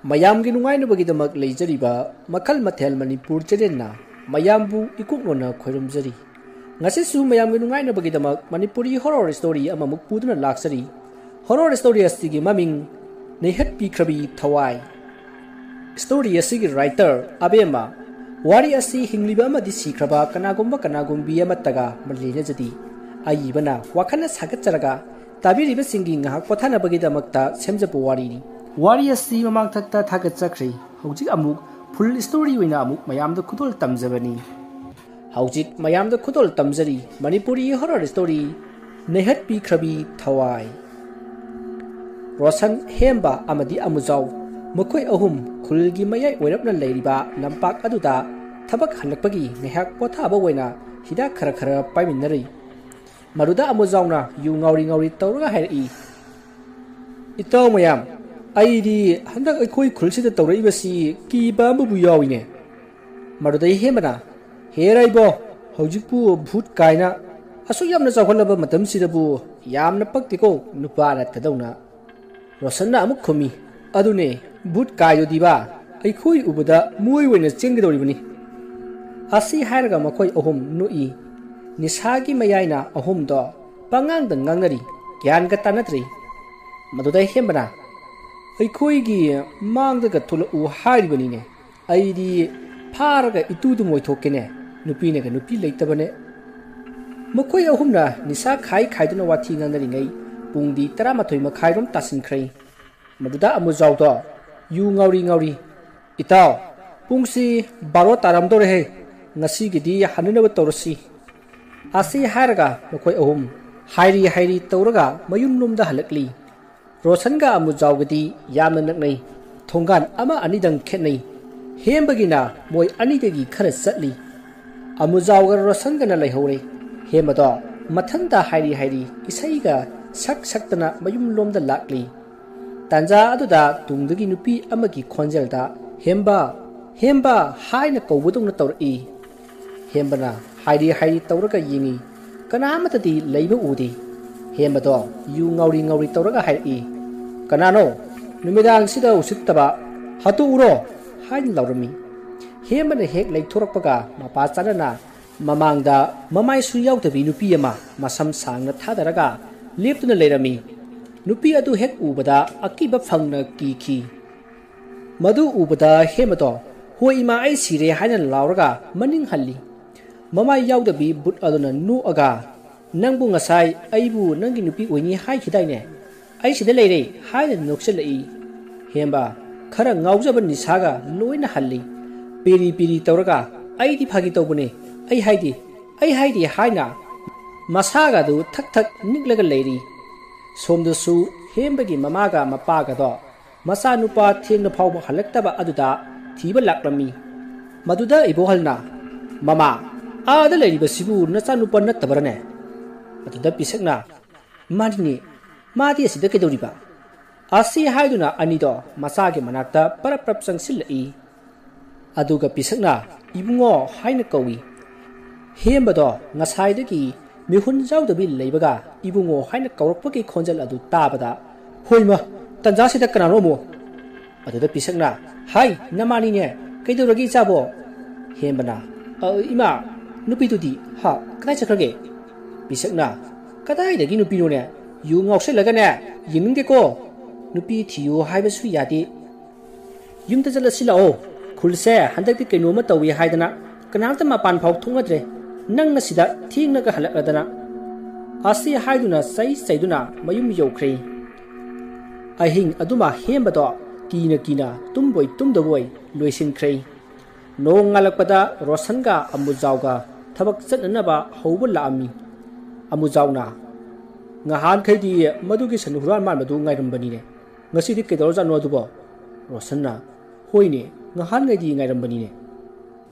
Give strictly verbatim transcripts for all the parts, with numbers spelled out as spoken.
ꯃꯌꯥꯝꯒꯤ ꯅꯨꯡꯉꯥꯏꯅꯕꯒꯤꯗꯃꯛ ꯂꯩꯖꯔꯤꯕ ꯃꯈꯜ ꯃꯊꯦꯜ ꯃꯅꯤꯄꯨꯔ ꯆꯦꯅꯦꯜꯅ ꯃꯌꯥꯝꯕꯨ ꯏꯀꯣꯛꯅꯣꯅ ꯈꯣꯏꯔꯨꯝꯖꯔꯤ꯫ ꯉꯁꯤꯁꯨ ꯃꯌꯥꯝꯒꯤ ꯅꯨꯡꯉꯥꯏꯅꯕꯒꯤꯗꯃꯛ ꯃꯅꯤꯄꯨꯔꯤ ꯍꯣꯔꯣꯔ ꯁ꯭ꯇꯣꯔꯤ ꯑꯃꯃꯨꯛ ꯄꯨꯗꯨꯅ ꯂꯥꯛꯆꯔꯤ꯫ ꯍꯣꯔꯣꯔ ꯁ꯭ꯇꯣꯔꯤ ꯑꯁꯤꯒꯤ ꯃꯃꯤꯡ ꯅꯩꯍꯠꯄꯤꯈ꯭ꯔꯕꯤ ꯊꯋꯥꯏ꯫ ꯁ꯭ꯇꯣꯔꯤ ꯑꯁꯤꯒꯤ ꯔꯥꯏꯇꯔ ꯑꯕꯦꯝꯃ꯫ ꯋꯥꯔꯤ ꯑꯁꯤ ꯍꯤꯡꯂꯤꯕ ꯑꯃꯗꯤ ꯁꯤꯈ꯭ꯔꯕ ꯀꯅꯥꯒꯨꯝꯕ ꯀꯅꯥꯒꯨꯝꯕꯤ ꯑꯃꯠꯇꯒ ꯃꯔꯤ ꯂꯩꯅꯖꯗꯦ꯫ ꯑꯏꯕꯅ ꯋꯥꯈꯜꯅ ꯁꯥꯒꯠꯆꯔꯒ ꯇꯥꯕꯤꯔꯤꯕꯁꯤꯡꯒꯤ ꯉꯥꯏꯍꯥꯛ ꯄꯣꯊꯥꯅꯕꯒꯤꯗꯃꯛꯇ ꯁꯦꯝꯖꯕ ꯋꯥꯔꯤꯅꯤ꯫ ꯋꯥꯔꯤ ꯑꯁꯤ ꯃꯃꯥꯡꯊꯛꯇ ꯊꯥꯒꯠꯆꯈ꯭ꯔꯦ꯫ ꯍꯧꯖꯤꯛ ꯑꯃꯨꯛ ꯐꯨꯜ ꯁ꯭ꯇꯣꯔꯤ ꯑꯣꯏꯅ ꯑꯃꯨꯛ ꯃꯌꯥꯝꯗ ꯈꯨꯗꯣꯜ ꯇꯝꯖꯕꯅꯤ꯫ ꯍꯧꯖꯤꯛ ꯃꯌꯥꯝꯗ ꯈꯨꯗꯣꯜ ꯇꯝꯖꯔꯤ ꯃꯅꯤꯄꯨꯔꯤ ꯍꯣꯔꯣꯔ ꯁ꯭ꯇꯣꯔꯤ ꯅꯩꯍꯠꯄꯤꯈ꯭ꯔꯕꯤ ꯊꯋꯥꯏ꯫ ꯔꯣꯁꯟ, ꯍꯦꯝꯕ ꯑꯃꯗꯤ ꯑꯃꯨꯖꯥꯎ, ꯃꯈꯣꯏ ꯑꯍꯨꯝ ꯈꯨꯜꯒꯤ ꯃꯌꯥꯏ ꯑꯣꯏꯔꯞꯅ ꯂꯩꯔꯤꯕ ꯂꯝꯄꯥꯛ ꯑꯗꯨꯗ ꯊꯕꯛ ꯍꯜꯂꯛꯄꯒꯤ ꯉꯥꯏꯍꯥꯛ ꯄꯣꯊꯥꯕ ꯑꯣꯏꯅ ꯍꯤꯗꯥꯛ ꯈꯔ ꯈꯔ ꯄꯥꯏꯃꯤꯟꯅꯔꯤ꯫ ꯃꯗꯨꯗ ꯑꯃꯨꯖꯥꯎꯅ ꯌꯨ ꯉꯥꯎꯔꯤ ꯉꯥꯎꯔꯤ ꯇꯧꯔꯒ ꯍꯥꯏꯔꯛꯏ, "ꯏꯇꯥꯎ ꯃꯌꯥꯝ, ꯑꯩꯗꯤ ꯍꯟꯗꯛ ꯑꯩꯈꯣꯏ ꯈꯨꯜꯁꯤꯗ ꯇꯧꯔꯛꯏꯕꯁꯤ ꯀꯤꯕ ꯑꯃꯕꯨ ꯌꯥꯎꯏꯅꯦ꯫" ꯃꯗꯨꯗꯩ ꯍꯦꯝꯕꯅ, "ꯍꯦꯔꯥ ꯏꯕꯣ, ꯍꯧꯖꯤꯛꯄꯨ ꯚꯨꯠ ꯀꯥꯏꯅ ꯑꯁꯨꯛ ꯌꯥꯝꯅ ꯆꯥꯎꯈꯠꯂꯕ ꯃꯇꯝꯁꯤꯗꯕꯨ ꯌꯥꯝꯅ ꯄꯛꯇꯦꯀꯣ ꯅꯨꯄꯥ ꯅꯠꯇꯗꯧꯅ꯫" ꯔꯣꯁꯟꯅ ꯑꯃꯨꯛ ꯈꯨꯝꯃꯤ, "ꯑꯗꯨꯅꯦ, ꯚꯨꯠ ꯀꯥꯏꯗꯨꯗꯤꯕ, ꯑꯩꯈꯣꯏ ꯎꯕꯗ ꯃꯣꯏ ꯑꯣꯏꯅ ꯆꯦꯟꯒꯗꯧꯔꯤꯕꯅꯤ꯫" ꯑꯁꯤ ꯍꯥꯏꯔꯒ ꯃꯈꯣꯏ ꯑꯍꯨꯝ ꯅꯣꯛꯏ꯫ ꯅꯤꯁꯥꯒꯤ ꯃꯌꯥꯏꯅ ꯑꯍꯨꯝꯗꯣ ꯄꯉꯥꯡꯗ ꯉꯥꯡꯅꯔꯤ, ꯒ꯭ꯌꯥꯟꯒ ꯇꯥꯅꯗ꯭ꯔꯤ꯫ ꯃꯗꯨꯗ ꯍꯦꯝꯕꯅ, "ꯑꯩꯈꯣꯏꯒꯤ ꯃꯥꯡꯗꯒ ꯊꯣꯛꯂꯛꯎ ꯍꯥꯏꯔꯤꯕꯅꯤꯅꯦ꯫ ꯑꯩꯗꯤ ꯐꯥꯔꯒ ꯏꯇꯨꯗꯨ ꯃꯣꯏꯊꯣꯛꯀꯦꯅꯦ꯫ ꯅꯨꯄꯤꯅꯒ ꯅꯨꯄꯤ ꯂꯩꯇꯕꯅꯦ꯫" ꯃꯈꯣꯏ ꯑꯍꯨꯝꯅ ꯅꯤꯁꯥ ꯈꯥꯏ ꯈꯥꯏꯗꯨꯅ ꯋꯥꯊꯤ ꯉꯥꯡꯅꯔꯤꯉꯩ ꯄꯨꯡꯗꯤ ꯇꯔꯥꯃꯥꯊꯣꯏ ꯃꯈꯥꯏꯔꯣꯝ ꯇꯥꯁꯤꯟꯈ꯭ꯔꯦ꯫ ꯃꯗꯨꯗ ꯑꯃꯨꯖꯥꯎꯗꯣ ꯌꯨ ꯉꯥꯎꯔꯤ ꯉꯥꯎꯔꯤ, "ꯏꯇꯥꯎ, ꯄꯨꯡꯁꯤ ꯕꯥꯔꯣ ꯇꯥꯔꯝꯗꯧꯔꯦꯍꯦ꯫ ꯉꯁꯤꯒꯤꯗꯤ ꯍꯟꯅꯅꯕ ꯇꯧꯔꯁꯤ꯫" ꯑꯁꯤ ꯍꯥꯏꯔꯒ ꯃꯈꯣꯏ ꯑꯍꯨꯝ ꯍꯥꯏꯔꯤ ꯍꯥꯏꯔꯤ ꯇꯧꯔꯒ ꯃꯌꯨꯝꯂꯣꯝꯗ ꯍꯜꯂꯛꯂꯤ꯫ ꯔꯣꯁꯟꯒ ꯑꯃꯨꯖꯥꯎꯒꯗꯤ ꯌꯥꯝꯅ ꯅꯛꯅꯩ꯫ ꯊꯣꯡꯒꯥꯟ ꯑꯃ ꯑꯅꯤꯗꯪ ꯈꯦꯠꯅꯩ꯫ ꯍꯦꯝꯕꯒꯤꯅ ꯃꯣꯏ ꯑꯅꯤꯗꯒꯤ ꯈꯔ ꯆꯠꯂꯤ꯫ ꯑꯃꯨꯖꯥꯎꯒ ꯔꯣꯁꯟꯒꯅ ꯂꯩꯍꯧꯔꯦ꯫ ꯍꯦꯝꯕꯗꯣ ꯃꯊꯟꯇ ꯍꯥꯏꯔꯤ ꯍꯥꯏꯔꯤ ꯏꯁꯩꯒ ꯁꯛ ꯁꯛꯇꯅ ꯃꯌꯨꯝꯂꯣꯝꯗ ꯂꯥꯛꯂꯤ꯫ ꯇꯥꯟꯖꯥ ꯑꯗꯨꯗ ꯇꯨꯡꯗꯒꯤ ꯅꯨꯄꯤ ꯑꯃꯒꯤ ꯈꯣꯟꯖꯦꯜꯗ, "ꯍꯦꯝꯕ, ꯍꯦꯝꯕ" ꯍꯥꯏꯅ ꯀꯧꯕꯗꯧꯅ ꯇꯧꯔꯛꯏ꯫ ꯍꯦꯝꯕꯅ ꯍꯥꯏꯔꯤ ꯍꯥꯏꯔꯤ ꯇꯧꯔꯒ ꯌꯦꯡꯉꯤ꯫ ꯀꯅꯥ ꯑꯃꯠꯇꯗꯤ ꯂꯩꯕ ꯎꯗꯦ꯫ ꯍꯦꯝꯕꯗꯣ ꯌꯨ ꯉꯥꯎꯔꯤ ꯉꯥꯎꯔꯤ ꯇꯧꯔꯒ ꯍꯥꯏꯔꯛꯏ, "ꯀꯅꯥꯅꯣ ꯅꯨꯃꯤꯗꯥꯡꯁꯤꯗ ꯎꯁꯤꯠꯇꯕ "ꯍꯥꯠꯇꯣꯛꯎꯔꯣ" ꯍꯥꯏꯅ ꯂꯥꯎꯔꯝꯃꯤ꯫ ꯍꯦꯝꯕꯅ ꯍꯦꯛ ꯂꯩꯊꯣꯔꯛꯄꯒ ꯃꯄꯥ ꯆꯥꯅꯅ ꯃꯃꯥꯡꯗ ꯃꯃꯥꯏꯁꯨ ꯌꯥꯎꯗꯕꯤ ꯅꯨꯄꯤ ꯑꯃ ꯃꯁꯝ ꯁꯥꯡꯅ ꯊꯥꯗꯔꯒ ꯂꯦꯞꯇꯨꯅ ꯂꯩꯔꯝꯃꯤ꯫ ꯅꯨꯄꯤ ꯑꯗꯨ ꯍꯦꯛ ꯎꯕꯗ ꯑꯀꯤꯕ ꯐꯪꯅ ꯀꯤꯈꯤ꯫ ꯃꯗꯨ ꯎꯕꯗ ꯍꯦꯝꯕꯗꯣ "ꯍꯣꯏ ꯏꯃꯥ, ꯑꯩ ꯁꯤꯔꯦ" ꯍꯥꯏꯅ ꯂꯥꯎꯔꯒ ꯃꯅꯤꯡ ꯍꯜꯂꯤ꯫ ꯃꯃꯥꯏ ꯌꯥꯎꯗꯕꯤ ꯕꯨꯠ ꯑꯗꯨꯅ ꯅꯣꯛꯑꯒ, "ꯅꯪꯕꯨ ꯉꯁꯥꯏ ꯑꯩꯕꯨ ꯅꯪꯒꯤ ꯅꯨꯄꯤ ꯑꯣꯏꯅꯤ ꯍꯥꯏꯈꯤꯗꯥꯏꯅꯦ? ꯑꯩ ꯁꯤꯗ ꯂꯩꯔꯦ" ꯍꯥꯏꯅ ꯅꯣꯛꯆꯜꯂꯛꯏ꯫ ꯍꯦꯝꯕ ꯈꯔ ꯉꯥꯎꯖꯕ ꯅꯤꯁꯥꯒ ꯂꯣꯏꯅ ꯍꯜꯂꯤ꯫ ꯄꯤꯔꯤ ꯄꯤꯔꯤ ꯇꯧꯔꯒ, "ꯑꯩꯗꯤ ꯐꯥꯒꯤ ꯇꯧꯕꯅꯦ, ꯑꯩ ꯍꯥꯏꯗꯤ, ꯑꯩ ꯍꯥꯏꯗꯤ" ꯍꯥꯏꯅ ꯃꯁꯥꯒꯗꯨ ꯊꯛ ꯊꯛ ꯅꯤꯛꯂꯒ ꯂꯩꯔꯤ꯫ ꯁꯣꯝꯗꯁꯨ ꯍꯦꯝꯕꯒꯤ ꯃꯃꯥꯒ ꯃꯄꯥꯒꯗꯣ ꯃꯆꯥꯅꯨꯄꯥ ꯊꯦꯡꯅ ꯐꯥꯎꯕ ꯍꯜꯂꯛꯇꯕ ꯑꯗꯨꯗ ꯊꯤꯕ ꯂꯥꯛꯂꯝꯃꯤ꯫ ꯃꯗꯨꯗ ꯏꯕꯣꯍꯜꯅ, "ꯃꯃꯥ, ꯑꯥꯗ ꯂꯩꯔꯤꯕꯁꯤꯕꯨ ꯅꯆꯥꯅꯨꯄꯥ ꯅꯠꯇꯕꯔꯅꯦ?" ꯑꯗꯨꯗ ꯄꯤꯁꯛꯅ, "ꯃꯥꯅꯤꯅꯦ, ꯃꯥꯗꯤ ꯑꯁꯤꯗ ꯀꯩꯗꯧꯔꯤꯕ?" ꯑꯁꯤ ꯍꯥꯏꯗꯨꯅ ꯑꯅꯤꯗꯣ ꯃꯆꯥꯒꯤ ꯃꯅꯥꯛꯇ ꯄꯔꯞ ꯄꯔꯞ ꯆꯪꯁꯤꯜꯂꯛꯏ꯫ ꯑꯗꯨꯒ ꯄꯤꯁꯛꯅ "ꯏꯕꯨꯡꯉꯣ" ꯍꯥꯏꯅ ꯀꯧꯏ꯫ ꯍꯦꯝꯕꯗꯣ ꯉꯁꯥꯏꯗꯒꯤ ꯃꯤꯍꯨꯟ ꯌꯥꯎꯗꯕꯤ ꯂꯩꯕꯒ "ꯏꯕꯨꯡꯉꯣ" ꯍꯥꯏꯅ ꯀꯧꯔꯛꯄꯒꯤ ꯈꯣꯟꯖꯦꯜ ꯑꯗꯨ ꯇꯥꯕꯗ, "ꯍꯣꯏꯃ, ꯇꯟꯖꯥꯁꯤꯗ ꯀꯅꯥꯅꯣ ꯑꯃꯨꯛ?" ꯑꯗꯨꯗ ꯄꯤꯁꯛꯅ, "ꯍꯥꯏ, ꯅꯃꯥꯅꯤꯅꯦ, ꯀꯩꯗꯧꯔꯒꯦ ꯏꯆꯥꯕꯣ?" ꯍꯦꯝꯕꯅ, "ꯑ, ꯏꯃꯥ, ꯅꯨꯄꯤꯗꯨꯗꯤ, ꯍꯥ, ꯀꯗꯥꯏ ꯆꯠꯈ꯭ꯔꯒꯦ?" ꯄꯤꯁꯛꯅ, "ꯀꯗꯥꯏꯗꯒꯤ ꯅꯨꯄꯤꯅꯣꯅꯦ? ꯌꯨ ꯉꯥꯎꯁꯜꯂꯒꯅꯦ, ꯌꯦꯡꯅꯤꯡꯗꯦꯀꯣ꯫ ꯅꯨꯄꯤ ꯊꯤꯌꯨ ꯍꯥꯏꯕꯁꯨ ꯌꯥꯗꯦ꯫ ꯌꯨꯝꯗ ꯆꯠꯂꯁꯤ ꯂꯥꯛꯑꯣ꯫ ꯈꯨꯜꯁꯦ ꯍꯟꯗꯛꯇꯤ ꯀꯩꯅꯣꯝꯃ ꯇꯧꯏ ꯍꯥꯏꯗꯅ ꯀꯅꯥꯝꯇ ꯃꯄꯥꯟ ꯐꯥꯎ ꯊꯣꯛꯅꯗ꯭ꯔꯦ꯫ ꯅꯪꯅ ꯁꯤꯗ ꯊꯦꯡꯅꯒ ꯍꯜꯂꯛꯂꯗꯅ꯫" ꯑꯁꯤ ꯍꯥꯏꯗꯨꯅ ꯆꯩ ꯆꯩꯗꯨꯅ ꯃꯌꯨꯝ ꯌꯧꯈ꯭ꯔꯦ꯫ ꯑꯍꯤꯡ ꯑꯗꯨꯃ ꯍꯦꯝꯕꯗꯣ ꯀꯤꯅ ꯀꯤꯅ ꯇꯨꯝꯕꯣꯏ ꯇꯨꯝꯗꯕꯣꯏ ꯂꯣꯏꯁꯤꯟꯈ꯭ꯔꯦ꯫ ꯅꯣꯡꯉꯥꯜꯂꯛꯄꯗ ꯔꯣꯁꯟꯒ ꯑꯃꯨꯖꯥꯎꯒ ꯊꯕꯛ ꯆꯠꯅꯅꯕ ꯍꯧꯕ ꯂꯥꯛꯑꯝꯃꯤ꯫ ꯑꯃꯨꯖꯥꯎꯅ, "ꯉꯍꯥꯟꯈꯩꯗꯤ ꯃꯗꯨꯒꯤ ꯁꯟ ꯍꯨꯔꯥꯟ ꯃꯥꯟꯕꯗꯨ ꯉꯥꯏꯔꯝꯕꯅꯤꯅꯦ꯫ ꯉꯁꯤꯗꯤ ꯀꯩꯗꯧꯔꯖꯥꯠꯅꯣ ꯑꯗꯨꯕꯣ?" ꯔꯣꯁꯟꯅ, "ꯍꯣꯏꯅꯦ, ꯉꯍꯥꯟꯈꯩꯗꯤ ꯉꯥꯏꯔꯝꯕꯅꯤꯅꯦ꯫"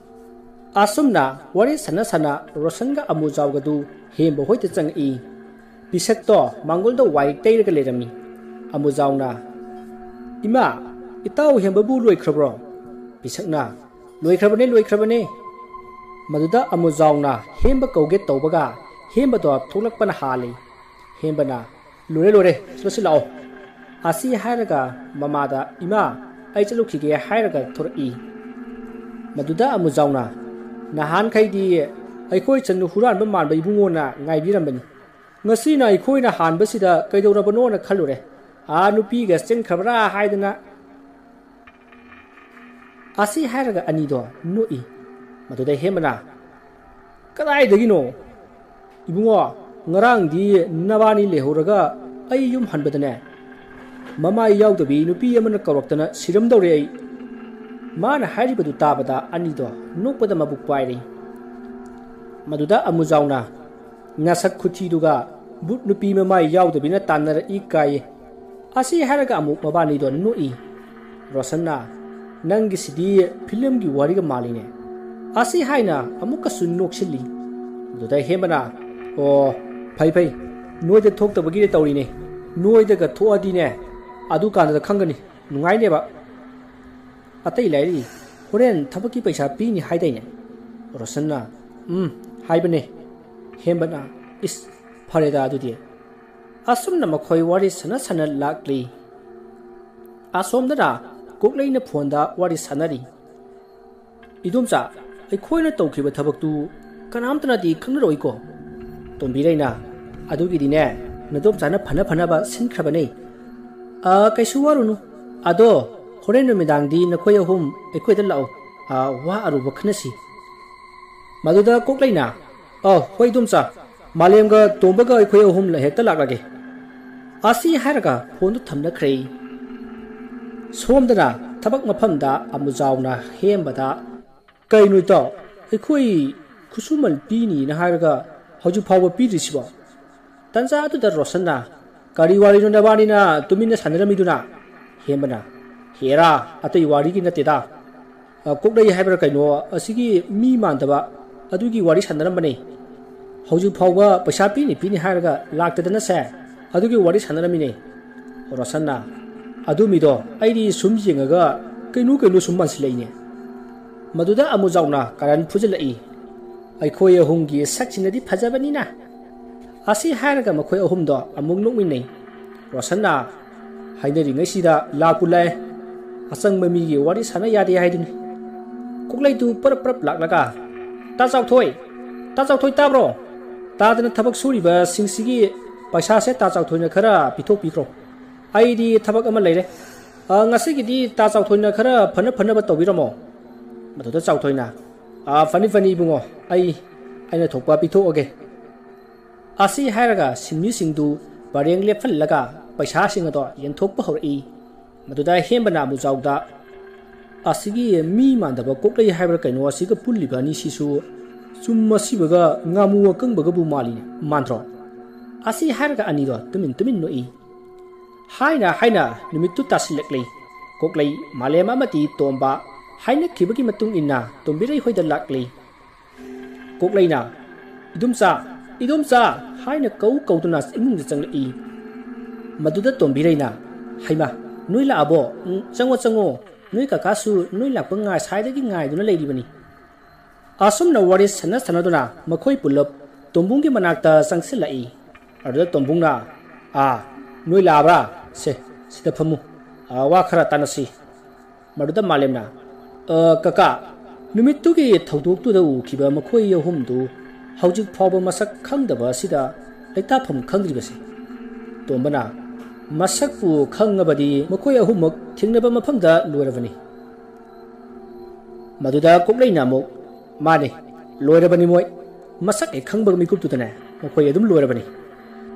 ꯑꯁꯨꯝꯅ ꯋꯥꯔꯤ ꯁꯥꯟꯅ ꯁꯥꯟꯅ ꯔꯣꯁꯟꯒ ꯑꯃꯨꯖꯥꯎꯒꯗꯨ ꯍꯦꯝꯕ ꯍꯣꯏꯗ ꯆꯪꯉꯛꯏ꯫ ꯄꯤꯁꯛꯇꯣ ꯃꯥꯡꯒꯣꯜꯗ ꯋꯥꯏ ꯇꯩꯔꯒ ꯂꯩꯔꯝꯃꯤ꯫ ꯑꯃꯨꯖꯥꯎꯅ, "ꯏꯃꯥ, ꯏꯇꯥꯎ ꯍꯦꯝꯕꯕꯨ ꯂꯣꯏꯈ꯭ꯔꯕ꯭ꯔꯣ?" ꯄꯤꯁꯛꯅ, "ꯂꯣꯏꯈ꯭ꯔꯕꯅꯦ, ꯂꯣꯏꯈ꯭ꯔꯕꯅꯦ꯫" ꯃꯗꯨꯗ ꯑꯃꯨꯖꯥꯎꯅ ꯍꯦꯝꯕ ꯀꯧꯒꯦ ꯇꯧꯕꯒ ꯍꯦꯝꯕꯗꯣ ꯊꯣꯛꯂꯛꯄꯅ ꯍꯥꯜꯂꯤ꯫ ꯍꯦꯝꯕꯅ, "ꯂꯣꯏꯔꯦ, ꯂꯣꯏꯔꯦ, ꯆꯠꯂꯁꯤ ꯂꯥꯛꯑꯣ꯫" ꯑꯁꯤ ꯍꯥꯏꯔꯒ ꯃꯃꯥꯗ, "ꯏꯃꯥ, ꯑꯩ ꯆꯠꯂꯨꯈꯤꯒꯦ ꯍꯥꯏꯔꯒ ꯊꯣꯔꯛꯏ꯫ ꯃꯗꯨꯗ ꯑꯃꯨꯖꯥꯎꯅ, "ꯅꯍꯥꯟꯈꯩꯗꯤ ꯑꯩꯈꯣꯏ ꯆꯅꯨ ꯍꯨꯔꯥꯟꯕ ꯃꯥꯟꯕ ꯏꯕꯨꯡꯉꯣꯅ ꯉꯥꯏꯕꯤꯔꯝꯕꯅꯤ꯫ ꯉꯁꯤꯅ ꯑꯩꯈꯣꯏꯅ ꯍꯥꯟꯕꯁꯤꯗ ꯀꯩꯗꯧꯔꯕꯅꯣꯅ ꯈꯜꯂꯨꯔꯦ꯫ ꯑꯥ ꯅꯨꯄꯤꯒ ꯆꯦꯟꯈ꯭ꯔꯕ꯭ꯔꯥ ꯍꯥꯏꯗꯅ"꯫ ꯑꯁꯤ ꯍꯥꯏꯔꯒ ꯑꯅꯤꯗꯣ ꯅꯣꯛꯏ꯫ ꯃꯗꯨꯗ ꯍꯦꯝꯕꯅ, "ꯀꯗꯥꯏꯗꯒꯤꯅꯣ? ꯏꯕꯨꯡꯉꯣ, ꯉꯔꯥꯡꯗꯤ ꯅꯕꯥꯅꯤ ꯂꯩꯍꯧꯔꯒ ꯑꯩ ꯌꯨꯝ ꯍꯟꯕꯗꯅꯦ, ꯃꯃꯥꯏ ꯌꯥꯎꯗꯕꯤ ꯅꯨꯄꯤ ꯑꯃꯅ ꯀꯧꯔꯛꯇꯅ ꯁꯤꯔꯝꯗꯧꯔꯦ ꯑꯩ"꯫ ꯃꯥꯅ ꯍꯥꯏꯔꯤꯕꯗꯨ ꯇꯥꯕꯗ ꯑꯅꯤꯗꯣ ꯅꯣꯛꯄꯗ ꯃꯕꯨꯛ ꯄꯥꯏꯔꯤ꯫ ꯃꯗꯨꯗ ꯑꯃꯨꯖꯥꯎꯅ, "ꯅꯁꯛ ꯈꯨꯊꯤꯗꯨꯒ ꯚꯨꯠ ꯅꯨꯄꯤ ꯃꯃꯥꯏ ꯌꯥꯎꯗꯕꯤꯅ ꯇꯥꯟꯅꯔꯛꯏ ꯀꯥꯏꯌꯦ"꯫ ꯑꯁꯤ ꯍꯥꯏꯔꯒ ꯑꯃꯨꯛ ꯃꯕꯥꯅꯤꯗꯣ ꯅꯣꯛꯏ꯫ ꯔꯣꯁꯟꯅ, "ꯅꯪꯒꯤꯁꯤꯗꯤ ꯐꯤꯂꯝꯒꯤ ꯋꯥꯔꯤꯒ ꯃꯥꯜꯂꯤꯅꯦ"꯫ ꯑꯁꯤ ꯍꯥꯏꯅ ꯑꯃꯨꯛꯀꯁꯨ ꯅꯣꯛꯁꯤꯜꯂꯤ꯫ ꯑꯗꯨꯗ ꯍꯦꯝꯕꯅ, "ꯑꯣ, ꯐꯩ ꯐꯩ, ꯅꯣꯏꯗ ꯊꯣꯛꯇꯕꯒꯤꯗꯤ ꯇꯧꯔꯤꯅꯦ꯫ ꯅꯣꯏꯗꯒ ꯊꯣꯛꯑꯗꯤꯅꯦ, ꯑꯗꯨꯀꯥꯟꯗ ꯈꯪꯒꯅꯤ, ꯅꯨꯡꯉꯥꯏꯅꯦꯕ꯫ ꯑꯇꯩ ꯂꯥꯏꯔꯤ, ꯍꯣꯔꯦꯟ ꯊꯕꯛꯀꯤ ꯄꯩꯁꯥ ꯄꯤꯅꯤ ꯍꯥꯏꯗꯥꯏꯅꯦ?" ꯔꯣꯁꯟꯅ, "ꯎꯝ, ꯍꯥꯏꯕꯅꯦ"꯫ ꯍꯦꯝꯕꯅ, "ꯏꯁ, ꯐꯔꯦꯗ ꯑꯗꯨꯗꯤ"꯫ ꯑꯁꯨꯝꯅ ꯃꯈꯣꯏ ꯋꯥꯔꯤ ꯁꯥꯟꯅ ꯁꯥꯟꯅ ꯂꯥꯛꯂꯤ꯫ ꯑꯁꯣꯝꯗꯅ ꯀꯣꯛꯂꯩꯅ ꯐꯣꯟꯗ ꯋꯥꯔꯤ ꯁꯥꯟꯅꯔꯤ꯫ "ꯏꯗꯣꯝꯆꯥ, ꯑꯩꯈꯣꯏꯅ ꯇꯧꯈꯤꯕ ꯊꯕꯛꯇꯨ ꯀꯅꯥꯝꯇꯅꯗꯤ ꯈꯪꯅꯔꯣꯏꯀꯣ?" ꯇꯣꯝꯕꯤꯔꯩꯅ, "ꯑꯗꯨꯒꯤꯗꯤꯅꯦ, ꯅꯗꯣꯝꯆꯥꯅ ꯐꯅ ꯐꯅꯕ ꯁꯤꯟꯈ꯭ꯔꯕꯅꯦ꯫ ꯑ, ꯀꯩꯁꯨ ꯋꯥꯔꯨꯅꯨ꯫ ꯑꯗꯣ ꯍꯣꯔꯦꯟ ꯅꯨꯃꯤꯗꯥꯡꯗꯤ ꯅꯈꯣꯏ ꯑꯍꯨꯝ ꯑꯩꯈꯣꯏꯗ ꯂꯥꯛꯑꯣ꯫ ꯑ, ꯋꯥ ꯑꯔꯨꯕ ꯈꯟꯅꯁꯤ"꯫ ꯃꯗꯨꯗ ꯀꯣꯛꯂꯩꯅ, "ꯑ, ꯍꯣꯏ ꯏꯗꯣꯝꯆꯥ, ꯃꯥꯂꯦꯝꯒ ꯇꯣꯝꯕꯒ ꯑꯩꯈꯣꯏ ꯑꯍꯨꯝ ꯍꯦꯛꯇ ꯂꯥꯛꯂꯒꯦ"꯫ ꯑꯁꯤ ꯍꯥꯏꯔꯒ ꯐꯣꯟꯗꯨ ꯊꯝꯅꯈ꯭ꯔꯦ꯫ ꯁꯣꯝꯗꯅ ꯊꯕꯛ ꯃꯐꯝꯗ ꯑꯃꯨꯖꯥꯎꯅ ꯍꯦꯝꯕꯗ, "ꯀꯩꯅꯣ ꯏꯇꯥꯎ, ꯑꯩꯈꯣꯏ ꯈꯨꯠꯁꯨꯃꯟ ꯄꯤꯅꯤꯅ ꯍꯥꯏꯔꯒ ꯍꯧꯖꯤꯛ ꯐꯥꯎꯕ ꯄꯤꯗ꯭ꯔꯤꯁꯤꯕꯣ?" ꯇꯟꯖꯥ ꯑꯗꯨꯗ ꯔꯣꯁꯟꯅ, "ꯀꯔꯤ ꯋꯥꯔꯤꯅꯣ ꯅꯕꯥꯅꯤꯅ ꯇꯨꯃꯤꯟꯅ ꯁꯥꯟꯅꯔꯝꯃꯤꯗꯨꯅ?" ꯍꯦꯝꯕꯅ, "ꯍꯦꯔꯥ, ꯑꯇꯩ ꯋꯥꯔꯤꯒꯤ ꯅꯠꯇꯦꯗ꯫ ꯑ, ꯀꯣꯛꯂꯩ ꯍꯥꯏꯕ꯭ꯔꯥ ꯀꯩꯅꯣ, ꯑꯁꯤꯒꯤ ꯃꯤ ꯃꯥꯟꯗꯕ ꯑꯗꯨꯒꯤ ꯋꯥꯔꯤ ꯁꯥꯟꯅꯔꯝꯕꯅꯦ꯫ ꯍꯧꯖꯤꯛ ꯐꯥꯎꯕ ꯄꯩꯁꯥ ꯄꯤꯅꯤ ꯄꯤꯅꯤ ꯍꯥꯏꯔꯒ ꯂꯥꯛꯇꯗꯅꯁꯦ, ꯑꯗꯨꯒꯤ ꯋꯥꯔꯤ ꯁꯥꯟꯅꯔꯝꯃꯤꯅꯦ"꯫ ꯔꯣꯁꯟꯅ, "ꯑꯗꯨ ꯃꯤꯗꯣ ꯑꯩꯗꯤ ꯁꯨꯝ ꯌꯦꯡꯉꯒ ꯀꯩꯅꯣ ꯀꯩꯅꯣ ꯁꯨꯝ ꯃꯥꯟꯁꯤꯜꯂꯛꯏꯅꯦ"꯫ ꯃꯗꯨꯗ ꯑꯃꯨꯖꯥꯎꯅ ꯀꯥꯔꯟ ꯐꯨꯖꯤꯜꯂꯛꯏ꯫ "ꯑꯩꯈꯣꯏ ꯑꯍꯨꯝꯒꯤ ꯁꯛꯁꯤꯅꯗꯤ ꯐꯖꯕꯅꯤꯅ"꯫ ꯑꯁꯤ ꯍꯥꯏꯔꯒ ꯃꯈꯣꯏ ꯑꯍꯨꯝꯗꯣ ꯑꯃꯨꯛ ꯅꯣꯛꯃꯤꯟꯅꯩ꯫ ꯔꯣꯁꯟꯅ, "ꯍꯥꯏꯅꯔꯤꯉꯩꯁꯤꯗ ꯂꯥꯛꯄꯨ ꯂꯥꯛꯑꯦ"꯫ ꯑꯆꯪꯕ ꯃꯤꯒꯤ ꯋꯥꯔꯤ ꯁꯥꯟꯅ ꯌꯥꯗꯦ ꯍꯥꯏꯗꯨꯅꯤ꯫ ꯀꯣꯛꯂꯩꯗꯨ ꯄꯔꯞ ꯄꯔꯞ ꯂꯥꯛꯂꯒ, "ꯇꯥ ꯆꯥꯎꯊꯣꯏ, ꯇꯥ ꯆꯥꯎꯊꯣꯏ ꯇꯥꯕ꯭ꯔꯣ? ꯇꯥꯗꯅ ꯊꯕꯛ ꯁꯨꯔꯤꯕꯁꯤꯡꯁꯤꯒꯤ ꯄꯩꯁꯥꯁꯦ ꯇꯥ ꯆꯥꯎꯊꯣꯏꯅ ꯈꯔ ꯄꯤꯊꯣꯛꯄꯤꯈ꯭ꯔꯣ꯫ ꯑꯩꯗꯤ ꯊꯕꯛ ꯑꯃ ꯂꯩꯔꯦ꯫ ꯑ, ꯉꯁꯤꯒꯤꯗꯤ ꯇꯥ ꯆꯥꯎꯊꯣꯏꯅ ꯈꯔ ꯐꯅ ꯐꯅꯕ ꯇꯧꯕꯤꯔꯝꯃꯣ꯫" ꯃꯗꯨꯗ ꯆꯥꯎꯊꯣꯏꯅ, "ꯑ, ꯐꯅꯤ ꯐꯅꯤ ꯏꯕꯨꯡꯉꯣ, ꯑꯩ ꯑꯩꯅ ꯊꯣꯛꯄ ꯄꯤꯊꯣꯛꯑꯒꯦ꯫" ꯑꯁꯤ ꯍꯥꯏꯔꯒ ꯁꯤꯟꯃꯤꯁꯤꯡꯗꯨ ꯄꯔꯦꯡ ꯂꯦꯞꯍꯜꯂꯒ ꯄꯩꯁꯥꯁꯤꯡ ꯑꯗꯣ ꯌꯦꯟꯊꯣꯛꯄ ꯍꯧꯔꯛꯏ꯫ ꯃꯗꯨꯗ ꯍꯦꯝꯕꯅ ꯑꯃꯨꯖꯥꯎꯗ, "ꯑꯁꯤꯒꯤ ꯃꯤ ꯃꯥꯟꯗꯕ ꯀꯣꯛꯂꯩ ꯍꯥꯏꯕ꯭ꯔꯥ ꯀꯩꯅꯣ, ꯑꯁꯤꯒ ꯄꯨꯜꯂꯤꯕ ꯑꯅꯤꯁꯤꯁꯨ ꯆꯨꯝ ꯑꯁꯤꯕꯒ ꯉꯥꯃꯨ ꯑꯀꯪꯕꯒꯕꯨ ꯃꯥꯜꯂꯤꯅꯦ, ꯃꯥꯟꯗ꯭ꯔꯣ?" ꯑꯁꯤ ꯍꯥꯏꯔꯒ ꯑꯅꯤꯗꯣ ꯇꯨꯃꯤꯟ ꯇꯨꯃꯤꯟ ꯅꯣꯛꯏ꯫ ꯍꯥꯏꯅ ꯍꯥꯏꯅ ꯅꯨꯃꯤꯠꯇꯨ ꯇꯥꯁꯤꯜꯂꯛꯂꯤ꯫ ꯀꯣꯛꯂꯩ, ꯃꯥꯂꯦꯝ ꯑꯃꯗꯤ ꯇꯣꯝꯕ ꯍꯥꯏꯅꯈꯤꯕꯒꯤ ꯃꯇꯨꯡ ꯏꯟꯅ ꯇꯣꯝꯕꯤꯔꯩ ꯍꯣꯏꯗ ꯂꯥꯛꯂꯤ꯫ ꯀꯣꯛꯂꯩꯅ, "ꯏꯗꯣꯝꯆꯥ, ꯏꯗꯣꯝꯆꯥ" ꯍꯥꯏꯅ ꯀꯧ ꯀꯧꯗꯨꯅ ꯏꯃꯨꯡꯗ ꯆꯪꯂꯛꯏ꯫ ꯃꯗꯨꯗ ꯇꯣꯝꯕꯤꯔꯩꯅ, "ꯍꯩꯃꯥ, ꯅꯣꯏ ꯂꯥꯛꯑꯕꯣ? ꯎꯝ, ꯆꯪꯉꯣ, ꯆꯪꯉꯣ꯫ ꯅꯣꯏ ꯀꯀꯥꯁꯨ ꯅꯣꯏ ꯂꯥꯛꯄ ꯉꯥꯏ-, ꯁꯥꯏꯗꯒꯤ ꯉꯥꯏꯗꯨꯅ ꯂꯩꯔꯤꯕꯅꯤ꯫" ꯑꯁꯨꯝꯅ ꯋꯥꯔꯤ ꯁꯥꯟꯅ ꯁꯥꯟꯅꯗꯨꯅ ꯃꯈꯣꯏ ꯄꯨꯜꯂꯞ ꯇꯣꯝꯕꯨꯡꯒꯤ ꯃꯅꯥꯛꯇ ꯆꯪꯁꯤꯜꯂꯛꯏ꯫ ꯑꯗꯨꯗ ꯇꯣꯝꯕꯨꯡꯅ, "ꯑꯥ, ꯅꯣꯏ ꯂꯥꯛꯑꯕ꯭ꯔꯥ? ꯁꯦ, ꯁꯤꯗ ꯐꯝꯃꯨ꯫ ꯑꯥ, ꯋꯥ ꯈꯔ ꯇꯥꯟꯅꯁꯤ꯫" ꯃꯗꯨꯗ ꯃꯥꯂꯦꯝꯅ, "ꯑ, ꯀꯀꯥ, ꯅꯨꯃꯤꯠꯇꯨꯒꯤ ꯊꯧꯗꯣꯛꯇꯨꯗ ꯎꯈꯤꯕ ꯃꯈꯣꯏ ꯑꯍꯨꯝꯗꯨ ꯍꯧꯖꯤꯛ ꯐꯥꯎꯕ ꯃꯁꯛ ꯈꯪꯗꯕ ꯑꯁꯤꯗ ꯂꯩꯇꯥꯐꯝ ꯈꯪꯗ꯭ꯔꯤꯕꯁꯤ?" ꯇꯣꯝꯕꯅ, "ꯃꯁꯛꯄꯨ ꯈꯪꯉꯕꯗꯤ ꯃꯈꯣꯏ ꯑꯍꯨꯝꯃꯛ ꯊꯦꯡꯅꯕ ꯃꯐꯝꯗ ꯂꯣꯏꯔꯕꯅꯤ꯫" ꯃꯗꯨꯗ ꯀꯣꯛꯂꯩꯅ ꯑꯃꯨꯛ, "ꯃꯥꯅꯤ, ꯂꯣꯏꯔꯕꯅꯤ ꯃꯣꯏ꯫ ꯃꯁꯛ ꯍꯦꯛ ꯈꯪꯕ ꯃꯤꯀꯨꯞꯇꯨꯗꯅꯦ ꯃꯈꯣꯏ ꯑꯗꯨꯝ ꯂꯣꯏꯔꯕꯅꯤ꯫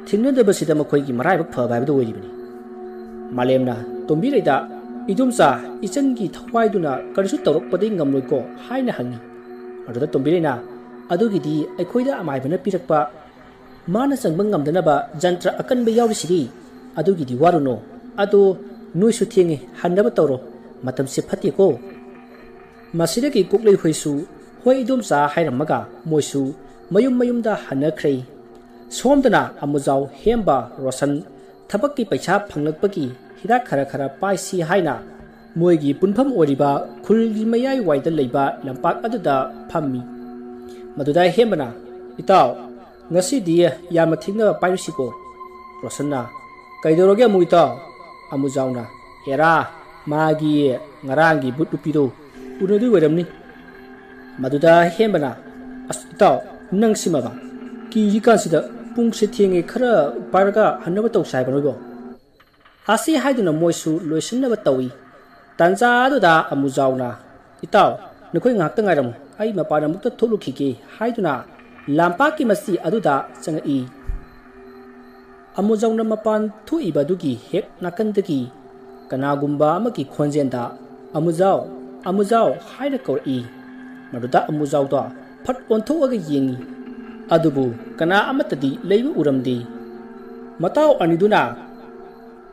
ꯊꯦꯡꯅꯗꯕꯁꯤꯗ ꯃꯈꯣꯏꯒꯤ ꯃꯔꯥꯏꯕꯛ ꯐꯕ ꯍꯥꯏꯕꯗꯨ ꯑꯣꯏꯔꯤꯕꯅꯤ꯫" ꯃꯥꯂꯦꯝꯅ ꯇꯣꯝꯕꯤꯔꯩꯗ, "ꯏꯗꯣꯝꯆꯥ, ꯏꯆꯟꯒꯤ ꯊꯋꯥꯏꯗꯨꯅ ꯀꯔꯤꯁꯨ ꯇꯧꯔꯛꯄꯗꯤ ꯉꯝꯂꯣꯏꯀꯣ?" ꯍꯥꯏꯅ ꯍꯪꯉꯤ꯫ ꯑꯗꯨꯗ ꯇꯣꯝꯕꯤꯔꯩꯅ, "ꯑꯗꯨꯒꯤꯗꯤ ꯑꯩꯈꯣꯏꯗ ꯑꯃꯥꯏꯕꯅ ꯄꯤꯔꯛꯄ ꯃꯥꯅ ꯆꯪꯕ ꯉꯝꯗꯅꯕ ꯖꯟꯇ꯭ꯔ ꯑꯀꯟꯕ ꯌꯥꯎꯔꯤꯁꯤꯗꯤ꯫ ꯑꯗꯨꯒꯤꯗꯤ ꯋꯥꯔꯨꯅꯨ꯫ ꯑꯗꯣ ꯅꯣꯏꯁꯨ ꯊꯦꯡꯉꯦ, ꯍꯟꯅꯕ ꯇꯧꯔꯣ꯫ ꯃꯇꯝꯁꯦ ꯐꯠꯇꯦꯀꯣ꯫" ꯃꯁꯤꯗꯒꯤ ꯀꯣꯛꯂꯩ ꯍꯣꯏꯁꯨ "ꯍꯣꯏ ꯏꯗꯣꯝꯆꯥ" ꯍꯥꯏꯔꯝꯃꯒ ꯃꯣꯏꯁꯨ ꯃꯌꯨꯝ ꯃꯌꯨꯝꯗ ꯍꯟꯅꯈ꯭ꯔꯦ꯫ ꯁꯣꯝꯗꯅ ꯑꯃꯨꯖꯥꯎ, ꯍꯦꯝꯕ, ꯔꯣꯁꯟ ꯊꯕꯛꯀꯤ ꯄꯩꯁꯥ ꯐꯪꯂꯛꯄꯒꯤ ꯍꯤꯗꯥꯛ ꯈꯔ ꯈꯔ ꯄꯥꯏꯁꯤ ꯍꯥꯏꯅ ꯃꯣꯏꯒꯤ ꯄꯨꯟꯐꯝ ꯑꯣꯏꯔꯤꯕ ꯈꯨꯜꯒꯤ ꯃꯌꯥꯏꯋꯥꯏꯗ ꯂꯩꯕ ꯂꯝꯄꯥꯛ ꯑꯗꯨꯗ ꯐꯝꯃꯤ꯫ ꯃꯗꯨꯗ ꯍꯦꯝꯕꯅ, "ꯏꯇꯥꯎ, ꯉꯁꯤꯗꯤ ꯌꯥꯝꯅ ꯊꯦꯡꯅ ꯄꯥꯏꯔꯨꯁꯤꯀꯣ꯫" ꯔꯣꯁꯟꯅ, "ꯀꯩꯗꯧꯔꯒꯦ ꯑꯃꯨꯛ ꯏꯇꯥꯎ?" ꯑꯃꯨꯖꯥꯎꯅ, "ꯍꯦꯔꯥ, ꯃꯥꯒꯤ ꯉꯔꯥꯡꯒꯤ ꯕꯨꯠ ꯅꯨꯄꯤꯗꯣ ꯎꯅꯗꯣꯏ ꯑꯣꯏꯔꯝꯅꯤ꯫ ꯃꯗꯨꯗ ꯍꯦꯝꯕꯅ, "ꯑꯁ ꯏꯇꯥꯎ, ꯅꯪꯁꯤꯃꯕ ꯀꯤꯔꯤꯀꯥꯟꯁꯤꯗ ꯄꯨꯡꯁꯦ ꯊꯦꯡꯉꯦ, ꯈꯔ ꯄꯥꯏꯔꯒ ꯍꯟꯅꯕ ꯇꯧꯁꯦ ꯍꯥꯏꯕ ꯅꯣꯏꯕꯣ?" ꯑꯁꯤ ꯍꯥꯏꯗꯨꯅ ꯃꯣꯏꯁꯨ ꯂꯣꯏꯁꯤꯟꯅꯕ ꯇꯧꯏ꯫ ꯇꯥꯟꯖꯥ ꯑꯗꯨꯗ ꯑꯃꯨꯖꯥꯎꯅ, "ꯏꯇꯥꯎ, ꯅꯈꯣꯏ ꯉꯥꯏꯍꯥꯛꯇ ꯉꯥꯏꯔꯝꯃꯨ, ꯑꯩ ꯃꯄꯥꯟ ꯑꯃꯨꯛꯇ ꯊꯣꯛꯂꯨꯈꯤꯒꯦ" ꯍꯥꯏꯗꯨꯅ ꯂꯝꯄꯥꯛꯀꯤ ꯃꯆꯤ ꯑꯗꯨꯗ ꯆꯪꯉꯛꯏ꯫ ꯑꯃꯨꯖꯥꯎꯅ ꯃꯄꯥꯟ ꯊꯣꯛꯏꯕ ꯑꯗꯨꯒꯤ ꯍꯦꯛ ꯅꯥꯀꯟꯗꯒꯤ ꯀꯅꯥꯒꯨꯝꯕ ꯑꯃꯒꯤ ꯈꯣꯟꯖꯦꯜꯗ, "ꯑꯃꯨꯖꯥꯎ, ꯑꯃꯨꯖꯥꯎ" ꯍꯥꯏꯅ ꯀꯧꯔꯛꯏ꯫ ꯃꯗꯨꯗ ꯑꯃꯨꯖꯥꯎꯗꯣ ꯐꯠ ꯑꯣꯟꯊꯣꯛꯑꯒ ꯌꯦꯡꯉꯤ꯫ ꯑꯗꯨꯕꯨ ꯀꯅꯥ ꯑꯃꯠꯇꯗꯤ ꯂꯩꯕ ꯎꯔꯝꯗꯦ꯫ ꯃꯇꯥꯎ ꯑꯅꯤꯗꯨꯅ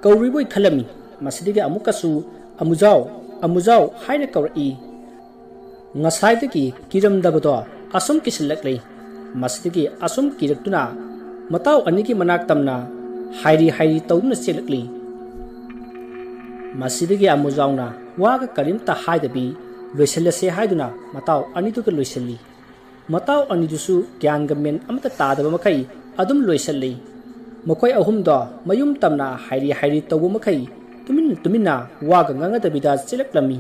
ꯀꯧꯔꯤꯕꯣꯏ ꯈꯜꯂꯝꯃꯤ꯫ ꯃꯁꯤꯗꯒꯤ ꯑꯃꯨꯛꯀꯁꯨ "ꯑꯃꯨꯖꯥꯎ, ꯑꯃꯨꯖꯥꯎ" ꯍꯥꯏꯅ ꯀꯧꯔꯛꯏ꯫ ꯉꯁꯥꯏꯗꯒꯤ ꯀꯤꯔꯝꯗꯕꯗꯣ ꯑꯁꯨꯝ ꯀꯤꯁꯤꯜꯂꯛꯂꯤ꯫ ꯃꯁꯤꯗꯒꯤ ꯑꯁꯨꯝ ꯀꯤꯔꯛꯇꯨꯅ ꯃꯇꯥꯎ ꯑꯅꯤꯒꯤ ꯃꯅꯥꯛ ꯇꯝꯅ ꯍꯥꯏꯔꯤ ꯍꯥꯏꯔꯤ ꯇꯧꯗꯨꯅ ꯆꯦꯜꯂꯛꯂꯤ꯫ ꯃꯁꯤꯗꯒꯤ ꯑꯃꯨꯖꯥꯎꯅ ꯋꯥꯒ ꯀꯔꯤꯝꯇ ꯍꯥꯏꯗꯕꯤ ꯂꯣꯏꯁꯤꯜꯂꯁꯦ ꯍꯥꯏꯗꯨꯅ ꯃꯇꯥꯎ ꯑꯅꯤꯗꯨꯒ ꯂꯣꯏꯁꯤꯜꯂꯤ꯫ ꯃꯇꯥꯎ ꯑꯅꯤꯗꯨꯁꯨ ꯒ꯭ꯌꯥꯟꯒ ꯃꯦꯟ ꯑꯃꯠꯇ ꯇꯥꯗꯕ ꯃꯈꯩ ꯑꯗꯨꯝ ꯂꯣꯏꯁꯤꯜꯂꯤ꯫ ꯃꯈꯣꯏ ꯑꯍꯨꯝꯗꯣ ꯃꯌꯨꯝ ꯇꯝꯅ ꯍꯥꯏꯔꯤ ꯍꯥꯏꯔꯤ ꯇꯧꯕ ꯃꯈꯩ ꯇꯨꯃꯤꯟꯅ ꯇꯨꯃꯤꯟꯅ ꯋꯥꯒ ꯉꯥꯡꯅꯗꯕꯤꯗ ꯆꯦꯜꯂꯛꯂꯝꯃꯤ꯫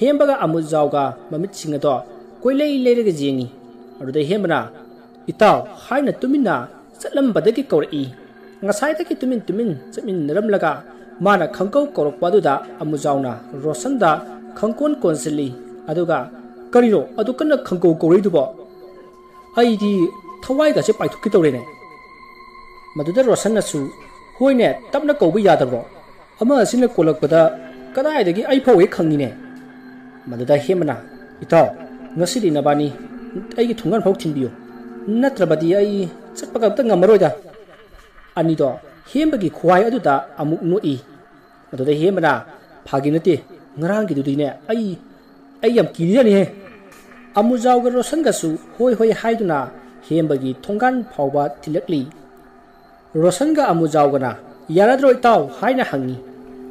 ꯍꯦꯝꯕꯒ ꯑꯃꯨꯖꯥꯎꯒ ꯃꯃꯤꯠꯁꯤꯡ ꯑꯗꯣ ꯀꯣꯏꯂꯩ ꯂꯩꯔꯒ ꯌꯦꯡꯉꯤ꯫ ꯑꯗꯨꯗ ꯍꯦꯝꯕꯅ "ꯏꯇꯥꯎ" ꯍꯥꯏꯅ ꯇꯨꯃꯤꯟꯅ ꯆꯠꯂꯝꯕꯗꯒꯤ ꯀꯧꯔꯛꯏ꯫ ꯉꯁꯥꯏꯗꯒꯤ ꯇꯨꯃꯤꯟ ꯇꯨꯃꯤꯟ ꯆꯠꯃꯤꯟꯅꯔꯝꯂꯒ ꯃꯥꯅ ꯈꯪꯀꯧ ꯀꯧꯔꯛꯄ ꯑꯗꯨꯗ ꯑꯃꯨꯖꯥꯎꯅ ꯔꯣꯁꯟꯗ ꯈꯪꯀꯣꯟ ꯀꯣꯟꯁꯤꯜꯂꯤ꯫ ꯑꯗꯨꯒ, "ꯀꯔꯤꯅꯣ ꯑꯗꯨ ꯀꯟꯅ ꯈꯪꯀꯧ ꯀꯧꯔꯛꯏꯗꯨꯕꯣ? ꯑꯩꯗꯤ ꯊꯋꯥꯏꯒꯁꯦ ꯄꯥꯏꯊꯣꯛꯀꯦ ꯇꯧꯔꯦꯅꯦ꯫" ꯃꯗꯨꯗ ꯔꯣꯁꯟꯅꯁꯨ, "ꯍꯣꯏꯅꯦ, ꯇꯞꯅ ꯀꯧꯕ ꯌꯥꯗꯕ꯭ꯔꯣ? ꯑꯃ ꯑꯁꯤꯅ ꯀꯣꯜꯂꯛꯄꯗ ꯀꯗꯥꯏꯗꯒꯤ ꯑꯩ ꯐꯥꯎ ꯍꯦꯛ ꯈꯪꯉꯤꯅꯦ꯫" ꯃꯗꯨꯗ ꯍꯦꯝꯕꯅ, "ꯏꯇꯥꯎ, ꯉꯁꯤꯗꯤ ꯅꯕꯥꯅꯤ ꯑꯩꯒꯤ ꯊꯣꯡꯒꯥꯟ ꯐꯥꯎ ꯊꯤꯟꯕꯤꯌꯨ, ꯅꯠꯇ꯭ꯔꯕꯗꯤ ꯑꯩ ꯆꯠꯄꯒ ꯑꯝꯇ ꯉꯝꯃꯔꯣꯏꯗ꯫" ꯑꯅꯤꯗꯣ ꯍꯦꯝꯕꯒꯤ ꯈꯨꯍꯥꯏ ꯑꯗꯨꯗ ꯑꯃꯨꯛ ꯅꯣꯛꯏ꯫ ꯑꯗꯨꯗ ꯍꯦꯝꯕꯅ, "ꯐꯥꯒꯤ ꯅꯠꯇꯦ, ꯉꯔꯥꯡꯒꯤꯗꯨꯗꯤꯅꯦ ꯑꯩ, ꯑꯩ ꯌꯥꯝ ꯀꯤꯔꯤꯖꯥꯅꯤꯍꯦ꯫" ꯑꯃꯨꯖꯥꯎꯒ ꯔꯣꯁꯟꯒꯁꯨ ꯍꯣꯏ ꯍꯣꯏ ꯍꯥꯏꯗꯨꯅ ꯍꯦꯝꯕꯒꯤ ꯊꯣꯡꯒꯥꯟ ꯐꯥꯎꯕ ꯊꯤꯜꯂꯛꯂꯤ꯫ ꯔꯣꯁꯟꯒ ꯑꯃꯨꯖꯥꯎꯒꯅ, "ꯌꯥꯔꯗ꯭ꯔꯣ ꯏꯇꯥꯎ?" ꯍꯥꯏꯅ ꯍꯪꯉꯤ꯫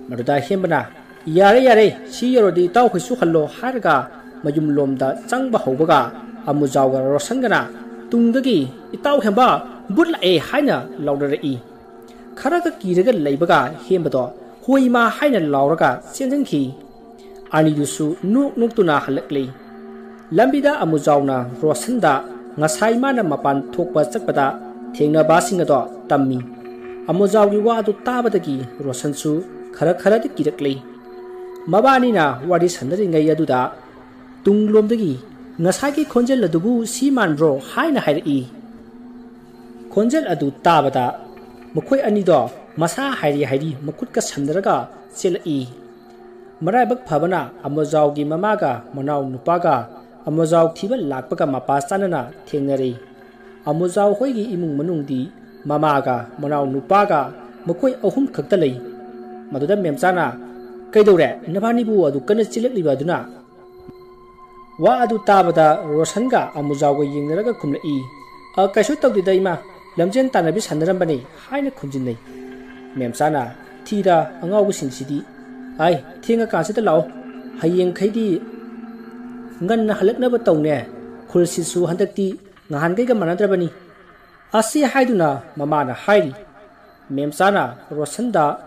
ꯃꯗꯨꯗ ꯍꯦꯝꯕꯅ, "ꯌꯥꯔꯦ ꯌꯥꯔꯦ, ꯁꯤ ꯌꯧꯔꯗꯤ ꯏꯇꯥꯎꯈꯣꯏꯁꯨ ꯍꯜꯂꯣ" ꯍꯥꯏꯔꯒ ꯃꯌꯨꯝꯂꯣꯝꯗ ꯆꯪꯕ ꯍꯧꯕꯒ ꯑꯃꯨꯖꯥꯎꯒ ꯔꯣꯁꯟꯒꯅ ꯇꯨꯡꯗꯒꯤ, "ꯏꯇꯥꯎ ꯍꯦꯝꯕ, ꯕꯨꯠ ꯂꯥꯛꯑꯦ" ꯍꯥꯏꯅ ꯂꯥꯎꯅꯔꯛꯏ꯫ ꯈꯔꯒ ꯀꯤꯔꯒ ꯂꯩꯕꯒ ꯍꯦꯝꯕꯗꯣ "ꯍꯣꯏ ꯏꯃꯥ" ꯍꯥꯏꯅ ꯂꯥꯎꯔꯒ ꯆꯦꯟꯁꯤꯟꯈꯤ꯫ ꯑꯅꯤꯗꯨꯁꯨ ꯅꯣꯛ ꯅꯣꯛꯇꯨꯅ ꯍꯜꯂꯛꯂꯤ꯫ ꯂꯝꯕꯤꯗ ꯑꯃꯨꯖꯥꯎꯅ ꯔꯣꯁꯟꯗ ꯉꯁꯥꯏ ꯃꯥꯅ ꯃꯄꯥꯟ ꯊꯣꯛꯄ ꯆꯠꯄꯗ ꯊꯦꯡꯅꯕꯁꯤꯡ ꯑꯗꯣ ꯇꯝꯃꯤ꯫ ꯑꯃꯨꯖꯥꯎꯒꯤ ꯋꯥ ꯑꯗꯨ ꯇꯥꯕꯗꯒꯤ ꯔꯣꯁꯟꯁꯨ ꯈꯔ ꯈꯔꯗꯤ ꯀꯤꯔꯛꯂꯤ꯫ ꯃꯕꯥꯅꯤꯅ ꯋꯥꯔꯤ ꯁꯥꯟꯅꯔꯤꯉꯩ ꯑꯗꯨꯗ ꯇꯨꯡꯂꯣꯝꯗꯒꯤ "ꯉꯁꯥꯏꯒꯤ ꯈꯣꯟꯖꯦꯜ ꯑꯗꯨꯕꯨ ꯁꯤ ꯃꯥꯟꯕ꯭ꯔꯣ?" ꯍꯥꯏꯅ ꯍꯥꯏꯔꯛꯏ꯫ ꯈꯣꯟꯖꯦꯜ ꯑꯗꯨ ꯇꯥꯕꯗ ꯃꯈꯣꯏ ꯑꯅꯤꯗꯣ ꯃꯁꯥ ꯍꯥꯏꯔꯤ ꯍꯥꯏꯔꯤ ꯃꯈꯨꯠꯀ ꯁꯝꯅꯔꯒ ꯆꯦꯜꯂꯛꯏ꯫ ꯃꯔꯥꯏꯕꯛ ꯐꯕꯅ ꯑꯃꯨꯖꯥꯎꯒꯤ ꯃꯃꯥꯒ ꯃꯅꯥꯎ ꯅꯨꯄꯥꯒ ꯑꯃꯨꯖꯥꯎ ꯊꯤꯕ ꯂꯥꯛꯄꯒ ꯃꯄꯥ ꯆꯥꯅꯅ ꯊꯦꯡꯅꯔꯦ꯫ ꯑꯃꯨꯖꯥꯎ ꯍꯣꯏꯒꯤ ꯏꯃꯨꯡ ꯃꯅꯨꯡꯗꯤ ꯃꯃꯥꯒ ꯃꯅꯥꯎ ꯅꯨꯄꯥꯒ ꯃꯈꯣꯏ ꯑꯍꯨꯝ ꯈꯛꯇ ꯂꯩ꯫ ꯃꯗꯨꯗ ꯃꯦꯝꯆꯥꯅ, "ꯀꯩꯗꯧꯔꯦ? ꯅꯕꯥꯅꯤꯕꯨ ꯑꯗꯨ ꯀꯟꯅ ꯆꯦꯜꯂꯛꯂꯤꯕ ꯑꯗꯨꯅ?" ꯋꯥ ꯑꯗꯨ ꯇꯥꯕꯗ ꯔꯣꯁꯟꯒ ꯑꯃꯨꯖꯥꯎꯒ ꯌꯦꯡꯅꯔꯒ ꯈꯨꯝꯂꯛꯏ, "ꯑ, ꯀꯩꯁꯨ ꯇꯧꯗꯦꯗ ꯏꯃꯥ, ꯂꯝꯖꯦꯟ ꯇꯥꯟꯅꯕꯤ ꯁꯥꯟꯅꯔꯝꯕꯅꯤ" ꯍꯥꯏꯅ ꯈꯨꯝꯖꯤꯟꯅꯩ꯫ ꯃꯦꯝꯆꯥꯅ, "ꯊꯤꯗ ꯑꯉꯥꯎꯕꯁꯤꯡꯁꯤꯗꯤ꯫ ꯑꯥꯏ, ꯊꯦꯡꯉꯀꯥꯟꯁꯤꯗ ꯂꯥꯛꯑꯣ, ꯍꯌꯦꯡꯈꯩꯗꯤ ꯉꯟꯅ ꯍꯜꯂꯛꯅꯕ ꯇꯧꯅꯦ꯫ ꯈꯨꯜꯁꯤꯁꯨ ꯍꯟꯗꯛꯇꯤ ꯅꯍꯥꯟꯈꯩꯒ ꯃꯥꯟꯅꯗ꯭ꯔꯕꯅꯤ" ꯑꯁꯤ ꯍꯥꯏꯗꯨꯅ ꯃꯃꯥꯅ ꯍꯥꯏꯔꯤ꯫ ꯃꯦꯝꯆꯥꯅ ꯔꯣꯁꯟꯗ,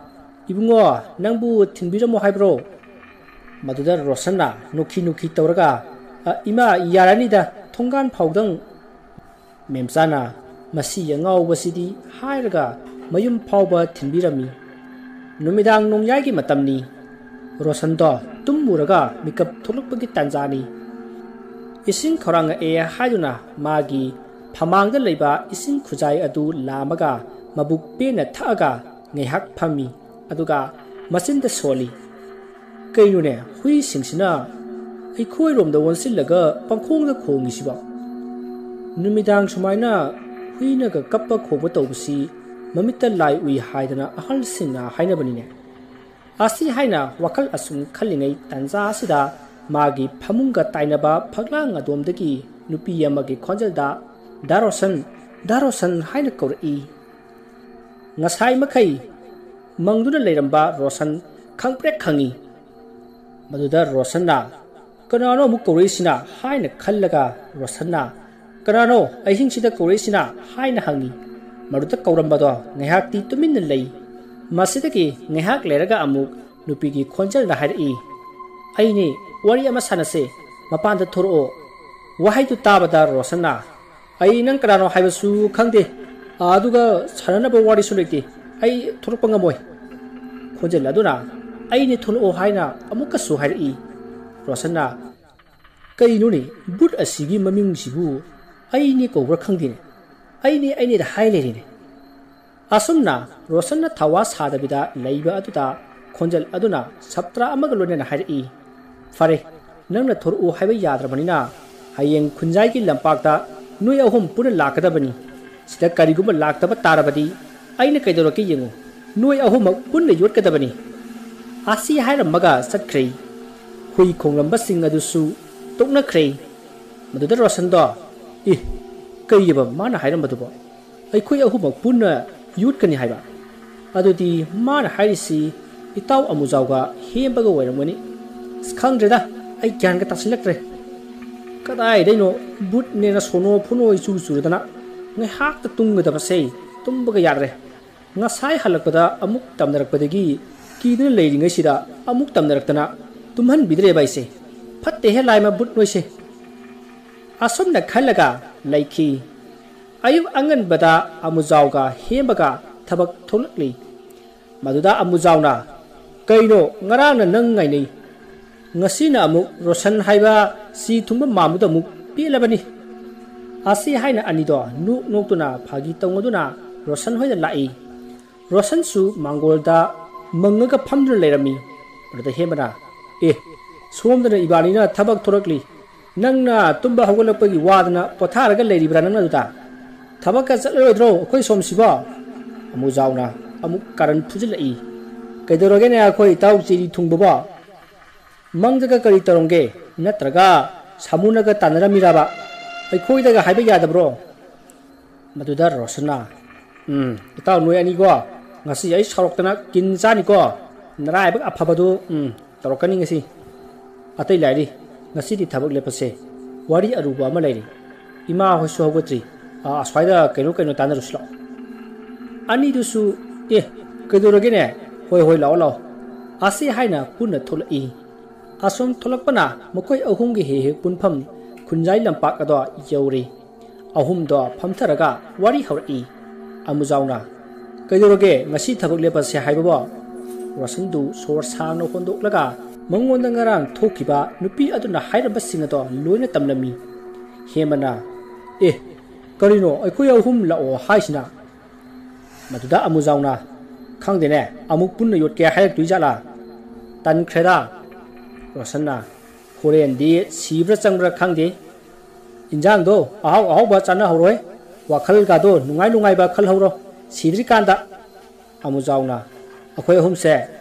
"ꯏꯕꯨꯡꯉꯣ, ꯅꯪꯕꯨ ꯊꯤꯟꯕꯤꯔꯝꯃꯣ ꯍꯥꯏꯕ꯭ꯔꯣ?" ꯃꯗꯨꯗ ꯔꯣꯁꯟꯅ ꯅꯨꯈꯤ ꯅꯨꯈꯤ ꯇꯧꯔꯒ, "ꯑ, ꯏꯃꯥ, ꯌꯥꯔꯅꯤꯗ, ꯊꯣꯡꯒꯥꯟ ꯐꯥꯎꯗꯪ"꯫ ꯃꯦꯝꯆꯥꯅ, "ꯃꯁꯤ ꯑꯉꯥꯎꯕꯁꯤꯗꯤ" ꯍꯥꯏꯔꯒ ꯃꯌꯨꯝ ꯐꯥꯎꯕ ꯊꯤꯟꯕꯤꯔꯝꯃꯤ꯫ ꯅꯨꯃꯤꯗꯥꯡ ꯅꯣꯡꯌꯥꯏꯒꯤ ꯃꯇꯝꯅꯤ꯫ ꯔꯣꯁꯟꯗꯣ ꯇꯨꯝꯃꯨꯔꯒ ꯃꯤꯀꯞ ꯊꯣꯛꯂꯛꯄꯒꯤ ꯇꯥꯟꯖꯥꯅꯤ꯫ ꯏꯁꯤꯡ ꯈꯧꯔꯥꯡꯉꯛꯑꯦ ꯍꯥꯏꯗꯨꯅ ꯃꯥꯒꯤ ꯐꯃꯥꯡꯗ ꯂꯩꯕ ꯏꯁꯤꯡ ꯈꯨꯖꯥꯏ ꯑꯗꯨ ꯂꯥꯝꯃꯒ ꯃꯕꯨꯛ ꯄꯦꯟꯅ ꯊꯛꯑꯒ ꯉꯥꯏꯍꯥꯛ ꯐꯝꯃꯤ꯫ ꯑꯗꯨꯒ ꯃꯆꯤꯟꯗ ꯁꯣꯜꯂꯤ꯫ "ꯀꯩꯅꯣꯅꯦ, ꯍꯨꯏꯁꯤꯡꯁꯤꯅ ꯑꯩꯈꯣꯏꯔꯣꯝꯗ ꯑꯣꯟꯁꯤꯜꯂꯒ ꯄꯪꯈꯣꯡꯗ ꯈꯣꯡꯉꯤꯁꯤꯕꯣ? ꯅꯨꯃꯤꯗꯥꯡ ꯁꯨꯃꯥꯏꯅ ꯍꯨꯏꯅꯒ ꯀꯞꯄ ꯈꯣꯡꯕ ꯇꯧꯕꯁꯤ ꯃꯃꯤꯠꯇ ꯂꯥꯏ ꯎꯏ ꯍꯥꯏꯗꯅ ꯑꯍꯜꯁꯤꯡꯅ ꯍꯥꯏꯅꯕꯅꯤꯅꯦ"꯫ ꯑꯁꯤ ꯍꯥꯏꯅ ꯋꯥꯈꯜ ꯑꯁꯨꯝ ꯈꯜꯂꯤꯉꯩ ꯇꯥꯟꯖꯥ ꯑꯁꯤꯗ ꯃꯥꯒꯤ ꯐꯃꯨꯡꯒ ꯇꯥꯏꯅꯕ ꯐꯛꯂꯥꯡ ꯑꯗꯣꯝꯗꯒꯤ ꯅꯨꯄꯤ ꯑꯃꯒꯤ ꯈꯣꯟꯖꯦꯜꯗ, "ꯗꯥ ꯔꯣꯁꯟ, ꯗꯥ ꯔꯣꯁꯟ" ꯍꯥꯏꯅ ꯀꯧꯔꯛꯏ꯫ ꯉꯁꯥꯏ ꯃꯈꯩ ꯃꯪꯗꯨꯅ ꯂꯩꯔꯝꯕ ꯔꯣꯁꯟ ꯈꯪꯄ꯭ꯔꯦꯛ ꯈꯪꯉꯤ꯫ ꯃꯗꯨꯗ ꯔꯣꯁꯟꯅ, "ꯀꯅꯥꯅꯣ ꯑꯃꯨꯛ ꯀꯧꯔꯛꯏꯁꯤꯅ?" ꯍꯥꯏꯅ ꯈꯜꯂꯒ ꯔꯣꯁꯟꯅ, "ꯀꯅꯥꯅꯣ ꯑꯍꯤꯡꯁꯤꯗ ꯀꯧꯔꯛꯏꯁꯤꯅ?" ꯍꯥꯏꯅ ꯍꯪꯉꯤ꯫ ꯃꯗꯨꯗ ꯀꯧꯔꯝꯕꯗꯣ ꯉꯥꯏꯍꯥꯛꯇꯤ ꯇꯨꯃꯤꯟꯅ ꯂꯩ꯫ ꯃꯁꯤꯗꯒꯤ ꯉꯥꯏꯍꯥꯛ ꯂꯩꯔꯒ ꯑꯃꯨꯛ ꯅꯨꯄꯤꯒꯤ ꯈꯣꯟꯖꯦꯜꯅ ꯍꯥꯏꯔꯛꯏ, "ꯑꯩꯅꯦ, ꯋꯥꯔꯤ ꯑꯃ ꯁꯥꯟꯅꯁꯦ, ꯃꯄꯥꯟꯗ ꯊꯣꯔꯛꯑꯣ꯫" ꯋꯥꯍꯩꯗꯨ ꯇꯥꯕꯗ ꯔꯣꯁꯟꯅ, "ꯑꯩ ꯅꯪ ꯀꯅꯥꯅꯣ ꯍꯥꯏꯕꯁꯨ ꯈꯪꯗꯦ, ꯑꯗꯨꯒ ꯁꯥꯟꯅꯅꯕ ꯋꯥꯔꯤꯁꯨ ꯂꯩꯇꯦ, ꯑꯩ ꯊꯣꯔꯛꯄ ꯉꯝꯃꯣꯏ꯫" ꯈꯣꯟꯖꯦꯜ ꯑꯗꯨꯅ, "ꯑꯩꯅꯦ, ꯊꯣꯛꯂꯛꯑꯣ" ꯍꯥꯏꯅ ꯑꯃꯨꯛꯀꯁꯨ ꯍꯥꯏꯔꯛꯏ꯫ ꯔꯣꯁꯟꯅ, "ꯀꯩꯅꯣꯅꯦ, ꯕꯨꯠ ꯑꯁꯤꯒꯤ ꯃꯃꯤꯡꯁꯤꯕꯨ ꯑꯩꯅꯦ ꯀꯧꯕ꯭ꯔꯥ ꯈꯪꯗꯦꯅꯦ, ꯑꯩꯅꯦ, ꯑꯩꯅꯦꯗ ꯍꯥꯏ ꯂꯩꯔꯦꯅꯦ꯫" ꯑꯁꯨꯝꯅ ꯔꯣꯁꯟꯅ ꯊꯋꯥ ꯁꯥꯗꯕꯤꯗ ꯂꯩꯕ ꯑꯗꯨꯗ ꯈꯣꯟꯖꯦꯜ ꯑꯗꯨꯅ ꯁꯞꯇ꯭ꯔꯥ ꯑꯃꯒ ꯂꯣꯏꯅꯅ ꯍꯥꯏꯔꯛꯏ, "ꯐꯔꯦ, ꯅꯪꯅ ꯊꯣꯔꯛꯎ ꯍꯥꯏꯕ ꯌꯥꯗ꯭ꯔꯕꯅꯤꯅ ꯍꯌꯦꯡ ꯈꯨꯟꯖꯥꯏꯒꯤ ꯂꯝꯄꯥꯛꯇ ꯅꯣꯏ ꯑꯍꯨꯝ ꯄꯨꯟꯅ ꯂꯥꯛꯀꯗꯕꯅꯤ꯫ ꯁꯤꯗ ꯀꯔꯤꯒꯨꯝꯕ ꯂꯥꯛꯇꯕ ꯇꯥꯔꯕꯗꯤ ꯑꯩꯅ ꯀꯩꯗꯧꯔꯛꯀꯦ ꯌꯦꯡꯉꯨ, ꯅꯣꯏ ꯑꯍꯨꯝꯃꯛ ꯄꯨꯟꯅ ꯌꯣꯠꯀꯗꯕꯅꯤ꯫" ꯑꯁꯤ ꯍꯥꯏꯔꯝꯃꯒ ꯆꯠꯈ꯭ꯔꯦ꯫ ꯍꯨꯏ ꯈꯣꯡꯂꯝꯕꯁꯤꯡ ꯑꯗꯨꯁꯨ ꯇꯣꯛꯅꯈ꯭ꯔꯦ꯫ ꯃꯗꯨꯗ ꯔꯣꯁꯟꯗꯣ, "ꯑꯦ, ꯀꯩꯑꯕ ꯃꯥꯅ ꯍꯥꯏꯔꯝꯕꯗꯨꯕꯣ? ꯑꯩꯈꯣꯏ ꯑꯍꯨꯝꯃꯛ ꯄꯨꯟꯅ ꯌꯣꯠꯀꯅꯤ ꯍꯥꯏꯕ? ꯑꯗꯨꯗꯤ ꯃꯥꯅ ꯍꯥꯏꯔꯤꯁꯤ ꯏꯇꯥꯎ ꯑꯃꯨꯖꯥꯎꯒ ꯍꯦꯝꯕꯒ ꯑꯣꯏꯔꯝꯒꯅꯤ꯫ ꯑꯁ, ꯈꯪꯗ꯭ꯔꯦꯗ, ꯑꯩ ꯒ꯭ꯌꯥꯟꯒ ꯇꯥꯁꯤꯜꯂꯛꯇ꯭ꯔꯦ꯫ ꯀꯗꯥꯏꯗꯩꯅꯣ ꯕꯨꯠꯅꯦꯅ ꯁꯣꯅꯣ ꯐꯨꯅꯣ ꯏꯆꯨ ꯆꯨꯔꯗꯅ ꯉꯥꯏꯍꯥꯛꯇ ꯇꯨꯝꯒꯗꯕꯁꯦ ꯇꯨꯝꯕꯒ ꯌꯥꯗ꯭ꯔꯦ꯫ ꯉꯁꯥꯏ ꯍꯜꯂꯛꯄꯗ ꯑꯃꯨꯛ ꯇꯝꯅꯔꯛꯄꯗꯒꯤ ꯀꯤꯗꯨꯅ ꯂꯩꯔꯤꯉꯩꯁꯤꯗ ꯑꯃꯨꯛ ꯇꯝꯅꯔꯛꯇꯅ ꯇꯨꯝꯍꯟꯕꯤꯗ꯭ꯔꯦꯕ ꯑꯩꯁꯦ꯫ ꯐꯠꯇꯦꯍꯦ ꯂꯥꯏꯃ ꯕꯨꯠ ꯅꯣꯏꯁꯦ꯫" ꯑꯁꯨꯝꯅ ꯈꯜꯂꯒ ꯂꯩꯈꯤ꯫ ꯑꯌꯨꯛ ꯑꯉꯟꯕꯗ ꯑꯃꯨꯖꯥꯎꯒ ꯍꯦꯝꯕꯒ ꯊꯕꯛ ꯊꯣꯛꯂꯛꯂꯤ꯫ ꯃꯗꯨꯗ ꯑꯃꯨꯖꯥꯎꯅ, "ꯀꯩꯅꯣ, ꯉꯔꯥꯡꯅ ꯅꯪ ꯉꯥꯏꯅꯩ, ꯉꯁꯤꯅ ꯑꯃꯨꯛ ꯔꯣꯁꯟ ꯍꯥꯏꯕ ꯁꯤ ꯊꯨꯡꯕ ꯃꯥꯟꯕꯗꯣ ꯑꯃꯨꯛ ꯄꯦꯜꯂꯕꯅꯤ꯫" ꯑꯁꯤ ꯍꯥꯏꯅ ꯑꯅꯤꯗꯣ ꯅꯣꯛ ꯅꯣꯛꯇꯨꯅ ꯐꯥꯒꯤ ꯇꯧꯅꯗꯨꯅ ꯔꯣꯁꯟ ꯍꯣꯏꯗ ꯂꯥꯛꯏ꯫ ꯔꯣꯁꯟꯁꯨ ꯃꯥꯡꯒꯣꯜꯗ ꯃꯪꯉꯒ ꯐꯝꯗꯨꯅ ꯂꯩꯔꯝꯃꯤ꯫ ꯑꯗꯨꯗ ꯍꯦꯝꯕꯅ, "ꯑꯦ, ꯁꯣꯝꯗꯅ ꯏꯕꯥꯅꯤꯅ ꯊꯕꯛ ꯊꯣꯔꯛꯂꯤ, ꯅꯪꯅ ꯇꯨꯝꯕ ꯍꯧꯒꯠꯂꯛꯄꯒꯤ ꯋꯥꯗꯅ ꯄꯣꯊꯥꯔꯒ ꯂꯩꯔꯤꯕ꯭ꯔꯥ ꯅꯪꯅ ꯑꯗꯨꯗ? ꯊꯕꯛꯀ ꯆꯠꯂꯔꯣꯏꯗ꯭ꯔꯣ ꯑꯩꯈꯣꯏ ꯁꯣꯝꯁꯤꯕꯣ?" ꯑꯃꯨꯖꯥꯎꯅ ꯑꯃꯨꯛ ꯀꯥꯔꯟ ꯐꯨꯖꯤꯜꯂꯛꯏ꯫ "ꯀꯩꯗꯧꯔꯒꯦꯅꯦ ꯑꯩꯈꯣꯏ ꯏꯇꯥꯎ ꯆꯦꯔꯤ ꯊꯨꯡꯕꯕꯣ? ꯃꯪꯗꯒ ꯀꯔꯤ ꯇꯧꯔꯝꯒꯦ? ꯅꯠꯇ꯭ꯔꯒ ꯁꯥꯃꯨꯅꯒ ꯇꯥꯟꯅꯔꯝꯃꯤꯔꯕ? ꯑꯩꯈꯣꯏꯗꯒ ꯍꯥꯏꯕ ꯌꯥꯗꯕ꯭ꯔꯣ?" ꯃꯗꯨꯗ ꯔꯣꯁꯟꯅ, "ꯎꯝ, ꯏꯇꯥꯎ ꯅꯣꯏ ꯑꯅꯤꯀꯣ, ꯉꯁꯤ ꯑꯩ ꯁꯥꯎꯔꯛꯇꯅ ꯀꯤꯟ ꯆꯥꯅꯤꯀꯣ, ꯅꯔꯥꯏꯕꯛ ꯑꯐꯕꯗꯨ, ꯎꯝ, ꯇꯧꯔꯛꯀꯅꯤ ꯉꯁꯤ꯫ ꯑꯇꯩ ꯂꯥꯏꯔꯤ, ꯉꯁꯤꯗꯤ ꯊꯕꯛ ꯂꯦꯞꯄꯁꯦ, ꯋꯥꯔꯤ ꯑꯔꯨꯕ ꯑꯃ ꯂꯩꯔꯤ꯫ ꯏꯃꯥ ꯍꯣꯏꯁꯨ ꯍꯧꯒꯠꯇ꯭ꯔꯤ, ꯑꯥ, ꯑꯁ꯭ꯋꯥꯏꯗ ꯀꯩꯅꯣ ꯀꯩꯅꯣ ꯇꯥꯟꯅꯔꯨꯁꯤ ꯂꯥꯛꯑꯣ꯫" ꯑꯅꯤꯗꯨꯁꯨ, "ꯑꯦ, "ꯀꯩꯗꯧꯔꯒꯦꯅꯦ? ꯍꯣꯏ, ꯍꯣꯏ, ꯂꯥꯛꯑꯣ, ꯂꯥꯛꯑꯣ꯫" ꯑꯁꯤ ꯍꯥꯏꯅ ꯄꯨꯟꯅ ꯊꯣꯛꯂꯛꯏ꯫ ꯑꯁꯨꯝ ꯊꯣꯛꯂꯛꯄꯅ ꯃꯈꯣꯏ ꯑꯍꯨꯝꯒꯤ ꯍꯦꯛ ꯍꯦꯛ ꯄꯨꯟꯐꯝ ꯈꯨꯟꯖꯥꯏ ꯂꯝꯄꯥꯛ ꯑꯗꯣ ꯌꯧꯔꯦ꯫ ꯑꯍꯨꯝꯗꯣ ꯐꯝꯊꯔꯒ ꯋꯥꯔꯤ ꯍꯧꯔꯛꯏ꯫ ꯑꯃꯨꯖꯥꯎꯅ, "ꯀꯩꯗꯧꯔꯒꯦ, ꯉꯁꯤ ꯊꯕꯛ ꯂꯦꯞꯄꯁꯦ ꯍꯥꯏꯕꯕꯣ?" ꯔꯣꯁꯟꯗꯨ ꯁꯣꯔ ꯁꯥꯡꯅ ꯍꯣꯟꯗꯣꯛꯂꯒ ꯃꯉꯣꯟꯗ ꯉꯔꯥꯡ ꯊꯣꯛꯈꯤꯕ ꯅꯨꯄꯤ ꯑꯗꯨꯅ ꯍꯥꯏꯔꯝꯕꯁꯤꯡ ꯑꯗꯣ ꯂꯣꯏꯅ ꯇꯝꯂꯝꯃꯤ꯫ ꯍꯦꯃꯅ, "ꯑꯦ, ꯀꯔꯤꯅꯣ ꯑꯩꯈꯣꯏ ꯑꯍꯨꯝ ꯂꯥꯛꯑꯣ ꯍꯥꯏꯁꯤꯅ?" ꯃꯗꯨꯗ ꯑꯃꯨꯖꯥꯎꯅ, "ꯈꯪꯗꯦꯅꯦ, ꯑꯃꯨꯛ ꯄꯨꯟꯅ ꯌꯣꯠꯀꯦ ꯍꯥꯏꯔꯛꯇꯣꯏ ꯖꯥꯠꯂꯥ? ꯇꯟꯈ꯭ꯔꯦꯗ꯫" ꯔꯣꯁꯟꯅ, "ꯍꯣꯔꯦꯟꯗꯤ ꯁꯤꯕ꯭ꯔꯥ ꯆꯪꯕ꯭ꯔꯥ ꯈꯪꯗꯦ꯫ ꯏꯟꯖꯥꯡꯗꯣ ꯑꯍꯥꯎ ꯑꯍꯥꯎꯕ ꯆꯥꯅꯍꯧꯔꯣꯏ꯫ ꯋꯥꯈꯜꯒꯗꯣ ꯅꯨꯡꯉꯥꯏ ꯅꯨꯡꯉꯥꯏꯕ ꯈꯜꯍꯧꯔꯣ ꯁꯤꯗ꯭ꯔꯤꯀꯥꯟꯗ꯫" ꯑꯃꯨꯖꯥꯎꯅ, "ꯑꯩꯈꯣꯏ ꯑꯍꯨꯝꯁꯦ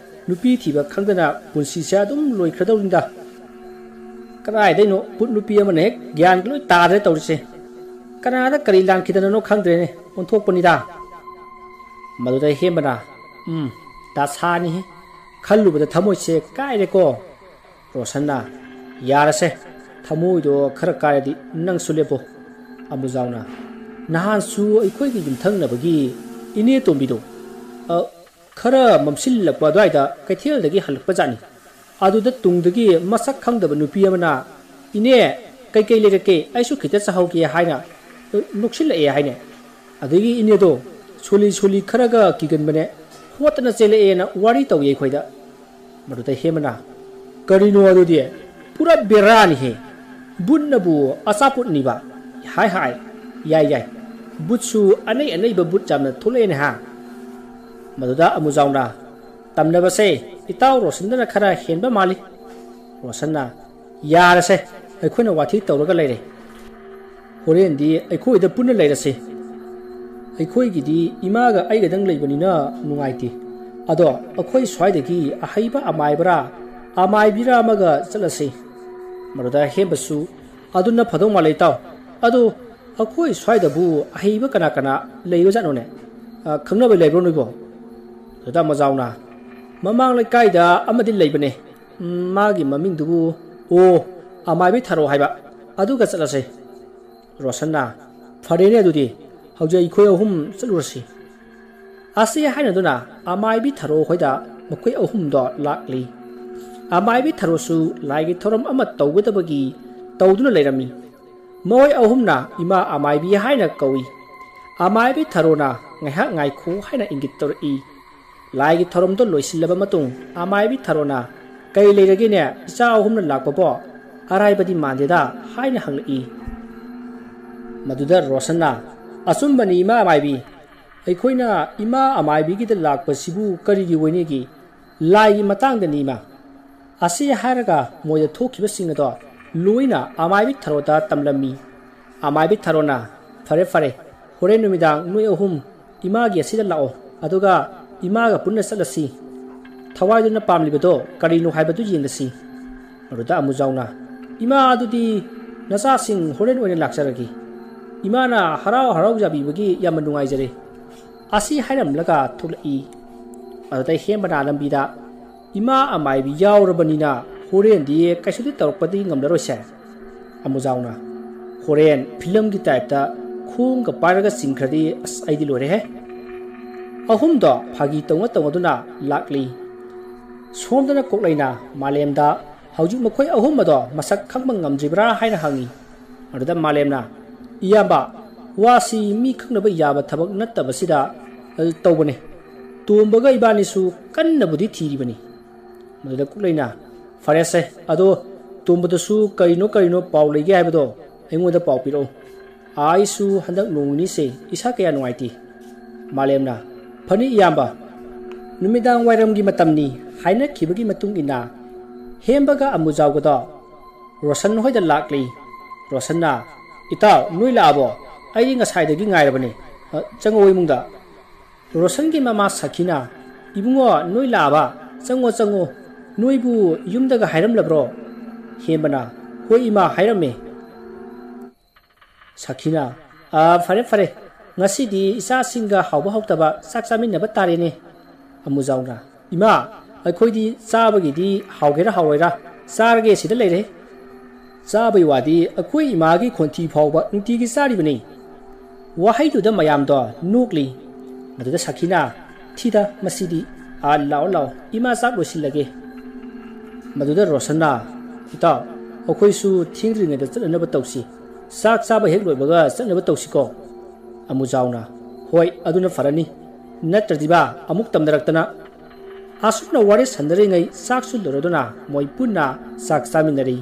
ꯅꯨꯄꯤ ꯊꯤꯕ ꯈꯪꯗꯅ ꯄꯨꯟꯁꯤꯁꯦ ꯑꯗꯨꯝ ꯂꯣꯏꯈ꯭ꯔꯗꯧꯔꯤꯗ꯫ ꯀꯗꯥꯏꯗꯩꯅꯣ ꯕꯨꯠ ꯅꯨꯄꯤ ꯑꯃꯅ ꯍꯦꯛ ꯒ꯭ꯌꯥꯟꯒ ꯂꯣꯏ ꯇꯥꯗ꯭ꯔꯦ ꯇꯧꯔꯤꯁꯦ꯫ ꯀꯅꯥꯗ ꯀꯔꯤ ꯂꯥꯟꯈꯤꯗꯅꯅꯣ ꯈꯪꯗ꯭ꯔꯦꯅꯦ, ꯑꯣꯟꯊꯣꯛꯄꯅꯤꯗ꯫" ꯃꯗꯨꯗ ꯍꯦꯝꯕꯅ, "ꯎꯝ, ꯗꯁꯥꯅꯤꯍꯦ꯫ ꯈꯜꯂꯨꯕꯗ ꯊꯃꯣꯏꯁꯦ ꯀꯥꯏꯔꯦꯀꯣ꯫" ꯔꯣꯁꯟꯅ, "ꯌꯥꯔꯁꯦ, ꯊꯃꯣꯏꯗꯣ ꯈꯔ ꯀꯥꯏꯔꯗꯤ ꯅꯪꯁꯨ ꯂꯦꯞꯄꯣ꯫" ꯑꯃꯨꯖꯥꯎꯅ, "ꯅꯍꯥꯟꯁꯨ ꯑꯩꯈꯣꯏꯒꯤ ꯌꯨꯝꯊꯪꯅꯕꯒꯤ ꯏꯅꯦ ꯇꯣꯝꯕꯤꯗꯣ, ꯑ, ꯈꯔ ꯃꯝꯁꯤꯜꯂꯛꯄ ꯑꯗꯨꯋꯥꯏꯗ ꯀꯩꯊꯦꯜꯗꯒꯤ ꯍꯜꯂꯛꯄ ꯖꯥꯠꯅꯤ꯫ ꯑꯗꯨꯗ ꯇꯨꯡꯗꯒꯤ ꯃꯁꯛ ꯈꯪꯗꯕ ꯅꯨꯄꯤ ꯑꯃꯅ, 'ꯏꯅꯦ, ꯀꯩꯀꯩ ꯂꯩꯔꯛꯀꯦ? ꯑꯩꯁꯨ ꯈꯤꯇ ꯆꯥꯍꯧꯒꯦ,' ꯍꯥꯏꯅ ꯅꯣꯛꯁꯤꯜꯂꯛꯑꯦ ꯍꯥꯏꯅꯦ꯫ ꯑꯗꯒꯤ ꯏꯅꯦꯗꯣ ꯁꯣꯜꯂꯤ ꯁꯣꯜꯂꯤ ꯈꯔꯒ ꯀꯤꯒꯟꯕꯅꯦ, ꯍꯣꯠꯇꯅ ꯆꯦꯜꯂꯛꯑꯦꯅ ꯋꯥꯔꯤ ꯇꯧꯏ ꯑꯩꯈꯣꯏꯗ꯫" ꯃꯗꯨꯗ ꯍꯦꯃꯅ, "ꯀꯔꯤꯅꯣ ꯑꯗꯨꯗꯤ? ꯄꯨꯔꯥ ꯕꯦꯔꯥꯅꯤꯍꯦ꯫ ꯕꯨꯠꯅꯕꯨ ꯑꯆꯥꯄꯣꯠꯅꯤꯕ꯫ ꯍꯥꯏ ꯍꯥꯏ, ꯌꯥꯏ ꯌꯥꯏ, ꯕꯨꯠꯁꯨ ꯑꯅꯩ ꯑꯅꯩꯕ ꯕꯨꯠ ꯌꯥꯝꯅ ꯊꯣꯛꯂꯛꯑꯦꯅꯦ ꯍꯥ?" ꯃꯗꯨꯗ ꯑꯃꯨꯖꯥꯎꯅ, "ꯇꯝꯅꯕꯁꯦ ꯏꯇꯥꯎ ꯔꯣꯁꯟꯗꯅ ꯈꯔ ꯍꯦꯟꯕ ꯃꯥꯜꯂꯤ꯫" ꯔꯣꯁꯟꯅ, "ꯌꯥꯔꯁꯦ, ꯑꯩꯈꯣꯏꯅ ꯋꯥꯊꯤ ꯇꯧꯔꯒ ꯂꯩꯔꯦ꯫ ꯍꯣꯔꯦꯟꯗꯤ ꯑꯩꯈꯣꯏꯗ ꯄꯨꯟꯅ ꯂꯩꯔꯁꯤ꯫ ꯑꯩꯈꯣꯏꯒꯤꯗꯤ ꯏꯃꯥꯒ ꯑꯩꯒꯗꯪ ꯂꯩꯕꯅꯤꯅ ꯅꯨꯡꯉꯥꯏꯇꯦ꯫ ꯑꯗꯣ ꯑꯩꯈꯣꯏ ꯁ꯭ꯋꯥꯏꯗꯒꯤ ꯑꯍꯩꯕ ꯑꯃꯥꯏꯕꯔꯥ, ꯑꯃꯥꯏꯕꯤꯔꯥ ꯑꯃꯒ ꯆꯠꯂꯁꯤ꯫" ꯃꯗꯨꯗ ꯍꯦꯝꯕꯁꯨ, "ꯑꯗꯨꯅ ꯐꯗꯧ ꯃꯥꯜꯂꯦ ꯏꯇꯥꯎ꯫ ꯑꯗꯣ ꯑꯩꯈꯣꯏ ꯁ꯭ꯋꯥꯏꯗꯕꯨ ꯑꯍꯩꯕ ꯀꯅꯥ ꯀꯅꯥ ꯂꯩꯕꯖꯥꯠꯅꯣꯅꯦ? ꯑ, ꯈꯪꯅꯕ ꯂꯩꯕ꯭ꯔꯣ ꯅꯣꯏꯕꯣ?" ꯑꯗꯨꯗ ꯃꯖꯥꯎꯅ, "ꯃꯃꯥꯡ ꯂꯩꯀꯥꯏꯗ ꯑꯃꯗꯤ ꯂꯩꯕꯅꯦ꯫ ꯎꯝ, ꯃꯥꯒꯤ ꯃꯃꯤꯡꯗꯨꯕꯨ, ꯑꯣ, ꯑꯃꯥꯏꯕꯤ ꯊꯥꯔꯣ ꯍꯥꯏꯕ꯫ ꯑꯗꯨꯒ ꯆꯠꯂꯁꯦ꯫" ꯔꯣꯁꯟꯅ, "ꯐꯔꯦꯅꯦ ꯑꯗꯨꯗꯤ, ꯍꯧꯖꯤꯛ ꯑꯩꯈꯣꯏ ꯑꯍꯨꯝ ꯆꯠꯂꯨꯔꯁꯤ꯫" ꯑꯁꯤ ꯍꯥꯏꯅꯗꯨꯅ ꯑꯃꯥꯏꯕꯤ ꯊꯔꯣ ꯍꯣꯏꯗ ꯃꯈꯣꯏ ꯑꯍꯨꯝꯗꯣ ꯂꯥꯛꯂꯤ꯫ ꯑꯃꯥꯏꯕꯤ ꯊꯔꯣꯁꯨ ꯂꯥꯏꯒꯤ ꯊꯧꯔꯝ ꯑꯃ ꯇꯧꯒꯗꯕꯒꯤ ꯇꯧꯗꯨꯅ ꯂꯩꯔꯝꯃꯤ꯫ ꯃꯈꯣꯏ ꯑꯍꯨꯝꯅ ꯏꯃꯥ ꯑꯃꯥꯏꯕꯤ ꯍꯥꯏꯅ ꯀꯧꯏ꯫ ꯑꯃꯥꯏꯕꯤ ꯊꯔꯣꯅ ꯉꯥꯏꯍꯥꯛ ꯉꯥꯏꯈꯣ ꯍꯥꯏꯅ ꯏꯪꯒꯤꯠ ꯇꯧꯔꯛꯏ꯫ ꯂꯥꯏꯒꯤ ꯊꯧꯔꯝꯗꯣ ꯂꯣꯏꯁꯤꯜꯂꯕ ꯃꯇꯨꯡ ꯑꯃꯥꯏꯕꯤ ꯊꯔꯣꯅ "ꯀꯩ ꯂꯩꯔꯒꯦꯅꯦ, ꯏꯆꯥ ꯑꯍꯨꯝꯅ ꯂꯥꯛꯄꯕꯣ? ꯑꯔꯥꯏꯕꯗꯤ ꯃꯥꯟꯗꯦꯗ" ꯍꯥꯏꯅ ꯍꯪꯂꯛꯏ꯫ ꯃꯗꯨꯗ ꯔꯣꯁꯟꯅ, "ꯑꯆꯨꯝꯕꯅꯤ ꯏꯃꯥ ꯑꯃꯥꯏꯕꯤ, ꯑꯩꯈꯣꯏꯅ ꯏꯃꯥ ꯑꯃꯥꯏꯕꯤꯒꯤꯗ ꯂꯥꯛꯄꯁꯤꯕꯨ ꯀꯔꯤꯒꯤ ꯑꯣꯏꯅꯤꯒꯦ? ꯂꯥꯏꯒꯤ ꯃꯇꯥꯡꯗꯅꯤ ꯏꯃꯥ"꯫ ꯑꯁꯤ ꯍꯥꯏꯔꯒ ꯃꯣꯏꯗ ꯊꯣꯛꯈꯤꯕꯁꯤꯡ ꯑꯗꯣ ꯂꯣꯏꯅ ꯑꯃꯥꯏꯕꯤ ꯊꯔꯣꯗ ꯇꯝꯂꯝꯃꯤ꯫ ꯑꯃꯥꯏꯕꯤ ꯊꯔꯣꯅ, "ꯐꯔꯦ ꯐꯔꯦ, ꯍꯣꯔꯦꯟ ꯅꯨꯃꯤꯗꯥꯡ ꯅꯣꯏ ꯑꯍꯨꯝ ꯏꯃꯥꯒꯤ ꯑꯁꯤꯗ ꯂꯥꯛꯑꯣ, ꯑꯗꯨꯒ ꯏꯃꯥꯒ ꯄꯨꯟꯅ ꯆꯠꯂꯁꯤ꯫ ꯊꯋꯥꯏꯗꯨꯅ ꯄꯥꯝꯂꯤꯕꯗꯣ ꯀꯔꯤꯅꯣ ꯍꯥꯏꯕꯗꯨ ꯌꯦꯡꯂꯁꯤ"꯫ ꯃꯗꯨꯗ ꯑꯃꯨꯖꯥꯎꯅ, "ꯏꯃꯥ, ꯑꯗꯨꯗꯤ ꯅꯆꯥꯁꯤꯡ ꯍꯣꯔꯦꯟ ꯑꯣꯏꯅ ꯂꯥꯛꯆꯔꯒꯦ꯫ ꯏꯃꯥꯅ ꯍꯔꯥꯎ ꯍꯔꯥꯎ ꯌꯥꯕꯤꯕꯒꯤ ꯌꯥꯝꯅ ꯅꯨꯡꯉꯥꯏꯖꯔꯦ"꯫ ꯑꯁꯤ ꯍꯥꯏꯔꯝꯂꯒ ꯊꯣꯛꯂꯛꯏ꯫ ꯑꯗꯨꯗ ꯍꯦꯝꯕꯅ ꯂꯝꯕꯤꯗ, "ꯏꯃꯥ ꯑꯃꯥꯏꯕꯤ ꯌꯥꯎꯔꯕꯅꯤꯅ ꯍꯣꯔꯦꯟꯗꯤ ꯀꯩꯁꯨꯗꯤ ꯇꯧꯔꯛꯄꯗꯤ ꯉꯝꯂꯔꯣꯏꯁꯦ"꯫ ꯑꯃꯨꯖꯥꯎꯅ, "ꯍꯣꯔꯦꯟ ꯐꯤꯂꯝꯒꯤ ꯇꯥꯏꯞꯇ ꯈꯣꯡꯒ ꯄꯥꯏꯔꯒ ꯆꯤꯡꯈ꯭ꯔꯗꯤ ꯑꯁ ꯑꯩꯗꯤ ꯂꯣꯏꯔꯦꯍꯦ"꯫ ꯑꯍꯨꯝꯗꯣ ꯐꯥꯒꯤ ꯇꯧꯅ ꯇꯧꯅꯗꯨꯅ ꯂꯥꯛꯂꯤ꯫ ꯁꯣꯝꯗꯅ ꯀꯣꯛꯂꯩꯅ ꯃꯥꯂꯦꯝꯗ ꯍꯧꯖꯤꯛ ꯃꯈꯣꯏ ꯑꯍꯨꯝ ꯑꯗꯣ ꯃꯁꯛ ꯈꯪꯕ ꯉꯝꯗ꯭ꯔꯤꯕ꯭ꯔꯥ ꯍꯥꯏꯅ ꯍꯪꯉꯤ꯫ ꯑꯗꯨꯗ ꯃꯥꯂꯦꯝꯅ, "ꯏꯌꯥꯝꯕ, ꯋꯥꯁꯤ ꯃꯤ ꯈꯪꯅꯕ ꯌꯥꯕ ꯊꯕꯛ ꯅꯠꯇꯕꯁꯤꯗ, ꯑ, ꯇꯧꯕꯅꯤ꯫ ꯇꯣꯝꯕꯒ ꯏꯕꯥꯅꯤꯁꯨ ꯀꯟꯅꯕꯨꯗꯤ ꯊꯤꯔꯤꯕꯅꯤ"꯫ ꯃꯗꯨꯗ ꯀꯣꯛꯂꯩꯅ, "ꯐꯔꯦꯁꯦ, ꯑꯗꯣ ꯇꯣꯝꯕꯗꯁꯨ ꯀꯔꯤꯅꯣ ꯀꯔꯤꯅꯣ ꯄꯥꯎ ꯂꯩꯒꯦ ꯍꯥꯏꯕꯗꯣ ꯑꯩꯉꯣꯟꯗ ꯄꯥꯎ ꯄꯤꯔꯛꯎ꯫ ꯑꯩꯁꯨ ꯍꯟꯗꯛ ꯅꯣꯡ ꯅꯤꯅꯤꯁꯦ ꯏꯁꯥ ꯀꯌꯥ ꯅꯨꯡꯉꯥꯏꯇꯦ"꯫ ꯃꯥꯂꯦꯝꯅ, "ꯐꯅꯤ ꯏꯌꯥꯝꯕ, ꯅꯨꯃꯤꯗꯥꯡ ꯋꯥꯏꯔꯝꯒꯤ ꯃꯇꯝꯅꯤ" ꯍꯥꯏꯅꯈꯤꯕꯒꯤ ꯃꯇꯨꯡ ꯏꯟꯅ ꯍꯦꯝꯕꯒ ꯑꯃꯨꯖꯥꯎꯒꯗꯣ ꯔꯣꯁꯟ ꯍꯣꯏꯗ ꯂꯥꯛꯂꯤ꯫ ꯔꯣꯁꯟꯅ, "ꯏꯇꯥꯎ, ꯅꯣꯏ ꯂꯥꯛꯑꯕꯣ? ꯑꯩꯗꯤ ꯉꯁꯥꯏꯗꯒꯤ ꯉꯥꯏꯔꯕꯅꯦ꯫ ꯑ, ꯆꯪꯉꯛꯑꯣ ꯏꯃꯨꯡꯗ"꯫ ꯔꯣꯁꯟꯒꯤ ꯃꯃꯥ ꯁꯈꯤꯅ, "ꯏꯕꯨꯡꯉꯣ, ꯅꯣꯏ ꯂꯥꯛꯑꯕ? ꯆꯪꯉꯣ, ꯆꯪꯉꯣ꯫ ꯅꯣꯏꯕꯨ ꯌꯨꯝꯗꯒ ꯍꯥꯏꯔꯝꯂꯕ꯭ꯔꯣ?" ꯍꯦꯝꯕꯅ, "ꯍꯣꯏ ꯏꯃꯥ, ꯍꯥꯏꯔꯝꯃꯦ"꯫ ꯁꯈꯤꯅ, "ꯑ, ꯐꯔꯦ, ꯐꯔꯦ꯫ ꯉꯁꯤꯗꯤ ꯏꯆꯥꯁꯤꯡꯒ ꯍꯥꯎꯕ ꯍꯥꯎꯇꯕ ꯆꯥꯛ ꯆꯥꯃꯤꯟꯅꯕ ꯇꯥꯔꯦꯅꯦ"꯫ ꯑꯃꯨꯖꯥꯎꯅ, "ꯏꯃꯥ, ꯑꯩꯈꯣꯏꯗꯤ ꯆꯥꯕꯒꯤꯗꯤ ꯍꯥꯎꯒꯦꯔꯥ ꯍꯥꯎꯔꯣꯏꯔꯥ ꯆꯥꯔꯒꯦ ꯁꯤꯗ ꯂꯩꯔꯦ"꯫ "ꯆꯥꯕꯒꯤ ꯋꯥꯗꯤ ꯑꯩꯈꯣꯏ ꯏꯃꯥꯒꯤ ꯈꯣꯟꯊꯤ ꯐꯥꯎꯕ ꯅꯨꯡꯇꯤꯒꯤ ꯆꯥꯔꯤꯕꯅꯤ"꯫ ꯋꯥꯍꯩꯗꯨꯗ ꯃꯌꯥꯝꯗꯣ ꯅꯣꯛꯂꯤ꯫ ꯑꯗꯨꯗ ꯁꯥꯈꯤꯅ, "ꯊꯤꯗ ꯃꯁꯤꯗꯤ, ꯑꯥ, ꯂꯥꯛꯑꯣ, ꯂꯥꯛꯑꯣ, ꯏꯃꯥ ꯆꯥꯛ ꯂꯣꯏꯁꯤꯜꯂꯒꯦ"꯫ ꯃꯗꯨꯗ ꯔꯣꯁꯟꯅ, "ꯏꯇꯥꯎ, ꯑꯩꯈꯣꯏꯁꯨ ꯊꯦꯡꯗ꯭ꯔꯤꯉꯩꯗ ꯆꯠꯅꯅꯕ ꯇꯧꯁꯤ꯫ ꯆꯥꯛ ꯆꯥꯕ ꯍꯦꯛ ꯂꯣꯏꯕꯒ ꯆꯠꯅꯕ ꯇꯧꯁꯤꯀꯣ"꯫ ꯑꯃꯨꯖꯥꯎꯅ, "ꯍꯣꯏ, ꯑꯗꯨꯅ ꯐꯔꯅꯤ꯫ ꯅꯠꯇ꯭ꯔꯗꯤꯕ ꯑꯃꯨꯛ ꯇꯝꯅꯔꯛꯇꯅ"꯫ ꯑꯁꯨꯝꯅ ꯋꯥꯔꯤ ꯁꯥꯟꯅꯔꯤꯉꯩ ꯆꯥꯛꯁꯨ ꯂꯣꯏꯔꯗꯨꯅ ꯃꯣꯏ ꯄꯨꯟꯅ ꯆꯥꯛ ꯆꯥꯃꯤꯟꯅꯔꯤ꯫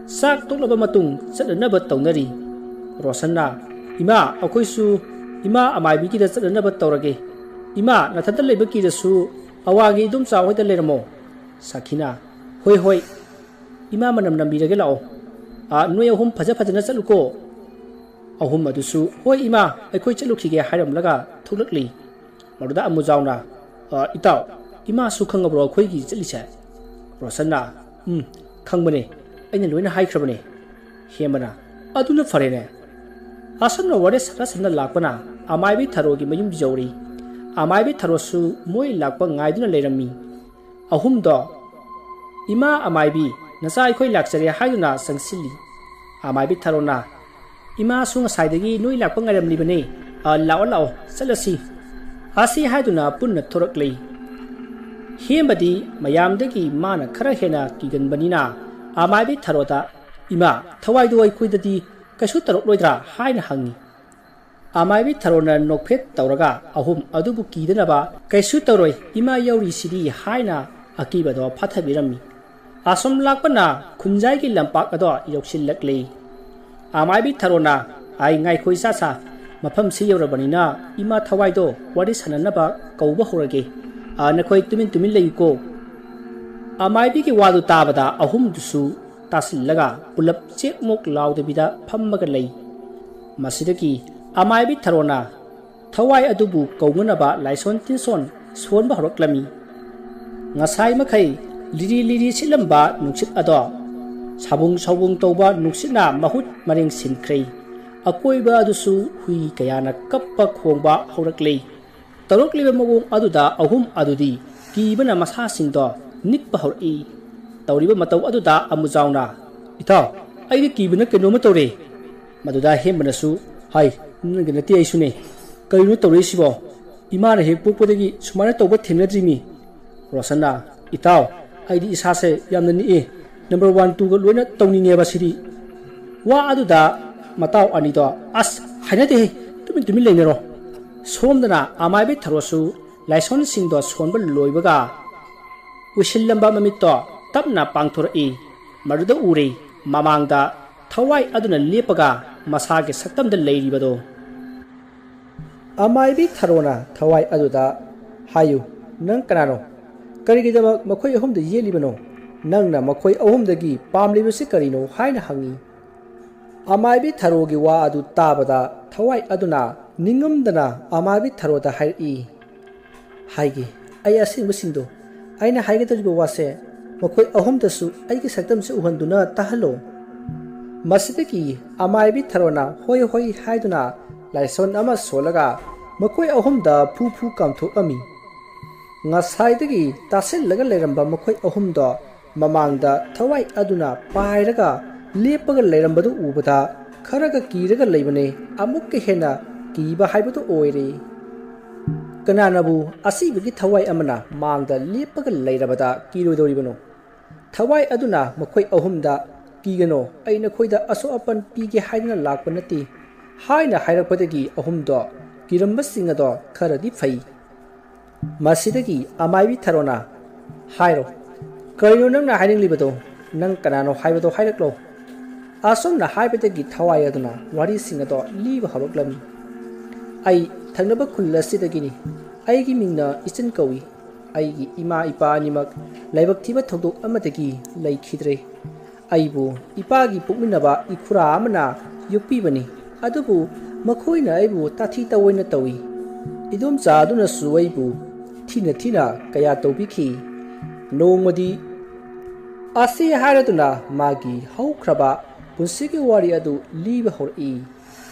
ꯆꯥꯛ ꯇꯣꯛꯂꯕ ꯃꯇꯨꯡ ꯆꯠꯅꯅꯕ ꯇꯧꯅꯔꯤ꯫ ꯔꯣꯁꯟꯅ, "ꯏꯃꯥ, ꯑꯩꯈꯣꯏꯁꯨ ꯏꯃꯥ ꯑꯃꯥꯏꯕꯤꯒꯤꯗ ꯆꯠꯅꯅꯕ ꯇꯧꯔꯒꯦ꯫ ꯏꯃꯥ, ꯅꯊꯟꯇ ꯂꯩꯕ ꯀꯤꯔꯁꯨ ꯑꯋꯥꯡꯒꯤ ꯏꯗꯣꯝꯆꯥ ꯍꯣꯏꯗ ꯂꯩꯔꯝꯃꯣ"꯫ ꯁꯥꯈꯤꯅ, "ꯍꯣꯏ, ꯍꯣꯏ, ꯏꯃꯥ ꯃꯅꯝ ꯅꯝꯕꯤꯔꯒꯦ ꯂꯥꯛꯑꯣ꯫ ꯑꯥ, ꯅꯣꯏ ꯑꯍꯨꯝ ꯐꯖ ꯐꯖꯅ ꯆꯠꯂꯨꯀꯣ"꯫ ꯑꯍꯨꯝ ꯑꯗꯨꯁꯨ, "ꯍꯣꯏ ꯏꯃꯥ, ꯑꯩꯈꯣꯏ ꯆꯠꯂꯨꯈꯤꯒꯦ" ꯍꯥꯏꯔꯝꯂꯒ ꯊꯣꯛꯂꯛꯂꯤ꯫ ꯃꯗꯨꯗ ꯑꯃꯨꯖꯥꯎꯅ, "ꯑ, ꯏꯇꯥꯎ, ꯏꯃꯥꯁꯨ ꯈꯪꯉꯕ꯭ꯔꯣ ꯑꯩꯈꯣꯏꯒꯤ ꯆꯠꯂꯤꯁꯦ?" ꯔꯣꯁꯟꯅ, "ꯎꯝ, ꯈꯪꯕꯅꯦ, ꯑꯩꯅ ꯂꯣꯏꯅ ꯍꯥꯏꯈ꯭ꯔꯕꯅꯦ"꯫ ꯍꯦꯝꯕꯅ, "ꯑꯗꯨꯅ ꯐꯔꯦꯅꯦ"꯫ ꯑꯁꯨꯝꯅ ꯋꯥꯔꯤ ꯁꯥꯟꯅ ꯁꯥꯟꯅ ꯂꯥꯛꯄꯅ ꯑꯃꯥꯏꯕꯤ ꯊꯔꯣꯒꯤ ꯃꯌꯨꯝ ꯌꯧꯔꯤ꯫ ꯑꯃꯥꯏꯕꯤ ꯊꯔꯣꯁꯨ ꯃꯣꯏ ꯂꯥꯛꯄ ꯉꯥꯏꯗꯨꯅ ꯂꯩꯔꯝꯃꯤ꯫ ꯑꯍꯨꯝꯗꯣ, "ꯏꯃꯥ ꯑꯃꯥꯏꯕꯤ, ꯅꯆꯥ ꯑꯩꯈꯣꯏ ꯂꯥꯛꯆꯔꯦ" ꯍꯥꯏꯗꯨꯅ ꯆꯪꯁꯤꯜꯂꯤ꯫ ꯑꯃꯥꯏꯕꯤ ꯊꯔꯣꯅ, "ꯏꯃꯥꯁꯨ ꯉꯁꯥꯏꯗꯒꯤ ꯅꯣꯏ ꯂꯥꯛꯄ ꯉꯥꯏꯔꯝꯂꯤꯕꯅꯦ꯫ ꯑ, ꯂꯥꯛꯑꯣ, ꯂꯥꯛꯑꯣ, ꯆꯠꯂꯁꯤ"꯫ ꯑꯁꯤ ꯍꯥꯏꯗꯨꯅ ꯄꯨꯟꯅ ꯊꯣꯔꯛꯂꯤ꯫ ꯍꯦꯝꯕꯗꯤ ꯃꯌꯥꯝꯗꯒꯤ ꯃꯥꯅ ꯈꯔ ꯍꯦꯟꯅ ꯀꯤꯒꯟꯕꯅꯤꯅ ꯑꯃꯥꯏꯕꯤ ꯊꯔꯣꯗ, "ꯏꯃꯥ, ꯊꯋꯥꯏꯗꯣ ꯑꯩꯈꯣꯏꯗꯗꯤ ꯀꯩꯁꯨ ꯇꯧꯔꯛꯂꯣꯏꯗ꯭ꯔꯥ?" ꯍꯥꯏꯅ ꯍꯪꯉꯤ꯫ ꯑꯃꯥꯏꯕꯤ ꯊꯔꯣꯅ ꯅꯣꯛꯐꯦꯠ ꯇꯧꯔꯒ ꯑꯍꯨꯝ ꯑꯗꯨꯕꯨ ꯀꯤꯗꯅꯕ, "ꯀꯩꯁꯨ ꯇꯧꯔꯣꯏ, ꯏꯃꯥ ꯌꯧꯔꯤꯁꯤꯗꯤ" ꯍꯥꯏꯅ ꯑꯀꯤꯕꯗꯣ ꯐꯥꯊꯕꯤꯔꯝꯃꯤ꯫ ꯑꯁꯨꯝ ꯂꯥꯛꯄꯅ ꯈꯨꯟꯖꯥꯏꯒꯤ ꯂꯝꯄꯥꯛ ꯑꯗꯣ ꯌꯧꯁꯤꯜꯂꯛꯂꯤ꯫ ꯑꯃꯥꯏꯕꯤ ꯊꯔꯣꯅ, "ꯑꯩ ꯉꯥꯏꯈꯣ ꯏꯆꯥꯁꯥ, ꯃꯐꯝꯁꯤ ꯌꯧꯔꯕꯅꯤꯅ ꯏꯃꯥ ꯊꯋꯥꯏꯗꯣ ꯋꯥꯔꯤ ꯁꯥꯟꯅꯅꯕ ꯀꯧꯕ ꯍꯧꯔꯒꯦ꯫ ꯑ, ꯅꯈꯣꯏ ꯇꯨꯃꯤꯟ ꯇꯨꯃꯤꯟ ꯂꯩꯌꯨꯀꯣ"꯫ ꯑꯃꯥꯏꯕꯤꯒꯤ ꯋꯥꯗꯨ ꯇꯥꯕꯗ ꯑꯍꯨꯝꯗꯨꯁꯨ ꯇꯥꯁꯤꯜꯂꯒ ꯄꯨꯂꯞ ꯆꯦꯛꯃꯣꯛ ꯂꯥꯎꯗꯕꯤꯗ ꯐꯝꯃꯒ ꯂꯩ꯫ ꯃꯁꯤꯗꯒꯤ ꯑꯃꯥꯏꯕꯤ ꯊꯔꯣꯅ ꯊꯋꯥꯏ ꯑꯗꯨꯕꯨ ꯀꯧꯅꯅꯕ ꯂꯥꯏꯁꯣꯟ ꯇꯤꯟꯁꯣꯟ ꯁꯣꯟꯕ ꯍꯧꯔꯛꯂꯝꯃꯤ꯫ ꯉꯁꯥꯏ ꯃꯈꯩ ꯂꯤꯔꯤ ꯂꯤꯔꯤ ꯁꯤꯠꯂꯝꯕ ꯅꯨꯡꯁꯤꯠ ꯑꯗꯣ ꯁꯥꯕꯨꯡ ꯁꯥꯕꯨꯡ ꯇꯧꯕ ꯅꯨꯡꯁꯤꯠꯅ ꯃꯍꯨꯠ ꯃꯔꯦꯡ ꯁꯤꯟꯈ꯭ꯔꯦ꯫ ꯑꯀꯣꯏꯕ ꯑꯗꯨꯁꯨ ꯍꯨꯏ ꯀꯌꯥꯅ ꯀꯞꯄ ꯈꯣꯡꯕ ꯍꯧꯔꯛꯂꯦ꯫ ꯇꯧꯔꯛꯂꯤꯕ ꯃꯑꯣꯡ ꯑꯗꯨꯗ ꯑꯍꯨꯝ ꯑꯗꯨꯗꯤ ꯀꯤꯕꯅ ꯃꯁꯥꯁꯤꯡꯗꯣ ꯅꯤꯛꯄ ꯍꯧꯔꯛꯏ꯫ ꯇꯧꯔꯤꯕ ꯃꯇꯧ ꯑꯗꯨꯗ ꯑꯃꯨꯖꯥꯎꯅ, "ꯏꯇꯥꯎ, ꯑꯩꯗꯤ ꯀꯤꯕꯅ ꯀꯩꯅꯣꯝꯃ ꯇꯧꯔꯦ"꯫ ꯃꯗꯨꯗ ꯍꯦꯝꯕꯅꯁꯨ, "ꯍꯥꯏ, ꯅꯪꯒꯤ ꯅꯠꯇꯦ, ꯑꯩꯁꯨꯅꯦ꯫ ꯀꯔꯤꯅꯣ ꯇꯧꯔꯛꯏꯁꯤꯕꯣ?" "ꯏꯃꯥꯅ ꯍꯦꯛ ꯄꯣꯛꯄꯗꯒꯤ ꯁꯨꯃꯥꯏꯅ ꯇꯧꯕ ꯊꯦꯡꯅꯗ꯭ꯔꯤꯃꯤ"꯫ ꯔꯣꯁꯟꯅ, "ꯏꯇꯥꯎ, ꯑꯩꯗꯤ ꯏꯁꯥꯁꯦ ꯌꯥꯝꯅ ꯅꯤꯛꯏ꯫ ꯅꯝꯕꯔ ꯋꯥꯟ, ꯇꯨꯒ ꯂꯣꯏꯅ ꯇꯧꯅꯤꯡꯉꯦꯕ ꯁꯤꯗꯤ"꯫ ꯋꯥ ꯑꯗꯨꯗ ꯃꯇꯥꯎ ꯑꯅꯤꯗꯣ, "ꯑꯁ, ꯍꯥꯏꯅꯗꯦꯍꯦ, ꯇꯨꯃꯤꯟ ꯇꯨꯃꯤꯟ ꯂꯩꯅꯔꯣ"꯫ ꯁꯣꯝꯗꯅ ꯑꯃꯥꯏꯕꯤ ꯊꯔꯣꯁꯨ ꯂꯥꯏꯁꯣꯟꯁꯤꯡꯗꯣ ꯁꯣꯟꯕ ꯂꯣꯏꯕꯒ ꯎꯏꯁꯤꯜꯂꯝꯕ ꯃꯃꯤꯠꯇꯣ ꯇꯞꯅ ꯄꯥꯡꯊꯣꯔꯛꯏ꯫ ꯃꯗꯨꯗ ꯎꯔꯦ ꯃꯃꯥꯡꯗ ꯊꯋꯥꯏ ꯑꯗꯨꯅ ꯂꯦꯞꯄꯒ ꯃꯁꯥꯒꯤ ꯁꯛꯇꯝꯗ ꯂꯩꯔꯤꯕꯗꯣ꯫ ꯑꯃꯥꯏꯕꯤ ꯊꯔꯣꯅ ꯊꯋꯥꯏ ꯑꯗꯨꯗ, "ꯍꯥꯏꯌꯨ, ꯅꯪ ꯀꯅꯥꯅꯣ? ꯀꯔꯤꯒꯤꯗꯃꯛ ꯃꯈꯣꯏ ꯑꯍꯨꯝꯗ ꯌꯦꯠꯂꯤꯕꯅꯣ? ꯅꯪꯅ ꯃꯈꯣꯏ ꯑꯍꯨꯝꯗꯒꯤ ꯄꯥꯝꯂꯤꯕꯁꯤ ꯀꯔꯤꯅꯣ?" ꯍꯥꯏꯅ ꯍꯪꯉꯤ꯫ ꯑꯃꯥꯏꯕꯤ ꯊꯔꯣꯒꯤ ꯋꯥ ꯑꯗꯨ ꯇꯥꯕꯗ ꯊꯋꯥꯏ ꯑꯗꯨꯅ ꯅꯤꯡꯉꯝꯗꯅ ꯑꯃꯥꯏꯕꯤ ꯊꯔꯣꯗ ꯍꯥꯏꯔꯛꯏ, "ꯍꯥꯏꯒꯦ, ꯑꯩ ꯑꯁꯦꯡꯕꯁꯤꯡꯗꯣ, ꯑꯩꯅ ꯍꯥꯏꯒꯗꯧꯔꯤꯕ ꯋꯥꯁꯦ ꯃꯈꯣꯏ ꯑꯍꯨꯝꯗꯁꯨ ꯑꯩꯒꯤ ꯁꯛꯇꯝꯁꯦ ꯎꯍꯟꯗꯨꯅ ꯇꯥꯍꯜꯂꯣ"꯫ ꯃꯁꯤꯗꯒꯤ ꯑꯃꯥꯏꯕꯤ ꯊꯔꯣꯅ "ꯍꯣꯏ, ꯍꯣꯏ" ꯍꯥꯏꯗꯨꯅ ꯂꯥꯏꯁꯣꯟ ꯑꯃ ꯁꯣꯜꯂꯒ ꯃꯈꯣꯏ ꯑꯍꯨꯝꯗ ꯐꯨ ꯐꯨ ꯀꯥꯝꯊꯣꯛꯑꯝꯃꯤ꯫ ꯉꯁꯥꯏꯗꯒꯤ ꯇꯥꯁꯤꯜꯂꯒ ꯂꯩꯔꯝꯕ ꯃꯈꯣꯏ ꯑꯍꯨꯝꯗꯣ ꯃꯃꯥꯡꯗ ꯊꯋꯥꯏ ꯑꯗꯨꯅ ꯄꯥꯏꯔꯒ ꯂꯦꯞꯄꯒ ꯂꯩꯔꯝꯕꯗꯨ ꯎꯕꯗ ꯈꯔꯒ ꯀꯤꯔꯒ ꯂꯩꯕꯅꯦ, ꯑꯃꯨꯛꯀ ꯍꯦꯟꯅ ꯀꯤꯕ ꯍꯥꯏꯕꯗꯨ ꯑꯣꯏꯔꯦ꯫ ꯀꯅꯥꯅꯕꯨ ꯑꯁꯤꯕꯒꯤ ꯊꯋꯥꯏ ꯑꯃꯅ ꯃꯥꯡꯗ ꯂꯦꯞꯄꯒ ꯂꯩꯔꯕꯗ ꯀꯤꯔꯣꯏꯗꯧꯔꯤꯕꯅꯣ? ꯊꯋꯥꯏ ꯑꯗꯨꯅ ꯃꯈꯣꯏ ꯑꯍꯨꯝꯗ, "ꯀꯤꯒꯅꯣ, ꯑꯩ ꯅꯈꯣꯏꯗ ꯑꯁꯣꯛ ꯑꯄꯟ ꯄꯤꯒꯦ ꯍꯥꯏꯗꯨꯅ ꯂꯥꯛꯄ ꯅꯠꯇꯦ" ꯍꯥꯏꯅ ꯍꯥꯏꯔꯛꯄꯗꯒꯤ ꯑꯍꯨꯝꯗꯣ ꯀꯤꯔꯝꯕꯁꯤꯡ ꯑꯗꯣ ꯈꯔꯗꯤ ꯐꯩ꯫ ꯃꯁꯤꯗꯒꯤ ꯑꯃꯥꯏꯕꯤ ꯊꯔꯣꯅ, "ꯍꯥꯏꯔꯣ, ꯀꯔꯤꯅꯣ ꯅꯪꯅ ꯍꯥꯏꯅꯤꯡꯂꯤꯕꯗꯣ? ꯅꯪ ꯀꯅꯥꯅꯣ ꯍꯥꯏꯕꯗꯣ ꯍꯥꯏꯔꯛꯂꯣ"꯫ ꯑꯁꯨꯝꯅ ꯍꯥꯏꯕꯗꯒꯤ ꯊꯋꯥꯏ ꯑꯗꯨꯅ ꯋꯥꯔꯤꯁꯤꯡ ꯑꯗꯣ ꯂꯤꯕ ꯍꯧꯔꯛꯂꯝꯃꯤ꯫ "ꯑꯩ ꯊꯪꯅꯕ ꯈꯨꯜ ꯑꯁꯤꯗꯒꯤꯅꯤ꯫ ꯑꯩꯒꯤ ꯃꯤꯡꯅ ꯏꯆꯟ ꯀꯧꯏ꯫ ꯑꯩꯒꯤ ꯏꯃꯥ ꯏꯄꯥ ꯑꯅꯤꯃꯛ ꯂꯥꯏꯕꯛ ꯊꯤꯕ ꯊꯧꯗꯣꯛ ꯑꯃꯗꯒꯤ ꯂꯩꯈꯤꯗ꯭ꯔꯦ꯫ ꯑꯩꯕꯨ ꯏꯄꯥꯒꯤ ꯄꯣꯛꯃꯤꯟꯅꯕ ꯏꯈꯨꯔꯥ ꯑꯃꯅ ꯌꯣꯛꯄꯤꯕꯅꯤ, ꯑꯗꯨꯕꯨ ꯃꯈꯣꯏꯅ ꯑꯩꯕꯨ ꯇꯥꯊꯤ ꯇꯧꯑꯣꯏꯅ ꯇꯧꯏ꯫ ꯏꯗꯣꯝꯆꯥ ꯑꯗꯨꯅꯁꯨ ꯑꯩꯕꯨ ꯊꯤꯅ ꯊꯤꯅ ꯀꯌꯥ ꯇꯧꯕꯤꯈꯤ꯫ ꯅꯣꯡꯃꯗꯤ" ꯑꯁꯤ ꯍꯥꯏꯔꯗꯨꯅ ꯃꯥꯒꯤ ꯍꯧꯈ꯭ꯔꯕ ꯄꯨꯟꯁꯤꯒꯤ ꯋꯥꯔꯤ ꯑꯗꯨ ꯂꯤꯕ ꯍꯧꯔꯛꯏ꯫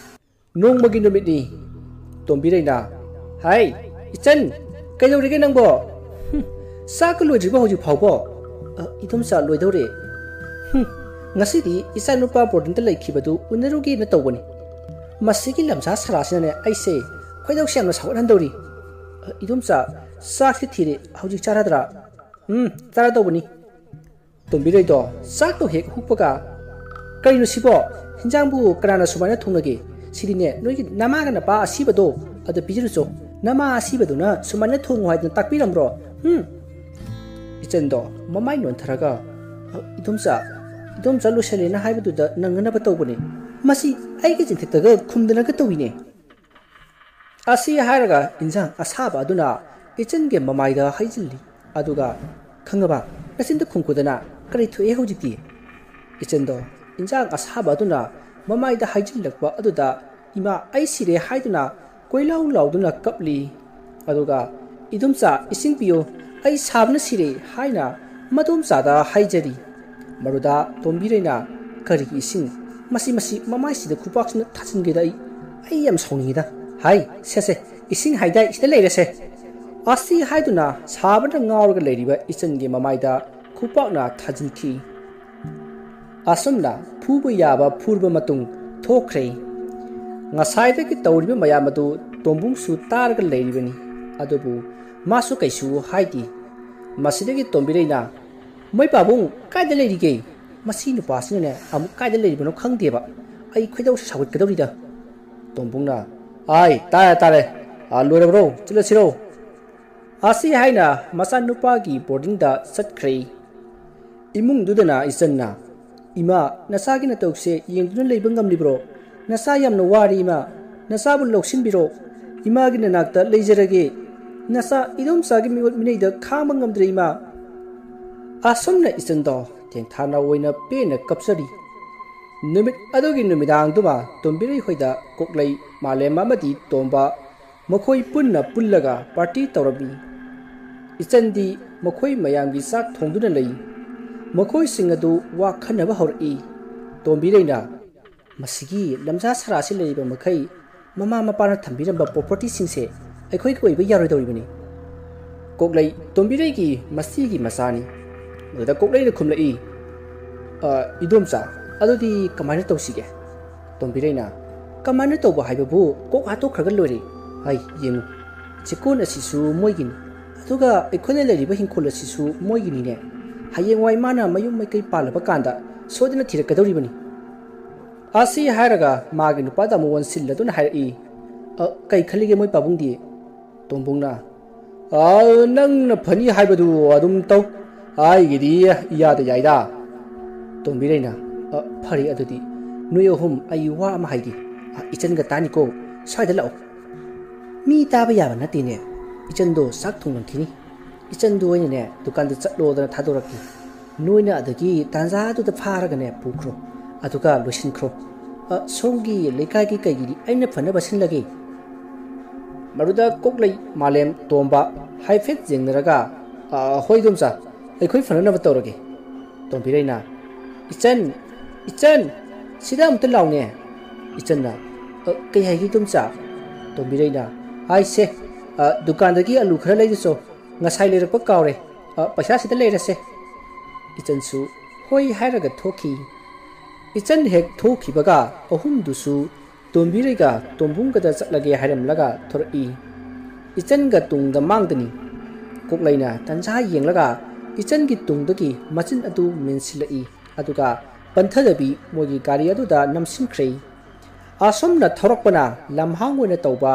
ꯅꯣꯡꯃꯒꯤ ꯅꯨꯃꯤꯠꯅꯤ꯫ ꯇꯣꯝꯕꯤꯔꯩꯅ, "ꯍꯥꯏ, ꯏꯆꯟ, ꯀꯩꯗꯧꯔꯤꯒꯦ ꯅꯪꯕꯣ? ꯍꯨꯝ, ꯆꯥꯛꯀ ꯂꯣꯏꯗ꯭ꯔꯤꯕꯣ ꯍꯧꯖꯤꯛ ꯐꯥꯎꯕꯣ?" "ꯑ, ꯏꯗꯣꯝꯆꯥ, ꯂꯣꯏꯗꯧꯔꯦ꯫ ꯍꯨꯝ, ꯉꯁꯤꯗꯤ ꯏꯆꯥꯅꯨꯄꯥ ꯕꯣꯔꯗꯤꯡꯗ ꯂꯩꯈꯤꯕꯗꯨ ꯎꯅꯔꯨꯒꯦꯅ ꯇꯧꯕꯅꯤ꯫ ꯃꯁꯤꯒꯤ ꯂꯝꯁꯥ ꯁꯔꯥꯁꯤꯅꯅꯦ ꯑꯩꯁꯦ ꯈꯣꯏꯗꯧꯁꯦ ꯌꯥꯝꯅ ꯁꯥꯎꯒꯠꯍꯟꯗꯧꯔꯤ"꯫ ꯏꯗꯣꯝꯆꯥ, ꯆꯥꯛꯁꯤ ꯊꯤꯔꯦ, ꯍꯧꯖꯤꯛ ꯆꯥꯔꯗ꯭ꯔꯥ? ꯎꯝ, ꯆꯥꯔꯗꯧꯕꯅꯤ꯫ ꯇꯣꯝꯕꯤꯔꯩꯗꯣ ꯆꯥꯛꯇꯣ ꯍꯦꯛ ꯍꯨꯛꯄꯒ, "ꯀꯩꯅꯣ ꯁꯤꯕꯣ? ꯍꯤꯟꯖꯥꯡꯕꯨ ꯀꯅꯥꯅ ꯁꯨꯃꯥꯏꯅ ꯊꯣꯡꯅꯒꯦ? ꯁꯤꯗꯤꯅꯦ, ꯅꯣꯏꯒꯤ ꯅꯃꯥꯒ ꯅꯄꯥ ꯑꯁꯤꯕꯗꯣ ꯑꯗ ꯄꯤꯖꯔꯨꯆꯣ꯫ ꯅꯃꯥ ꯑꯁꯤꯕꯗꯨꯅ ꯁꯨꯃꯥꯏꯅ ꯊꯣꯡꯉꯨ ꯍꯥꯏꯗꯅ ꯇꯥꯛꯄꯤꯔꯝꯕ꯭ꯔꯣ?" ꯎꯝ꯫ ꯏꯆꯟꯗꯣ ꯃꯃꯥꯏ ꯅꯣꯟꯊꯔꯒ, "ꯏꯗꯣꯝꯆꯥ, ꯏꯗꯣꯝꯆꯥ ꯂꯣꯏꯁꯜꯂꯦꯅ ꯍꯥꯏꯕꯗꯨꯗ ꯅꯪꯅꯅꯕ ꯇꯧꯕꯅꯦ꯫ ꯃꯁꯤ ꯑꯩꯒꯤ ꯆꯤꯟꯊꯛꯇꯒ ꯈꯨꯝꯗꯅꯒ ꯇꯧꯏꯅꯦ꯫" ꯑꯁꯤ ꯍꯥꯏꯔꯒ ꯏꯟꯖꯥꯡ ꯑꯁꯥꯕ ꯑꯗꯨꯅ ꯏꯆꯟꯒꯤ ꯃꯃꯥꯏꯗ ꯍꯩꯖꯤꯜꯂꯤ꯫ ꯑꯗꯨꯒ, "ꯈꯪꯉꯕ, ꯅꯆꯤꯟꯗ ꯈꯨꯝꯈꯨꯗꯅ, ꯀꯔꯤ ꯊꯣꯛꯑꯦ ꯍꯧꯖꯤꯛꯇꯤ?" ꯏꯆꯟꯗꯣ ꯏꯟꯖꯥꯡ ꯑꯁꯥꯕ ꯑꯗꯨꯅ ꯃꯃꯥꯏꯗ ꯍꯩꯖꯤꯜꯂꯛꯄ ꯑꯗꯨꯗ, "ꯏꯃꯥ, ꯑꯩ ꯁꯤꯔꯦ" ꯍꯥꯏꯗꯨꯅ ꯀꯣꯏꯂꯥꯎ ꯂꯥꯎꯗꯨꯅ ꯀꯞꯂꯤ꯫ ꯑꯗꯨꯒ, "ꯏꯗꯣꯝꯆꯥ, ꯏꯁꯤꯡ ꯄꯤꯌꯨ, ꯑꯩ ꯁꯥꯕꯅ ꯁꯤꯔꯦ" ꯍꯥꯏꯅ ꯃꯗꯣꯝꯆꯥꯗ ꯍꯥꯏꯖꯔꯤ꯫ ꯃꯗꯨꯗ ꯇꯣꯝꯕꯤꯔꯩꯅ, "ꯀꯔꯤꯒꯤ ꯏꯁꯤꯡ? ꯃꯁꯤ, ꯃꯁꯤ ꯃꯃꯥꯏꯁꯤꯗ ꯈꯨꯄꯥꯛꯁꯤꯅ ꯊꯥꯖꯤꯟꯒꯦꯗ ꯑꯩ, ꯑꯩ ꯌꯥꯝ ꯁꯥꯎꯅꯤꯡꯉꯤꯗ꯫ ꯍꯥꯏ, ꯁꯦ, ꯁꯦ, ꯏꯁꯤꯡ ꯍꯥꯏꯗꯥꯏ, ꯁꯤꯗ ꯂꯩꯔꯦꯁꯦ꯫" ꯑꯁꯤ ꯍꯥꯏꯗꯨꯅ ꯁꯥꯕꯅ ꯉꯥꯎꯔꯒ ꯂꯩꯔꯤꯕ ꯏꯆꯟꯒꯤ ꯃꯃꯥꯏꯗ ꯈꯨꯄꯥꯛꯅ ꯊꯥꯖꯤꯟꯈꯤ꯫ ꯑꯁꯨꯝꯅ ꯐꯨꯕ ꯌꯥꯕ ꯐꯨꯔꯕ ꯃꯇꯨꯡ ꯊꯣꯛꯈ꯭ꯔꯦ꯫ ꯉꯁꯥꯏꯗꯒꯤ ꯇꯧꯔꯤꯕ ꯃꯌꯥꯝ ꯑꯗꯨ ꯇꯣꯝꯕꯨꯡꯁꯨ ꯇꯥꯔꯒ ꯂꯩꯔꯤꯕꯅꯤ꯫ ꯑꯗꯨꯕꯨ ꯃꯥꯁꯨ ꯀꯩꯁꯨ ꯍꯥꯏꯗꯦ꯫ ꯃꯁꯤꯗꯒꯤ ꯇꯣꯝꯕꯤꯔꯩꯅ, "ꯃꯣꯏ ꯄꯥꯕꯨꯡ ꯀꯥꯏꯗ ꯂꯩꯔꯤꯒꯦ? ꯃꯁꯤ ꯅꯨꯄꯥꯁꯤꯅꯅꯦ ꯑꯃꯨꯛ ꯀꯥꯏꯗ ꯂꯩꯔꯤꯕꯅꯣ ꯈꯪꯗꯦꯕ꯫ ꯑꯩ ꯈꯣꯏꯗꯧꯁꯦ ꯁꯥꯎꯒꯠꯀꯗꯧꯔꯤꯗ꯫" ꯇꯣꯝꯕꯨꯡꯅ, "ꯑꯥꯏ, ꯇꯥꯔꯦ, ꯇꯥꯔꯦ꯫ ꯑꯥ, ꯂꯣꯏꯔꯕ꯭ꯔꯣ? ꯆꯠꯂꯁꯤꯔꯣ?" ꯑꯁꯤ ꯍꯥꯏꯅ ꯃꯆꯥꯅꯨꯄꯥꯒꯤ ꯕꯣꯔꯗꯤꯡꯗ ꯆꯠꯈ꯭ꯔꯦ꯫ ꯏꯃꯨꯡꯗꯨꯗꯅ ꯏꯆꯟꯅ, "ꯏꯃꯥ, ꯅꯆꯥꯒꯤ ꯅꯇꯧꯁꯦ ꯌꯦꯡꯗꯨꯅ ꯂꯩꯕ ꯉꯝꯂꯤꯕ꯭ꯔꯣ? ꯅꯆꯥ ꯌꯥꯝꯅ ꯋꯥꯔꯦ ꯏꯃꯥ꯫ ꯅꯆꯥꯕꯨ ꯂꯧꯁꯤꯟꯕꯤꯔꯣ꯫ ꯏꯃꯥꯒꯤ ꯅꯅꯥꯛꯇ ꯂꯩꯖꯔꯒꯦ꯫ ꯅꯆꯥ ꯏꯗꯣꯝꯆꯥꯒꯤ ꯃꯤꯑꯣꯠ ꯃꯤꯅꯩꯗ ꯈꯥꯡꯕ ꯉꯝꯗ꯭ꯔꯦ ꯏꯃꯥ꯫" ꯑꯁꯨꯝꯅ ꯏꯆꯟꯗꯣ ꯊꯦꯡꯊꯥꯅ ꯑꯣꯏꯅ ꯄꯦꯟꯅ ꯀꯞꯆꯔꯤ꯫ ꯅꯨꯃꯤꯠ ꯑꯗꯨꯒꯤ ꯅꯨꯃꯤꯗꯥꯡꯗꯨꯃ ꯇꯣꯝꯕꯤꯔꯩ ꯍꯣꯏꯗ ꯀꯣꯛꯂꯩ, ꯃꯥꯂꯦꯝ ꯑꯃꯗꯤ ꯇꯣꯝꯕ ꯃꯈꯣꯏ ꯄꯨꯟꯅ ꯄꯨꯜꯂꯒ ꯄꯥꯔꯇꯤ ꯇꯧꯔꯝꯃꯤ꯫ ꯏꯆꯟꯗꯤ ꯃꯈꯣꯏ ꯃꯌꯥꯝꯒꯤ ꯆꯥꯛ ꯊꯣꯡꯗꯨꯅ ꯂꯩ꯫ ꯃꯈꯣꯏꯁꯤꯡ ꯑꯗꯨ ꯋꯥ ꯈꯟꯅꯕ ꯍꯧꯔꯛꯏ꯫ ꯇꯣꯝꯕꯤꯔꯩꯅ, "ꯃꯁꯤꯒꯤ ꯂꯝꯖꯥ ꯁꯔꯥꯁꯤ ꯂꯩꯔꯤꯕ ꯃꯈꯩ ꯃꯃꯥ ꯃꯄꯥꯅ ꯊꯝꯕꯤꯔꯝꯕ ꯄ꯭ꯔꯣꯄꯔꯇꯤꯁꯤꯡꯁꯦ ꯑꯩꯈꯣꯏꯒꯤ ꯑꯣꯏꯕ ꯌꯥꯔꯣꯏꯗꯧꯔꯤꯕꯅꯤ꯫" ꯀꯣꯛꯂꯩ ꯇꯣꯝꯕꯤꯔꯩꯒꯤ ꯃꯆꯤꯒꯤ ꯃꯆꯥꯅꯤ꯫ ꯑꯗꯨꯗ ꯀꯣꯛꯂꯩꯅ ꯈꯨꯝꯂꯛꯏ, "ꯑ, ꯏꯗꯣꯝꯆꯥ, ꯑꯗꯨꯗꯤ ꯀꯃꯥꯏꯅ ꯇꯧꯁꯤꯒꯦ?" ꯇꯣꯝꯕꯤꯔꯩꯅ, "ꯀꯃꯥꯏꯅ ꯇꯧꯕ ꯍꯥꯏꯕꯕꯨ ꯀꯣꯛ ꯍꯥꯠꯇꯣꯛꯈ꯭ꯔꯒ ꯂꯣꯏꯔꯦ꯫ ꯍꯥꯏ, ꯌꯦꯡꯉꯨ, ꯆꯦꯛꯀꯣꯟ ꯑꯁꯤꯁꯨ ꯃꯣꯏꯒꯤꯅꯤ꯫ ꯑꯗꯨꯒ ꯑꯩꯈꯣꯏꯅ ꯂꯩꯔꯤꯕ ꯍꯤꯡꯈꯣꯜ ꯑꯁꯤꯁꯨ ꯃꯣꯏꯒꯤꯅꯤꯅꯦ꯫ ꯍꯌꯦꯡꯋꯥꯏ ꯃꯥꯅ ꯃꯌꯨꯝ ꯃꯩꯀꯩ ꯄꯥꯜꯂꯕ ꯀꯥꯟꯗ ꯁꯣꯏꯗꯅ ꯊꯤꯔꯛꯀꯗꯧꯔꯤꯕꯅꯤ꯫ ꯑꯁꯤ ꯍꯥꯏꯔꯒ ꯃꯥꯒꯤ ꯅꯨꯄꯥꯗ ꯑꯃꯨꯛ ꯑꯣꯟꯁꯤꯜꯂꯗꯨꯅ ꯍꯥꯏꯔꯛꯏ, "ꯑ, ꯀꯩ ꯈꯜꯂꯤꯒꯦ ꯃꯣꯏ ꯄꯥꯕꯨꯡꯗꯤ?" ꯇꯣꯝꯕꯨꯡꯅ, "ꯑ, ꯅꯪꯅ ꯐꯅꯤ ꯍꯥꯏꯕꯗꯨ ꯑꯗꯨꯝ ꯇꯧ꯫ ꯑꯩꯒꯤꯗꯤ ꯏꯌꯥꯗ ꯌꯥꯏꯗ꯫" ꯇꯣꯝꯕꯤꯔꯩꯅ, "ꯑ, ꯐꯔꯦ ꯑꯗꯨꯗꯤ꯫ ꯅꯣꯏ ꯑꯍꯨꯝ ꯑꯩ ꯋꯥ ꯑꯃ ꯍꯥꯏꯒꯦ꯫ ꯑ, ꯏꯆꯟꯒ ꯇꯥꯅꯤꯀꯣ꯫ ꯁ꯭ꯋꯥꯏꯗ ꯂꯥꯛꯑꯣ꯫" "ꯃꯤ ꯇꯥꯕ ꯌꯥꯕ ꯅꯠꯇꯦꯅꯦ꯫ ꯏꯆꯟꯗꯣ ꯆꯥꯛ ꯊꯣꯡꯂꯝꯈꯤꯅꯤ꯫ ꯏꯆꯟꯗꯣ ꯑꯩꯅꯅꯦ ꯗꯨꯀꯥꯟꯗ ꯆꯠꯂꯣꯗꯅ ꯊꯥꯗꯣꯔꯛꯀꯦ꯫ ꯅꯣꯏꯅ ꯑꯗꯒꯤ ꯇꯥꯟꯖꯥꯗꯨꯗ ꯐꯥꯔꯒꯅꯦ ꯄꯨꯈ꯭ꯔꯣ꯫ ꯑꯗꯨꯒ ꯂꯣꯏꯁꯤꯟꯈ꯭ꯔꯣ꯫ ꯑ, ꯁꯣꯝꯒꯤ ꯂꯩꯀꯥꯏꯒꯤ ꯀꯩꯒꯤꯗꯤ ꯑꯩꯅ ꯐꯅꯕ ꯁꯤꯜꯂꯒꯦ꯫" ꯃꯗꯨꯗ ꯀꯣꯛꯂꯩ, ꯃꯥꯂꯦꯝ, ꯇꯣꯝꯕ ꯍꯥꯏꯐꯦꯠ ꯌꯦꯡꯅꯔꯒ, "ꯑ, ꯍꯣꯏ ꯏꯗꯣꯝꯆꯥ, ꯑꯩꯈꯣꯏ ꯐꯅꯅꯕ ꯇꯧꯔꯒꯦ꯫" ꯇꯣꯝꯕꯤꯔꯩꯅ, "ꯏꯆꯟ, ꯏꯆꯟ, ꯁꯤꯗ ꯑꯃꯨꯛꯇ ꯂꯥꯎꯅꯦ꯫" ꯏꯆꯟꯅ, "ꯑ, ꯀꯩ ꯍꯥꯏꯒꯦ ꯏꯗꯣꯝꯆꯥ?" ꯇꯣꯝꯕꯤꯔꯩꯅ, "ꯍꯥꯏꯁꯦ, ꯑ, ꯗꯨꯀꯥꯟꯗꯒꯤ ꯑꯂꯨ ꯈꯔ ꯂꯩꯔꯨꯆꯣ꯫ ꯉꯁꯥꯏ ꯂꯩꯔꯛꯄ ꯀꯥꯎꯔꯦ꯫ ꯑ, ꯄꯩꯁꯥ ꯁꯤꯗ ꯂꯩꯔꯁꯦ꯫" ꯏꯆꯟꯁꯨ ꯍꯣꯏ ꯍꯥꯏꯔꯒ ꯊꯣꯛꯈꯤ꯫ ꯏꯆꯟ ꯍꯦꯛ ꯊꯣꯛꯈꯤꯕꯒ ꯑꯍꯨꯝꯗꯨꯁꯨ ꯇꯣꯝꯕꯤꯔꯩꯒ ꯇꯣꯝꯕꯨꯡꯒꯗ ꯆꯠꯂꯒꯦ ꯍꯥꯏꯔꯝꯂꯒ ꯊꯣꯔꯛꯏ꯫ ꯏꯆꯟꯒ ꯇꯨꯡꯗ ꯃꯥꯡꯗꯅꯤ꯫ ꯀꯣꯛꯂꯩꯅ ꯇꯟꯖꯥ ꯌꯦꯡꯂꯒ ꯏꯆꯟꯒꯤ ꯇꯨꯡꯗꯒꯤ ꯃꯆꯤꯟ ꯑꯗꯨ ꯃꯦꯟꯁꯤꯜꯂꯛꯏ, ꯑꯗꯨꯒ ꯄꯟꯊꯗꯕꯤ ꯃꯣꯏꯒꯤ ꯒꯥꯔꯤ ꯑꯗꯨꯗ ꯅꯝꯁꯤꯟꯈ꯭ꯔꯦ꯫ ꯑꯁꯨꯝꯅ ꯊꯧꯔꯛꯄꯅ ꯂꯝꯍꯥꯡ ꯑꯣꯏꯅ ꯇꯧꯕ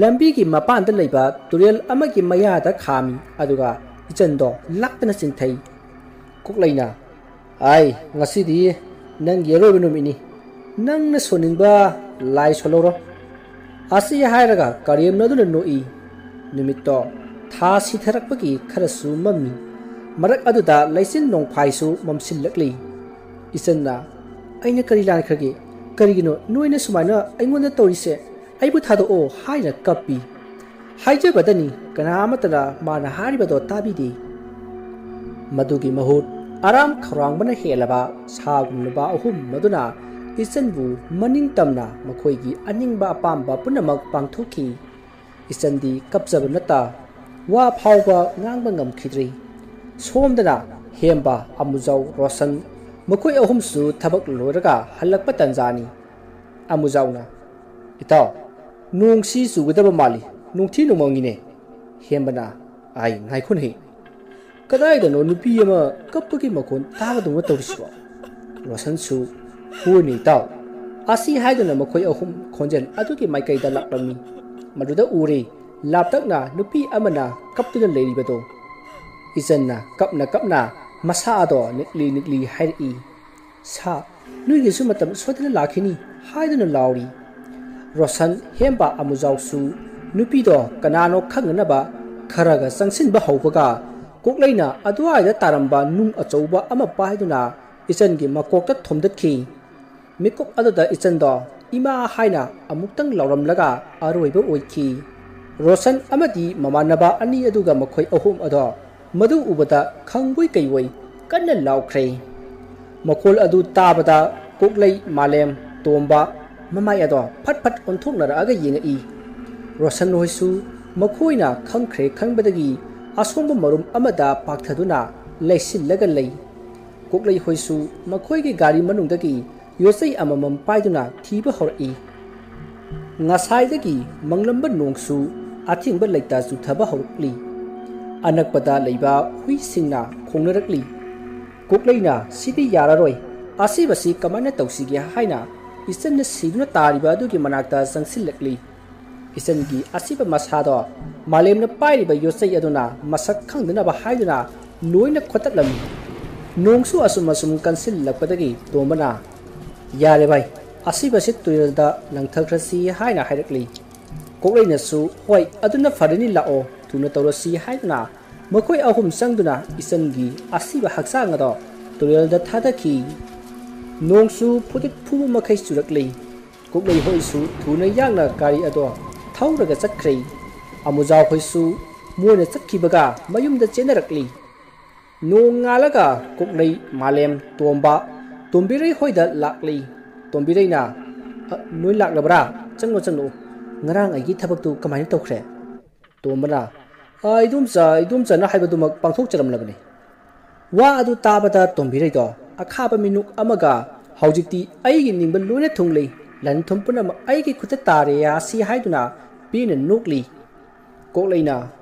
ꯂꯝꯕꯤꯒꯤ ꯃꯄꯥꯟꯗ ꯂꯩꯕ ꯇꯨꯔꯦꯜ ꯑꯃꯒꯤ ꯃꯌꯥꯗ ꯈꯥꯝꯃꯤ, ꯑꯗꯨꯒ ꯏꯆꯟꯗꯣ ꯂꯥꯛꯇꯅ ꯆꯤꯡꯊꯩ꯫ ꯀꯣꯛꯂꯩꯅ, "ꯑꯥꯏ, ꯉꯁꯤꯗꯤ ꯅꯪꯒꯤ ꯑꯔꯣꯏꯕ ꯅꯨꯃꯤꯠꯅꯤ꯫ ꯅꯪꯅ ꯁꯣꯟꯅꯤꯡꯕ ꯂꯥꯏ ꯁꯣꯜꯍꯧꯔꯣ꯫" ꯑꯁꯤ ꯍꯥꯏꯔꯒ ꯀꯔꯦꯝꯅꯗꯨꯅ ꯅꯣꯛꯏ꯫ ꯅꯨꯃꯤꯠꯇꯣ ꯊꯥ ꯁꯤꯊꯔꯛꯄꯒꯤ ꯈꯔꯁꯨ ꯃꯝꯃꯤ꯫ ꯃꯔꯛ ꯑꯗꯨꯗ ꯂꯩꯆꯤꯟ ꯅꯣꯡꯐꯥꯏꯁꯨ ꯃꯝꯁꯤꯜꯂꯛꯂꯤ꯫ ꯏꯆꯟꯅ, "ꯑꯩꯅ ꯀꯔꯤ ꯂꯥꯟꯈ꯭ꯔꯒꯦ? ꯀꯔꯤꯒꯤꯅꯣ ꯅꯣꯏꯅ ꯁꯨꯃꯥꯏꯅ ꯑꯩꯉꯣꯟꯗ ꯇꯧꯔꯤꯁꯦ? ꯑꯩꯕꯨ ꯊꯥꯗꯣꯛꯑꯣ" ꯍꯥꯏꯅ ꯀꯞꯄꯤ꯫ ꯍꯥꯏꯖꯕꯗꯅꯤ, ꯀꯅꯥ ꯑꯃꯠꯇꯅ ꯃꯥꯅ ꯍꯥꯏꯔꯤꯕꯗꯣ ꯇꯥꯕꯤꯗꯦ꯫ ꯃꯗꯨꯒꯤ ꯃꯍꯨꯠ, ꯑꯔꯥꯝ ꯈꯧꯔꯥꯡꯕꯅ ꯍꯦꯜꯂꯕ ꯁꯥꯒꯨꯝꯂꯕ ꯑꯍꯨꯝ ꯃꯗꯨꯅ ꯏꯆꯟꯕꯨ ꯃꯅꯤꯡ ꯇꯝꯅ ꯃꯈꯣꯏꯒꯤ ꯑꯅꯤꯡꯕ ꯑꯄꯥꯝꯕ ꯄꯨꯝꯅꯃꯛ ꯄꯥꯡꯊꯣꯛꯈꯤ꯫ ꯏꯆꯟꯗꯤ ꯀꯞꯆꯕ ꯅꯠꯇ ꯋꯥ ꯐꯥꯎꯕ ꯉꯥꯡꯕ ꯉꯝꯈꯤꯗ꯭ꯔꯤ꯫ ꯁꯣꯝꯗꯅ ꯍꯦꯝꯕ, ꯑꯃꯨꯖꯥꯎ, ꯔꯣꯁꯟ, ꯃꯈꯣꯏ ꯑꯍꯨꯝꯁꯨ ꯊꯕꯛ ꯂꯣꯏꯔꯒ ꯍꯜꯂꯛꯄ ꯇꯟꯖꯥꯅꯤ꯫ ꯑꯃꯨꯖꯥꯎꯅ, "ꯏꯇꯥꯎ, ꯅꯣꯡꯁꯤ ꯆꯨꯒꯗꯕ ꯃꯥꯜꯂꯤ꯫ "ꯅꯨꯡꯊꯤ ꯅꯨꯡꯃꯪꯉꯤꯅꯦ꯫" ꯍꯦꯝꯕꯅ, "ꯑꯥꯏ, ꯉꯥꯏꯈꯣꯅꯦꯍꯦ, ꯀꯗꯥꯏꯗꯅꯣ ꯅꯨꯄꯤ ꯑꯃ ꯀꯞꯄꯒꯤ ꯃꯈꯣꯟ ꯇꯥꯕꯗꯧꯅ ꯇꯧꯔꯤꯁꯤꯕꯣ?" ꯔꯣꯁꯟꯁꯨ, "ꯍꯣꯏꯅꯦ ꯏꯇꯥꯎ," ꯑꯁꯤ ꯍꯥꯏꯗꯨꯅ ꯃꯈꯣꯏ ꯑꯍꯨꯝ ꯈꯣꯟꯖꯦꯜ ꯑꯗꯨꯒꯤ ꯃꯥꯏꯀꯩꯗ ꯂꯥꯛꯂꯝꯃꯤ꯫ ꯃꯗꯨꯗ ꯎꯔꯦ, ꯂꯥꯞꯇꯛꯅ ꯅꯨꯄꯤ ꯑꯃꯅ ꯀꯞꯇꯨꯅ ꯂꯩꯔꯤꯕꯗꯣ꯫ ꯏꯆꯟꯅ ꯀꯞꯅ ꯀꯞꯅ ꯃꯁꯥ ꯑꯗꯣ ꯅꯤꯛꯂꯤ ꯅꯤꯛꯂꯤ ꯍꯥꯏꯔꯛꯏ꯫ "ꯁꯥ, ꯅꯣꯏꯒꯤꯁꯨ ꯃꯇꯝ ꯁꯣꯏꯗꯅ ꯂꯥꯛꯈꯤꯅꯤ" ꯍꯥꯏꯗꯨꯅ ꯂꯥꯎꯔꯤ꯫ ꯔꯣꯁꯟ, ꯍꯦꯝꯕ, ꯑꯃꯨꯖꯥꯎꯁꯨ ꯅꯨꯄꯤꯗꯣ ꯀꯅꯥꯅꯣ ꯈꯪꯅꯅꯕ ꯈꯔꯒ ꯆꯪꯁꯤꯟꯕ ꯍꯧꯕꯒ, ꯀꯣꯛꯂꯩꯅ ꯑꯗꯨꯋꯥꯏꯗ ꯇꯥꯔꯝꯕ ꯅꯨꯡ ꯑꯆꯧꯕ ꯑꯃ ꯄꯥꯏꯗꯨꯅ ꯏꯆꯟꯒꯤ ꯃꯀꯣꯛꯇ ꯊꯣꯝꯗꯠꯈꯤ꯫ ꯃꯤꯀꯨꯞ ꯑꯗꯨꯗ ꯏꯆꯟꯗꯣ "ꯏꯃꯥ" ꯍꯥꯏꯅ ꯑꯃꯨꯛꯇꯪ ꯂꯥꯎꯔꯝꯂꯒ ꯑꯔꯣꯏꯕ ꯑꯣꯏꯈꯤ꯫ ꯔꯣꯁꯟ ꯑꯃꯗꯤ ꯃꯃꯥꯟꯅꯕ ꯑꯅꯤ ꯑꯗꯨꯒ ꯃꯈꯣꯏ ꯑꯍꯨꯝ ꯑꯗꯣ ꯃꯗꯨ ꯎꯕꯗ ꯈꯪꯕꯣꯏ ꯀꯩꯕꯣꯏ ꯀꯟꯅ ꯂꯥꯎꯈ꯭ꯔꯦ꯫ ꯃꯈꯣꯜ ꯑꯗꯨ ꯇꯥꯕꯗ ꯀꯣꯛꯂꯩ, ꯃꯥꯂꯦꯝ, ꯇꯣꯝꯕ ꯃꯃꯥꯏ ꯑꯗꯣ ꯐꯠ ꯐꯠ ꯑꯣꯟꯊꯣꯛꯅꯔꯛꯑꯒ ꯌꯦꯡꯉꯛꯏ꯫ ꯔꯣꯁꯟ ꯍꯣꯏꯁꯨ ꯃꯈꯣꯏꯅ ꯈꯪꯈ꯭ꯔꯦ ꯈꯟꯕꯗꯒꯤ ꯑꯁꯣꯡꯕ ꯃꯔꯨꯝ ꯑꯃꯗ ꯄꯥꯛꯊꯗꯨꯅ ꯂꯩꯁꯤꯜꯂꯒ ꯂꯩ꯫ ꯀꯣꯛꯂꯩ ꯍꯣꯏꯁꯨ ꯃꯈꯣꯏꯒꯤ ꯒꯥꯔꯤ ꯃꯅꯨꯡꯗꯒꯤ ꯌꯣꯠꯆꯩ ꯑꯃꯃꯝ ꯄꯥꯏꯗꯨꯅ ꯊꯤꯕ ꯍꯧꯔꯛꯏ꯫ ꯉꯁꯥꯏꯗꯒꯤ ꯃꯪꯂꯝꯕ ꯅꯣꯡꯁꯨ ꯑꯊꯤꯡꯕ ꯂꯩꯇ ꯆꯨꯊꯕ ꯍꯧꯔꯛꯂꯤ꯫ ꯑꯅꯛꯄꯗ ꯂꯩꯕ ꯍꯨꯏꯁꯤꯡꯅ ꯈꯣꯡꯅꯔꯛꯂꯤ꯫ ꯀꯣꯛꯂꯩꯅ "ꯁꯤꯗꯤ ꯌꯥꯔꯔꯣꯏ, ꯑꯁꯤꯕꯁꯤ ꯀꯃꯥꯏꯅ ꯇꯧꯁꯤꯒꯦ?" ꯍꯥꯏꯅ ꯏꯆꯟꯅ ꯁꯤꯗꯨꯅ ꯇꯥꯔꯤꯕ ꯑꯗꯨꯒꯤ ꯃꯅꯥꯛꯇ ꯆꯪꯁꯤꯜꯂꯛꯂꯤ꯫ ꯏꯆꯟꯒꯤ ꯑꯁꯤꯕ ꯃꯁꯥꯗꯣ ꯃꯥꯂꯦꯝꯅ ꯄꯥꯏꯔꯤꯕ ꯌꯣꯠꯆꯩ ꯑꯗꯨꯅ ꯃꯁꯛ ꯈꯪꯗꯅꯕ ꯍꯥꯏꯗꯨꯅ ꯂꯣꯏꯅ ꯈꯣꯠꯇꯠꯂꯝꯃꯤ꯫ ꯅꯣꯡꯁꯨ ꯑꯁꯨꯝ ꯑꯁꯨꯝ ꯀꯟꯁꯤꯜꯂꯛꯄꯗꯒꯤ ꯇꯣꯝꯕꯅ, "ꯌꯥꯔꯦ ꯚꯥꯏ, ꯑꯁꯤꯕꯁꯤ ꯇꯨꯔꯦꯜꯗ ꯂꯪꯊꯈ꯭ꯔꯁꯤ" ꯍꯥꯏꯅ ꯍꯥꯏꯔꯛꯂꯤ꯫ ꯀꯣꯛꯂꯩꯅꯁꯨ, "ꯍꯣꯏ, ꯑꯗꯨꯅ ꯐꯔꯅꯤ, ꯂꯥꯛꯑꯣ, ꯊꯨꯅ ꯇꯧꯔꯁꯤ" ꯍꯥꯏꯗꯨꯅ ꯃꯈꯣꯏ ꯑꯍꯨꯝ ꯆꯪꯗꯨꯅ ꯏꯆꯟꯒꯤ ꯑꯁꯤꯕ ꯍꯛꯆꯥꯡ ꯑꯗꯣ ꯇꯨꯔꯦꯜꯗ ꯊꯥꯗꯈꯤ꯫ ꯅꯣꯡꯁꯨ ꯐꯨꯗꯤꯠ ꯐꯨꯕ ꯃꯈꯩ ꯆꯨꯔꯛꯂꯤ꯫ ꯀꯣꯛꯂꯩ ꯍꯣꯏꯁꯨ ꯊꯨꯅ ꯌꯥꯡꯅ ꯒꯥꯔꯤ ꯑꯗꯣ ꯊꯧꯔꯒ ꯆꯠꯈ꯭ꯔꯦ꯫ ꯑꯃꯨꯖꯥꯎ ꯍꯣꯏꯁꯨ ꯃꯣꯏꯅ ꯆꯠꯈꯤꯕꯒ ꯃꯌꯨꯝꯗ ꯆꯦꯟꯅꯔꯛꯂꯤ꯫ ꯅꯣꯡ ꯉꯥꯜꯂꯒ ꯀꯣꯛꯂꯩ, ꯃꯥꯂꯦꯝ, ꯇꯣꯝꯕ, ꯇꯣꯝꯕꯤꯔꯩ ꯍꯣꯏꯗ ꯂꯥꯛꯂꯤ꯫ ꯇꯣꯝꯕꯤꯔꯩꯅ, "ꯑ, ꯅꯣꯏ ꯂꯥꯛꯂꯕ꯭ꯔꯥ? ꯆꯪꯂꯣ, ꯆꯪꯂꯣ꯫ ꯉꯔꯥꯡ ꯑꯩꯒꯤ ꯊꯕꯛꯇꯨ ꯀꯃꯥꯏꯅ ꯇꯧꯈ꯭ꯔꯦ?" ꯇꯣꯝꯕꯅ, "ꯑ, ꯏꯗꯣꯝꯆꯥ, ꯏꯗꯣꯝꯆꯥꯅ ꯍꯥꯏꯕꯗꯨꯃꯛ ꯄꯥꯡꯊꯣꯛꯆꯔꯝꯂꯕꯅꯤ꯫ ꯋꯥ ꯑꯗꯨ ꯇꯥꯕꯗ ꯇꯣꯝꯕꯤꯔꯩꯗꯣ ꯑꯈꯥꯕ ꯃꯤꯅꯨꯛ ꯑꯃꯒ, "ꯍꯧꯖꯤꯛꯇꯤ ꯑꯩꯒꯤ ꯅꯤꯡꯕ ꯂꯣꯏꯅ ꯊꯨꯡꯂꯦ, ꯂꯟ ꯊꯨꯝ ꯄꯨꯝꯅꯃꯛ ꯑꯩꯒꯤ ꯈꯨꯠꯇ ꯇꯥꯔꯦ" ꯑꯁꯤ ꯍꯥꯏꯗꯨꯅ ꯄꯦꯟꯅ ꯅꯣꯛꯂꯤ꯫ ꯀꯣꯛꯂꯩꯅ,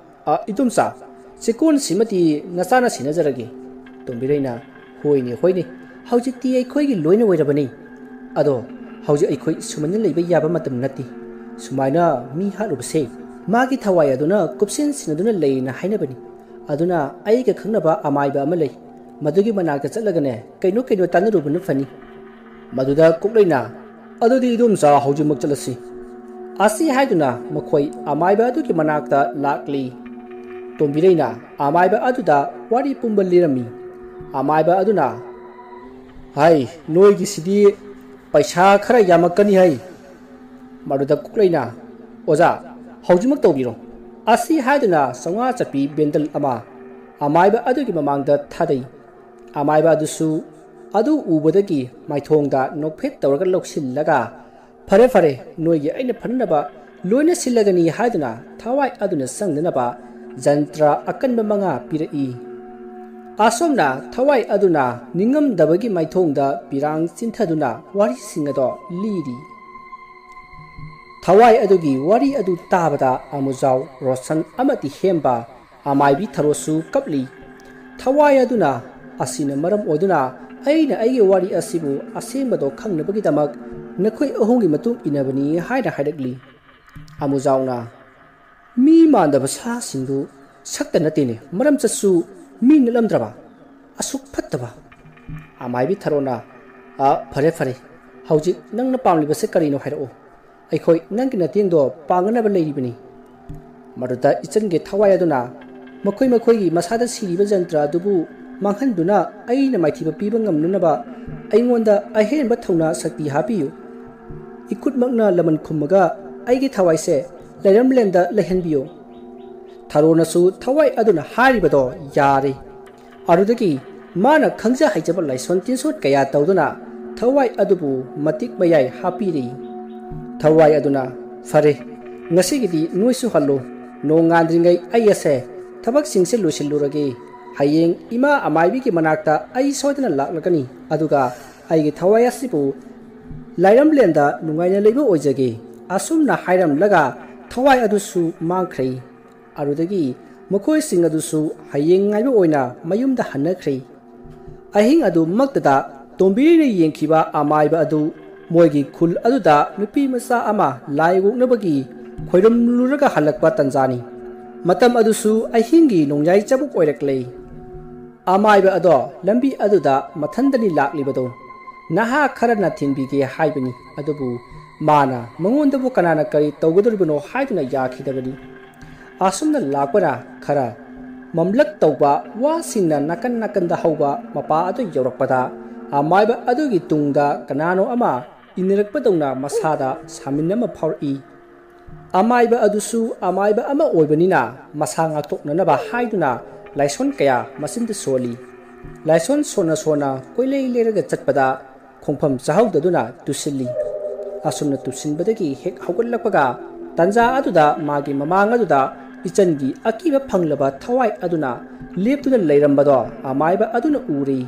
"ꯑ, ꯏꯗꯣꯝꯆꯥ, ꯆꯦꯀꯣꯟꯁꯤꯃꯗꯤ ꯅꯆꯥꯅ ꯁꯤꯟꯅꯖꯔꯒꯦ꯫" ꯇꯣꯝꯕꯤꯔꯩꯅ, "ꯍꯣꯏꯅꯦ, ꯍꯣꯏꯅꯦ, ꯍꯧꯖꯤꯛꯇꯤ ꯑꯩꯈꯣꯏꯒꯤ ꯂꯣꯏꯅ ꯑꯣꯏꯔꯕꯅꯤ꯫ ꯑꯗꯣ ꯍꯧꯖꯤꯛ ꯑꯩꯈꯣꯏ ꯁꯨꯃꯥꯏꯅ ꯂꯩꯕ ꯌꯥꯕ ꯃꯇꯝ ꯅꯠꯇꯦ꯫ ꯁꯨꯃꯥꯏꯅ ꯃꯤ ꯍꯥꯠꯂꯨꯕꯁꯦ ꯃꯥꯒꯤ ꯊꯋꯥꯏ ꯑꯗꯨꯅ ꯀꯨꯞꯁꯦꯟ ꯁꯤꯟꯅꯗꯨꯅ ꯂꯩꯌꯦꯅ ꯍꯥꯏꯅꯕꯅꯤ꯫ ꯑꯗꯨꯅ ꯑꯩꯒ ꯈꯪꯅꯕ ꯑꯃꯥꯏꯕ ꯑꯃ ꯂꯩ, ꯃꯗꯨꯒꯤ ꯃꯅꯥꯛꯇ ꯆꯠꯂꯒꯅꯦ ꯀꯩꯅꯣ ꯀꯩꯅꯣ ꯇꯥꯟꯅꯔꯨꯕꯅ ꯐꯅꯤ꯫" ꯃꯗꯨꯗ ꯀꯣꯛꯂꯩꯅ, "ꯑꯗꯨꯗꯤ ꯏꯗꯣꯝꯆꯥ ꯍꯧꯖꯤꯛꯃꯛ ꯆꯠꯂꯁꯤ꯫" ꯑꯁꯤ ꯍꯥꯏꯗꯨꯅ ꯃꯈꯣꯏ ꯑꯃꯥꯏꯕ ꯑꯗꯨꯒꯤ ꯃꯅꯥꯛꯇ ꯂꯥꯛꯂꯤ꯫ ꯇꯣꯝꯕꯤꯔꯩꯅ ꯑꯃꯥꯏꯕ ꯑꯗꯨꯗ ꯋꯥꯔꯤ ꯄꯨꯝꯕ ꯂꯤꯔꯝꯃꯤ꯫ ꯑꯃꯥꯏꯕ ꯑꯗꯨꯅ, "ꯍꯥꯏ, ꯅꯣꯏꯒꯤꯁꯤꯗꯤ ꯄꯩꯁꯥ ꯈꯔ ꯌꯥꯝꯃꯛꯀꯅꯤ ꯍꯥꯏ꯫" ꯃꯗꯨꯗ ꯀꯣꯛꯂꯩꯅ, "ꯑꯣꯖꯥ, ꯍꯧꯖꯤꯛꯃꯛ ꯇꯧꯕꯤꯔꯣ꯫" ꯑꯁꯤ ꯍꯥꯏꯗꯨꯅ ꯆꯥꯝꯃꯉꯥ ꯆꯠꯄꯤ ꯕꯦꯟꯗꯜ ꯑꯃ ꯑꯃꯥꯏꯕ ꯑꯗꯨꯒꯤ ꯃꯃꯥꯡꯗ ꯊꯥꯗꯩ꯫ ꯑꯃꯥꯏꯕ ꯑꯗꯨꯁꯨ ꯑꯗꯨ ꯎꯕꯗꯒꯤ ꯃꯥꯏꯊꯣꯡꯗ ꯅꯣꯛꯐꯦꯠ ꯇꯧꯔꯒ ꯂꯧꯁꯤꯜꯂꯒ, "ꯐꯔꯦ, ꯐꯔꯦ, ꯅꯣꯏꯒꯤ ꯑꯩꯅ ꯐꯅꯅꯕ ꯂꯣꯏꯅ ꯁꯤꯜꯂꯒꯅꯤ" ꯍꯥꯏꯗꯨꯅ ꯊꯋꯥꯏ ꯑꯗꯨꯅ ꯆꯪꯗꯅꯕ ꯖꯟꯇ꯭ꯔ ꯑꯀꯟꯕ ꯃꯉꯥ ꯄꯤꯔꯛꯏ꯫ ꯑꯁꯣꯝꯅ ꯊꯋꯥꯏ ꯑꯗꯨꯅ ꯅꯤꯡꯉꯝꯗꯕꯒꯤ ꯃꯥꯏꯊꯣꯡꯗ ꯄꯤꯔꯥꯡ ꯆꯤꯟꯊꯗꯨꯅ ꯋꯥꯔꯤꯁꯤꯡ ꯑꯗꯣ ꯂꯤꯔꯤ꯫ ꯊꯋꯥꯏ ꯑꯗꯨꯒꯤ ꯋꯥꯔꯤ ꯑꯗꯨ ꯇꯥꯕꯗ ꯑꯃꯨꯖꯥꯎ, ꯔꯣꯁꯟ ꯑꯃꯗꯤ ꯍꯦꯝꯕ, ꯑꯃꯥꯏꯕꯤ ꯊꯔꯣꯁꯨ ꯀꯞꯂꯤ꯫ ꯊꯋꯥꯏ ꯑꯗꯨꯅ, "ꯑꯁꯤꯅ ꯃꯔꯝ ꯑꯣꯏꯗꯨꯅ ꯑꯩꯅ ꯑꯩꯒꯤ ꯋꯥꯔꯤ ꯑꯁꯤꯕꯨ ꯑꯁꯦꯡꯕꯗꯣ ꯈꯪꯅꯕꯒꯤꯗꯃꯛ ꯅꯈꯣꯏ ꯑꯍꯨꯝꯒꯤ ꯃꯇꯨꯡ ꯏꯟꯅꯕꯅꯤ" ꯍꯥꯏꯅ ꯍꯥꯏꯔꯛꯂꯤ꯫ ꯑꯃꯨꯖꯥꯎꯅ, "ꯃꯤ ꯃꯥꯟꯗꯕ ꯁꯥꯁꯤꯡꯗꯨ ꯁꯛꯇ ꯅꯠꯇꯦꯅꯦ, ꯃꯔꯝ ꯆꯠꯁꯨ ꯃꯤ ꯅꯠꯂꯝꯗ꯭ꯔꯕ? ꯑꯁꯨꯛ ꯐꯠꯇꯕ!" ꯑꯃꯥꯏꯕꯤ ꯊꯔꯣꯅ, "ꯑ, ꯐꯔꯦ, ꯐꯔꯦ, ꯍꯧꯖꯤꯛ ꯅꯪꯅ ꯄꯥꯝꯂꯤꯕꯁꯦ ꯀꯔꯤꯅꯣ ꯍꯥꯏꯔꯛꯑꯣ꯫ ꯑꯩꯈꯣꯏ ꯅꯪꯒꯤ ꯅꯇꯦꯡꯗꯣ ꯄꯥꯡꯅꯅꯕ ꯂꯩꯔꯤꯕꯅꯤ꯫" ꯃꯗꯨꯗ ꯏꯆꯟꯒꯤ ꯊꯋꯥꯏ ꯑꯗꯨꯅ ꯃꯈꯣꯏ ꯃꯈꯣꯏꯒꯤ ꯃꯁꯥꯗ ꯁꯤꯔꯤꯕ ꯖꯟꯇ꯭ꯔ ꯑꯗꯨꯕꯨ ꯃꯥꯡꯍꯟꯗꯨꯅ ꯑꯩꯅ ꯃꯥꯏꯊꯤꯕ ꯄꯤꯕ ꯉꯝꯅꯅꯕ ꯑꯩꯉꯣꯟꯗ ꯑꯍꯦꯟꯕ ꯊꯧꯅꯥ ꯁꯛꯇꯤ ꯍꯥꯞꯄꯤꯌꯨ꯫ ꯏꯈꯨꯠꯃꯛꯅ ꯂꯃꯟ ꯈꯨꯝꯃꯒ ꯑꯩꯒꯤ ꯊꯋꯥꯏꯁꯦ ꯂꯩꯔꯝꯂꯦꯟꯗ ꯂꯩꯍꯟꯕꯤꯌꯨ꯫ ꯊꯔꯣꯅꯁꯨ ꯊꯋꯥꯏ ꯑꯗꯨꯅ ꯍꯥꯏꯔꯤꯕꯗꯣ ꯌꯥꯔꯦ꯫ ꯑꯗꯨꯗꯒꯤ ꯃꯥꯅ ꯈꯪꯖ ꯍꯩꯖꯕ ꯂꯥꯏꯁꯣꯟ ꯇꯤꯟꯁꯣꯟ ꯀꯌꯥ ꯇꯧꯗꯨꯅ ꯊꯋꯥꯏ ꯑꯗꯨꯕꯨ ꯃꯇꯤꯛ ꯃꯌꯥꯏ ꯍꯥꯞꯄꯤꯔꯤ꯫ ꯊꯋꯥꯏ ꯑꯗꯨꯅ, "ꯐꯔꯦ, ꯉꯁꯤꯒꯤꯗꯤ ꯅꯣꯏꯁꯨ ꯍꯜꯂꯨ꯫ ꯅꯣꯡꯉꯥꯟꯗ꯭ꯔꯤꯉꯩ ꯑꯩ ꯑꯁꯦ ꯊꯕꯛꯁꯤꯡꯁꯦ ꯂꯣꯏꯁꯤꯜꯂꯨꯔꯒꯦ꯫ ꯍꯌꯦꯡ ꯏꯃꯥ ꯑꯃꯥꯏꯕꯤꯒꯤ ꯃꯅꯥꯛꯇ ꯑꯩ ꯁꯣꯏꯗꯅ ꯂꯥꯛꯂꯒꯅꯤ, ꯑꯗꯨꯒ ꯑꯩꯒꯤ ꯊꯋꯥꯏ ꯑꯁꯤꯕꯨ ꯂꯥꯏꯔꯝꯂꯦꯟꯗ ꯅꯨꯡꯉꯥꯏꯅ ꯂꯩꯕ ꯑꯣꯏꯖꯒꯦ꯫" ꯑꯁꯨꯝꯅ ꯍꯥꯏꯔꯝꯂꯒ ꯊꯋꯥꯏ ꯑꯗꯨꯁꯨ ꯃꯥꯡꯈ꯭ꯔꯦ꯫ ꯑꯗꯨꯗꯒꯤ ꯃꯈꯣꯏꯁꯤꯡ ꯑꯗꯨꯁꯨ ꯍꯌꯦꯡ ꯉꯥꯏꯕ ꯑꯣꯏꯅ ꯃꯌꯨꯝꯗ ꯍꯟꯅꯈ꯭ꯔꯦ꯫ ꯑꯍꯤꯡ ꯑꯗꯨꯃꯛꯇꯗ ꯇꯣꯝꯕꯤꯔꯩꯅ ꯌꯦꯡꯈꯤꯕ ꯑꯃꯥꯏꯕ ꯑꯗꯨ ꯃꯣꯏꯒꯤ ꯈꯨꯜ ꯑꯗꯨꯗ ꯅꯨꯄꯤ ꯃꯆꯥ ꯑꯃ ꯂꯥꯏ ꯑꯣꯛꯅꯕꯒꯤ ꯈꯣꯏꯔꯝꯂꯨꯔꯒ ꯍꯜꯂꯛꯄ ꯇꯟꯖꯥꯅꯤ꯫ ꯃꯇꯝ ꯑꯗꯨꯁꯨ ꯑꯍꯤꯡꯒꯤ ꯅꯣꯡꯌꯥꯏ ꯆꯕꯨꯛ ꯑꯣꯏꯔꯛꯂꯦ꯫ ꯑꯃꯥꯏꯕ ꯑꯗꯣ ꯂꯝꯕꯤ ꯑꯗꯨꯗ ꯃꯊꯟꯗꯅꯤ ꯂꯥꯛꯂꯤꯕꯗꯣ꯫ ꯅꯍꯥ ꯈꯔꯅ ꯊꯤꯟꯕꯤꯒꯦ ꯍꯥꯏꯕꯅꯤ, ꯑꯗꯨꯕꯨ ꯃꯥꯅ ꯃꯉꯣꯟꯗꯕꯨ ꯀꯅꯥꯅ ꯀꯔꯤ ꯇꯧꯒꯗꯧꯔꯤꯕꯅꯣ ꯍꯥꯏꯗꯨꯅ ꯌꯥꯈꯤꯗꯕꯅꯤ꯫ ꯑꯁꯨꯝꯅ ꯂꯥꯛꯄꯅ ꯈꯔ ꯃꯝꯂꯛ ꯇꯧꯕ ꯋꯥꯁꯤꯡꯅ ꯅꯥꯀꯟ ꯅꯥꯀꯟꯗ ꯍꯧꯕ ꯃꯄꯥ ꯑꯗꯨ ꯌꯧꯔꯛꯄꯗ, ꯑꯃꯥꯏꯕ ꯑꯗꯨꯒꯤ ꯇꯨꯡꯗ ꯀꯅꯥꯅꯣ ꯑꯃ ꯏꯟꯅꯔꯛꯄꯗꯧꯅ ꯃꯁꯥꯗ ꯁꯥꯃꯤꯟ ꯑꯃ ꯐꯥꯎꯔꯛꯏ꯫ ꯑꯃꯥꯏꯕ ꯑꯗꯨꯁꯨ ꯑꯃꯥꯏꯕ ꯑꯃ ꯑꯣꯏꯕꯅꯤꯅ ꯃꯁꯥ ꯉꯥꯛꯊꯣꯛꯅꯅꯕ ꯍꯥꯏꯗꯨꯅ ꯂꯥꯏꯁꯣꯟ ꯀꯌꯥ ꯃꯆꯤꯟꯗ ꯁꯣꯜꯂꯤ꯫ ꯂꯥꯏꯁꯣꯟ ꯁꯣꯟꯅ ꯁꯣꯟꯅ ꯀꯣꯏꯂꯩ ꯂꯩꯔꯒ ꯆꯠꯄꯗ ꯈꯣꯡꯐꯝ ꯆꯥꯍꯧꯗꯗꯨꯅ ꯇꯨꯁꯤꯜꯂꯤ꯫ ꯑꯁꯨꯝꯅ ꯇꯨꯁꯤꯟꯕꯗꯒꯤ ꯍꯦꯛ ꯍꯧꯒꯠꯂꯛꯄꯒ ꯇꯟꯖꯥ ꯑꯗꯨꯗ ꯃꯥꯒꯤ ꯃꯃꯥꯡ ꯑꯗꯨꯗ ꯏꯆꯟꯒꯤ ꯑꯀꯤꯕ ꯐꯪꯂꯕ ꯊꯋꯥꯏ ꯑꯗꯨꯅ ꯂꯦꯞꯇꯨꯅ ꯂꯩꯔꯝꯕꯗꯣ ꯑꯃꯥꯏꯕ ꯑꯗꯨꯅ ꯎꯔꯤ꯫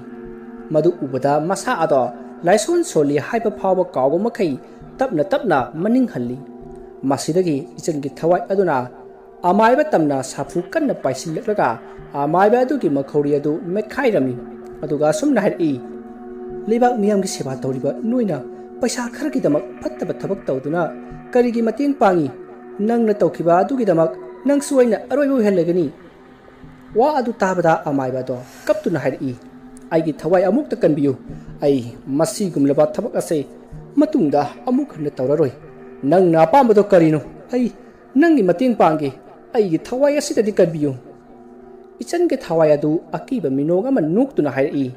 ꯃꯗꯨ ꯎꯕꯗ ꯃꯁꯥ ꯑꯗꯣ ꯂꯥꯏꯁꯣꯟ ꯁꯣꯜꯂꯤ ꯍꯥꯏꯕ ꯐꯥꯎꯕ ꯀꯥꯎꯕ ꯃꯈꯩ ꯇꯞꯅ ꯇꯞꯅ ꯃꯅꯤꯡ ꯍꯜꯂꯤ꯫ ꯃꯁꯤꯗꯒꯤ ꯏꯆꯟꯒꯤ ꯊꯋꯥꯏ ꯑꯗꯨꯅ ꯑꯃꯥꯏꯕ ꯇꯝꯅ ꯁꯥꯐꯨ ꯀꯟꯅ ꯄꯥꯏꯁꯤꯜꯂꯛꯂꯒ ꯑꯃꯥꯏꯕ ꯑꯗꯨꯒꯤ ꯃꯈꯧꯔꯤ ꯑꯗꯨ ꯃꯦꯠꯈꯥꯏꯔꯝꯃꯤ꯫ ꯑꯗꯨꯒ ꯑꯁꯨꯝꯅ ꯍꯥꯏꯔꯛꯏ, "ꯂꯩꯕꯥꯛ ꯃꯤꯌꯥꯝꯒꯤ ꯁꯦꯕꯥ ꯇꯧꯔꯤꯕ ꯅꯣꯏꯅ ꯄꯩꯁꯥ ꯈꯔꯒꯤꯗꯃꯛ ꯐꯠꯇꯕ ꯊꯕꯛ ꯇꯧꯗꯨꯅ ꯀꯔꯤꯒꯤ ꯃꯇꯦꯡ ꯄꯥꯡꯉꯤ? ꯅꯪꯅ ꯇꯧꯈꯤꯕ ꯑꯗꯨꯒꯤꯗꯃꯛ ꯅꯪꯁꯨ ꯑꯩꯅ ꯑꯔꯣꯏꯕ ꯑꯣꯏꯍꯜꯂꯒꯅꯤ"꯫ ꯋꯥ ꯑꯗꯨ ꯇꯥꯕꯗ ꯑꯃꯥꯏꯕ ꯑꯗꯣ ꯀꯞꯇꯨꯅ ꯍꯥꯏꯔꯛꯏ, "ꯑꯩꯒꯤ ꯊꯋꯥꯏ ꯑꯃꯨꯛꯇ ꯀꯟꯕꯤꯌꯨ꯫ ꯑꯩ ꯃꯁꯤꯒꯨꯝꯂꯕ ꯊꯕꯛ ꯑꯁꯦ ꯃꯇꯨꯡꯗ ꯑꯃꯨꯛ ꯍꯟꯅ ꯇꯧꯔꯔꯣꯏ꯫ ꯅꯪꯅ ꯑꯄꯥꯝꯕꯗꯣ ꯀꯔꯤꯅꯣ? ꯑꯩ ꯅꯪꯒꯤ ꯃꯇꯦꯡ ꯄꯥꯡꯒꯦ꯫ ꯑꯩꯒꯤ ꯊꯋꯥꯏ ꯑꯁꯤꯗꯗꯤ ꯀꯟꯕꯤꯌꯨ"꯫ ꯏꯆꯟꯒꯤ ꯊꯋꯥꯏ ꯑꯗꯨ ꯑꯀꯤꯕ ꯃꯤꯅꯣꯛ ꯑꯃ ꯅꯣꯛꯇꯨꯅ ꯍꯥꯏꯔꯛꯏ,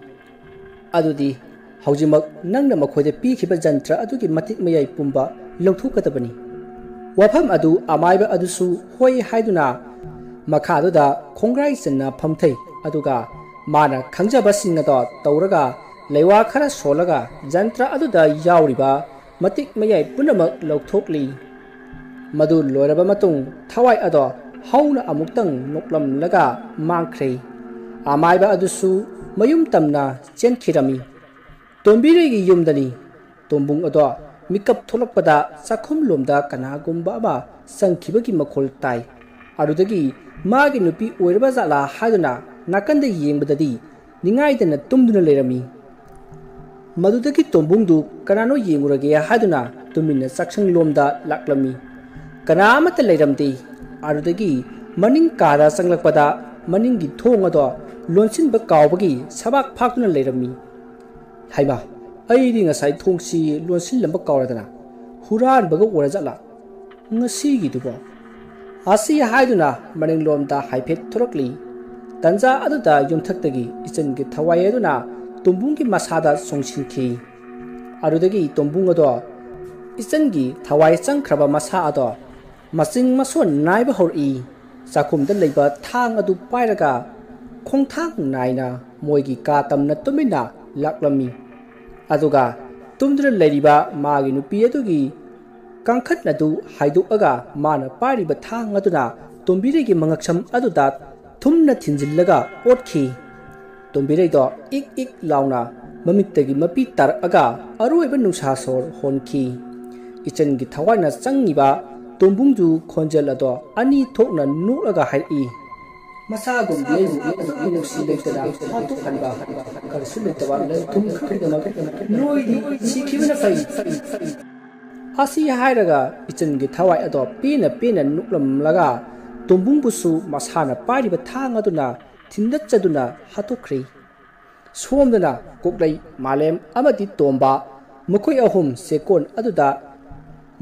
"ꯑꯗꯨꯗꯤ ꯍꯧꯖꯤꯛꯃꯛ ꯅꯪꯅ ꯃꯈꯣꯏꯗ ꯄꯤꯈꯤꯕ ꯖꯟꯇ꯭ꯔ ꯑꯗꯨꯒꯤ ꯃꯇꯤꯛ ꯃꯌꯥꯏ ꯄꯨꯝꯕ ꯂꯧꯊꯣꯛꯀꯗꯕꯅꯤ"꯫ ꯋꯥꯐꯝ ꯑꯗꯨ ꯑꯃꯥꯏꯕ ꯑꯗꯨꯁꯨ ꯍꯣꯏ ꯍꯥꯏꯗꯨꯅ ꯃꯈꯥꯗꯨꯗ ꯈꯣꯡꯒ꯭ꯔꯥꯏ ꯆꯟꯅ ꯐꯝꯊꯩ꯫ ꯑꯗꯨꯒ ꯃꯥꯅ ꯈꯪꯖꯕꯁꯤꯡ ꯑꯗꯣ ꯇꯧꯔꯒ ꯂꯩꯋꯥ ꯈꯔ ꯁꯣꯜꯂꯒ ꯖꯟꯇ꯭ꯔ ꯑꯗꯨꯗ ꯌꯥꯎꯔꯤꯕ ꯃꯇꯤꯛ ꯃꯌꯥꯏ ꯄꯨꯝꯅꯃꯛ ꯂꯧꯊꯣꯛꯂꯤ꯫ ꯃꯗꯨ ꯂꯣꯏꯔꯕ ꯃꯇꯨꯡ ꯊꯋꯥꯏ ꯑꯗꯣ ꯍꯧꯅ ꯑꯃꯨꯛꯇꯪ ꯅꯣꯛꯂꯝꯂꯒ ꯃꯥꯡꯈ꯭ꯔꯦ꯫ ꯑꯃꯥꯏꯕ ꯑꯗꯨꯁꯨ ꯃꯌꯨꯝ ꯇꯝꯅ ꯆꯦꯟꯈꯤꯔꯝꯃꯤ꯫ ꯇꯣꯝꯕꯤꯔꯩꯒꯤ ꯌꯨꯝꯗꯅꯤ꯫ ꯇꯣꯝꯕꯨꯡ ꯑꯗꯣ ꯃꯤꯀꯞ ꯊꯣꯛꯂꯛꯄꯗ ꯆꯥꯛꯈꯨꯝꯂꯣꯝꯗ ꯀꯅꯥꯒꯨꯝꯕ ꯑꯃ ꯆꯪꯈꯤꯕꯒꯤ ꯃꯈꯣꯜ ꯇꯥꯏ꯫ ꯑꯗꯨꯗꯒꯤ ꯃꯥꯒꯤ ꯅꯨꯄꯤ ꯑꯣꯏꯔꯕ ꯖꯥꯠꯂꯥ ꯍꯥꯏꯗꯨꯅ ꯅꯥꯀꯟꯗ ꯌꯦꯡꯕꯗꯗꯤ ꯅꯤꯡꯉꯥꯏꯗꯅ ꯇꯨꯝꯗꯨꯅ ꯂꯩꯔꯝꯃꯤ꯫ ꯃꯗꯨꯗꯒꯤ ꯇꯣꯝꯕꯨꯡꯗꯨ ꯀꯅꯥꯅꯣ ꯌꯦꯡꯉꯨꯔꯒꯦ ꯍꯥꯏꯗꯨꯅ ꯇꯨꯃꯤꯟꯅ ꯆꯥꯛꯁꯪꯂꯣꯝꯗ ꯂꯥꯛꯂꯝꯃꯤ꯫ ꯀꯅꯥ ꯑꯃꯠꯇ ꯂꯩꯔꯝꯗꯦ꯫ ꯑꯗꯨꯗꯒꯤ ꯃꯅꯤꯡ ꯀꯥꯗ ꯆꯪꯂꯛꯄꯗ ꯃꯅꯤꯡꯒꯤ ꯊꯣꯡ ꯑꯗꯣ ꯂꯣꯟꯁꯤꯟꯕ ꯀꯥꯎꯕꯒꯤ ꯁꯕꯥꯛ ꯐꯥꯛꯇꯨꯅ ꯂꯩꯔꯝꯃꯤ꯫ "ꯍꯩꯃꯥ, ꯑꯩꯗꯤ ꯉꯁꯥꯏ ꯊꯣꯡꯁꯤ ꯂꯣꯟꯁꯤꯜꯂꯝꯕ ꯀꯥꯎꯔꯗꯅ, ꯍꯨꯔꯥꯟꯕꯒ ꯑꯣꯏꯔꯖꯥꯠꯂꯥ ꯉꯁꯤꯒꯤꯗꯨꯕꯣ?" ꯑꯁꯤ ꯍꯥꯏꯗꯨꯅ ꯃꯅꯤꯡꯂꯣꯝꯗ ꯍꯥꯏꯐꯦꯠ ꯊꯣꯔꯛꯂꯤ꯫ ꯇꯟꯖꯥ ꯑꯗꯨꯗ ꯌꯨꯝꯊꯛꯇꯒꯤ ꯏꯆꯟꯒꯤ ꯊꯋꯥꯏ ꯑꯗꯨꯅ ꯇꯣꯝꯕꯨꯡꯒꯤ ꯃꯁꯥꯗ ꯆꯣꯡꯁꯤꯟꯈꯤ꯫ ꯑꯗꯨꯗꯒꯤ ꯇꯣꯝꯕꯨꯡ ꯑꯗꯣ, ꯏꯆꯟꯒꯤ ꯊꯋꯥꯏ ꯆꯪꯈ꯭ꯔꯕ ꯃꯁꯥ ꯑꯗꯣ ꯃꯆꯤꯡ ꯃꯁꯣꯟ ꯅꯥꯏꯕ ꯍꯧꯔꯛꯏ꯫ ꯆꯥꯛꯈꯨꯝꯗ ꯂꯩꯕ ꯊꯥꯡ ꯑꯗꯨ ꯄꯥꯏꯔꯒ ꯈꯣꯡꯊꯥꯡ ꯅꯥꯏꯅ ꯃꯣꯏꯒꯤ ꯀꯥ ꯇꯝꯅ ꯇꯨꯃꯤꯟꯅ ꯂꯥꯛꯂꯝꯃꯤ꯫ ꯑꯗꯨꯒ ꯇꯨꯝꯗꯨꯅ ꯂꯩꯔꯤꯕ ꯃꯥꯒꯤ ꯅꯨꯄꯤ ꯑꯗꯨꯒꯤ ꯀꯥꯡꯈꯟ ꯑꯗꯨ ꯍꯥꯏꯗꯣꯛꯂꯒ ꯃꯥꯅ ꯄꯥꯏꯔꯤꯕ ꯊꯥꯡ ꯑꯗꯨꯅ ꯇꯣꯝꯕꯤꯔꯩꯒꯤ ꯃꯉꯛꯁꯝ ꯑꯗꯨꯗ ꯊꯨꯝꯅ ꯊꯤꯟꯖꯤꯜꯂꯒ ꯑꯣꯠꯈꯤ꯫ ꯇꯣꯝꯕꯤꯔꯩꯗꯣ ꯏꯛ ꯏꯛ ꯂꯥꯎꯅ ꯃꯃꯤꯠꯇꯒꯤ ꯃꯄꯤ ꯇꯥꯔꯛꯑꯒ ꯑꯔꯣꯏꯕ ꯅꯨꯡꯁꯥ ꯁꯣꯔ ꯍꯣꯟꯈꯤ꯫ ꯏꯆꯟꯒꯤ ꯊꯋꯥꯏꯅ ꯆꯪꯉꯤꯕ ꯇꯣꯝꯕꯨꯡꯗꯨ ꯈꯣꯟꯖꯦꯜ ꯑꯗꯣ ꯑꯅꯤ ꯊꯣꯛꯅ ꯅꯣꯛꯂꯒ ꯍꯥꯏꯔꯛꯏ, "ꯃꯁꯥꯒꯨꯝꯕꯤ ꯑꯩꯕꯨ ꯑꯗꯨꯛ ꯃꯤꯅꯨꯡꯁꯤ ꯂꯩꯇꯅ ꯍꯥꯠꯇꯣꯛꯍꯟꯕ ꯀꯔꯤꯁꯨ ꯂꯩꯇꯕ ꯂꯟ ꯊꯨꯝ ꯈꯛꯀꯤꯗꯃꯛ ꯅꯣꯏꯗꯤ ꯁꯤꯈꯤꯕꯅ ꯐꯩ꯫" ꯑꯁꯤ ꯍꯥꯏꯔꯒ ꯏꯆꯟꯒꯤ ꯊꯋꯥꯏ ꯑꯗꯣ ꯄꯦꯟꯅ ꯄꯦꯟꯅ ꯅꯣꯛꯂꯝꯂꯒ ꯇꯣꯝꯕꯨꯡꯕꯨꯁꯨ ꯃꯁꯥꯅ ꯄꯥꯏꯔꯤꯕ ꯊꯥꯡ ꯑꯗꯨꯅ ꯊꯤꯟꯗꯠꯆꯗꯨꯅ ꯍꯥꯠꯇꯣꯛꯈ꯭ꯔꯦ꯫ ꯁꯣꯝꯗꯅ ꯀꯣꯛꯂꯩ, ꯃꯥꯂꯦꯝ ꯑꯃꯗꯤ ꯇꯣꯝꯕ, ꯃꯈꯣꯏ ꯑꯍꯨꯝ ꯆꯦꯛꯀꯣꯟ ꯑꯗꯨꯗ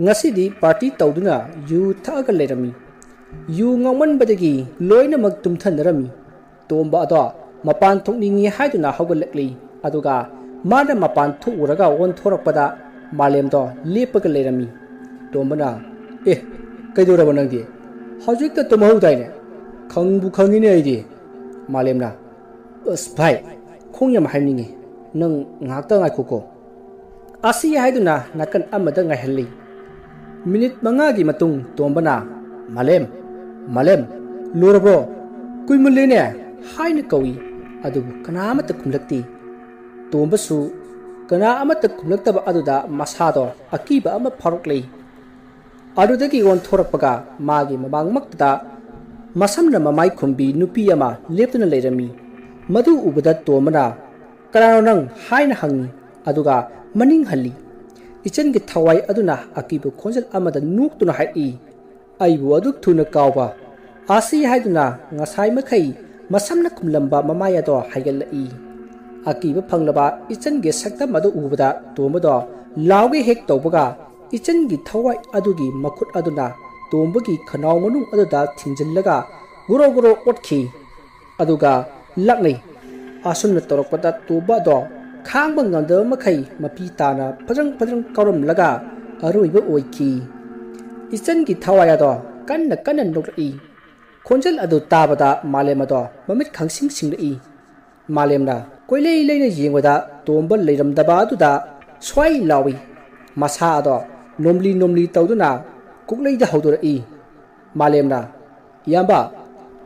ꯉꯁꯤꯗꯤ ꯄꯥꯔꯇꯤ ꯇꯧꯗꯨꯅ ꯌꯨ ꯊꯛꯑꯒ ꯂꯩꯔꯝꯃꯤ꯫ ꯌꯨ ꯉꯥꯎꯃꯟꯕꯗꯒꯤ ꯂꯣꯏꯅꯃꯛ ꯇꯨꯝꯊꯅꯔꯝꯃꯤ꯫ ꯇꯣꯝꯕ ꯑꯗꯣ ꯃꯄꯥꯟ ꯊꯣꯛꯅꯤꯡꯉꯤ ꯍꯥꯏꯗꯨꯅ ꯍꯧꯒꯠꯂꯛꯂꯤ꯫ ꯑꯗꯨꯒ ꯃꯥꯅ ꯃꯄꯥꯟ ꯊꯣꯛꯎꯔꯒ ꯑꯣꯟꯊꯣꯔꯛꯄꯗ ꯃꯥꯂꯦꯝꯗꯣ ꯂꯦꯞꯄꯒ ꯂꯩꯔꯝꯃꯤ꯫ ꯇꯣꯝꯕꯅ, "ꯑꯦ, ꯀꯩꯗꯧꯔꯕ ꯅꯪꯗꯤ? ꯍꯧꯖꯤꯛꯇ ꯇꯨꯝꯍꯧꯗꯥꯏꯅꯦ?" "ꯈꯪꯕꯨ ꯈꯪꯉꯤꯅꯦ ꯑꯩꯗꯤ꯫" ꯃꯥꯂꯦꯝꯅ, "ꯑꯁ ꯚꯥꯏ, ꯈꯣꯡ ꯌꯥꯝ ꯍꯥꯏꯅꯤꯡꯉꯤ, ꯅꯪ ꯉꯥꯏꯍꯥꯛꯇ ꯉꯥꯏꯈꯣꯀꯣ꯫" ꯑꯁꯤ ꯍꯥꯏꯗꯨꯅ ꯅꯥꯀꯟ ꯑꯃꯗ ꯉꯥꯏꯍꯜꯂꯤ꯫ ꯃꯤꯅꯤꯠ ꯃꯉꯥꯒꯤ ꯃꯇꯨꯡ ꯇꯣꯝꯕꯅ, "ꯃꯥꯂꯦꯝ, ꯃꯥꯂꯦꯝ, ꯂꯣꯏꯔꯕ꯭ꯔꯣ? ꯀꯨꯏꯃꯜꯂꯦꯅꯦ" ꯍꯥꯏꯅ ꯀꯧꯏ꯫ ꯑꯗꯨꯕꯨ ꯀꯅꯥ ꯑꯃꯠꯇ ꯈꯨꯝꯂꯛꯇꯦ꯫ ꯇꯣꯝꯕꯁꯨ ꯀꯅꯥ ꯑꯃꯠꯇ ꯈꯨꯝꯂꯛꯇꯕ ꯑꯗꯨꯗ ꯃꯁꯥꯗꯣ ꯑꯀꯤꯕ ꯑꯃ ꯐꯥꯎꯔꯛꯂꯦ꯫ ꯑꯗꯨꯗꯒꯤ ꯑꯣꯟꯊꯣꯔꯛꯄꯒ ꯃꯥꯒꯤ ꯃꯃꯥꯡꯃꯛꯇꯗ ꯃꯁꯝꯅ ꯃꯃꯥꯏ ꯈꯨꯝꯕꯤ ꯅꯨꯄꯤ ꯑꯃ ꯂꯦꯞꯇꯨꯅ ꯂꯩꯔꯝꯃꯤ꯫ ꯃꯗꯨ ꯎꯕꯗ ꯇꯣꯝꯕꯅ, "ꯀꯅꯥꯅꯣ ꯅꯪ?" ꯍꯥꯏꯅ ꯍꯪꯉꯤ꯫ ꯑꯗꯨꯒ ꯃꯅꯤꯡ ꯍꯜꯂꯤ꯫ ꯏꯆꯟꯒꯤ ꯊꯋꯥꯏ ꯑꯗꯨꯅ ꯑꯀꯤꯕ ꯈꯣꯟꯖꯦꯜ ꯑꯃꯗ ꯅꯣꯛꯇꯨꯅ ꯍꯥꯏꯔꯛꯏ, "ꯑꯩꯕꯨ ꯑꯗꯨꯛ ꯊꯨꯅ ꯀꯥꯎꯕ?" ꯑꯁꯤ ꯍꯥꯏꯗꯨꯅ ꯉꯁꯥꯏ ꯃꯈꯩ ꯃꯁꯝꯅ ꯈꯨꯝꯂꯝꯕ ꯃꯃꯥꯏ ꯑꯗꯣ ꯍꯥꯏꯒꯠꯂꯛꯏ꯫ ꯑꯀꯤꯕ ꯐꯪꯂꯕ ꯏꯆꯟꯒꯤ ꯁꯛꯇꯝ ꯑꯗꯨ ꯎꯕꯗ ꯇꯣꯝꯕꯗꯣ ꯂꯥꯎꯒꯦ ꯍꯦꯛ ꯇꯧꯕꯒ, ꯏꯆꯟꯒꯤ ꯊꯋꯥꯏ ꯑꯗꯨꯒꯤ ꯃꯈꯨꯠ ꯑꯗꯨꯅ ꯇꯣꯝꯕꯒꯤ ꯈꯅꯥꯎ ꯃꯅꯨꯡ ꯑꯗꯨꯗ ꯊꯤꯡꯖꯤꯜꯂꯒ ꯒꯣꯔꯣ ꯒꯣꯔꯣ ꯑꯣꯠꯈꯤ꯫ ꯑꯗꯨꯒ ꯂꯥꯛꯅꯩ꯫ ꯑꯁꯨꯝꯅ ꯇꯧꯔꯛꯄꯗ ꯇꯣꯝꯕ ꯑꯗꯣ ꯈꯥꯡꯕ ꯉꯝꯗꯕ ꯃꯈꯩ ꯃꯄꯤ ꯇꯥꯅ ꯐꯖ꯭ꯔꯪ ꯐꯖ꯭ꯔꯪ ꯀꯥꯎꯔꯝꯂꯒ ꯑꯔꯣꯏꯕ ꯑꯣꯏꯈꯤ꯫ ꯏꯆꯟꯒꯤ ꯊꯋꯥꯏ ꯑꯗꯣ ꯀꯟꯅ ꯀꯟꯅ ꯅꯣꯛꯂꯛꯏ꯫ ꯈꯣꯟꯖꯦꯜ ꯑꯗꯨ ꯇꯥꯕꯗ ꯃꯥꯂꯦꯝ ꯑꯗꯣ ꯃꯃꯤꯠ ꯈꯪꯁꯤꯡ ꯁꯤꯡꯂꯛꯏ꯫ ꯃꯥꯂꯦꯝꯅ ꯀꯣꯏꯂꯩ ꯂꯩꯅ ꯌꯦꯡꯕꯗ ꯇꯣꯝꯕ ꯂꯩꯔꯝꯗꯕ ꯑꯗꯨꯗ ꯁ꯭ꯋꯥꯏ ꯂꯥꯎꯏ꯫ ꯃꯁꯥ ꯑꯗꯣ ꯅꯣꯝꯂꯤ ꯅꯣꯝꯂꯤ ꯇꯧꯗꯨꯅ ꯀꯣꯛꯂꯩꯗ ꯍꯧꯗꯣꯔꯛꯏ꯫ ꯃꯥꯂꯦꯝꯅ, "ꯏꯌꯥꯝꯕ!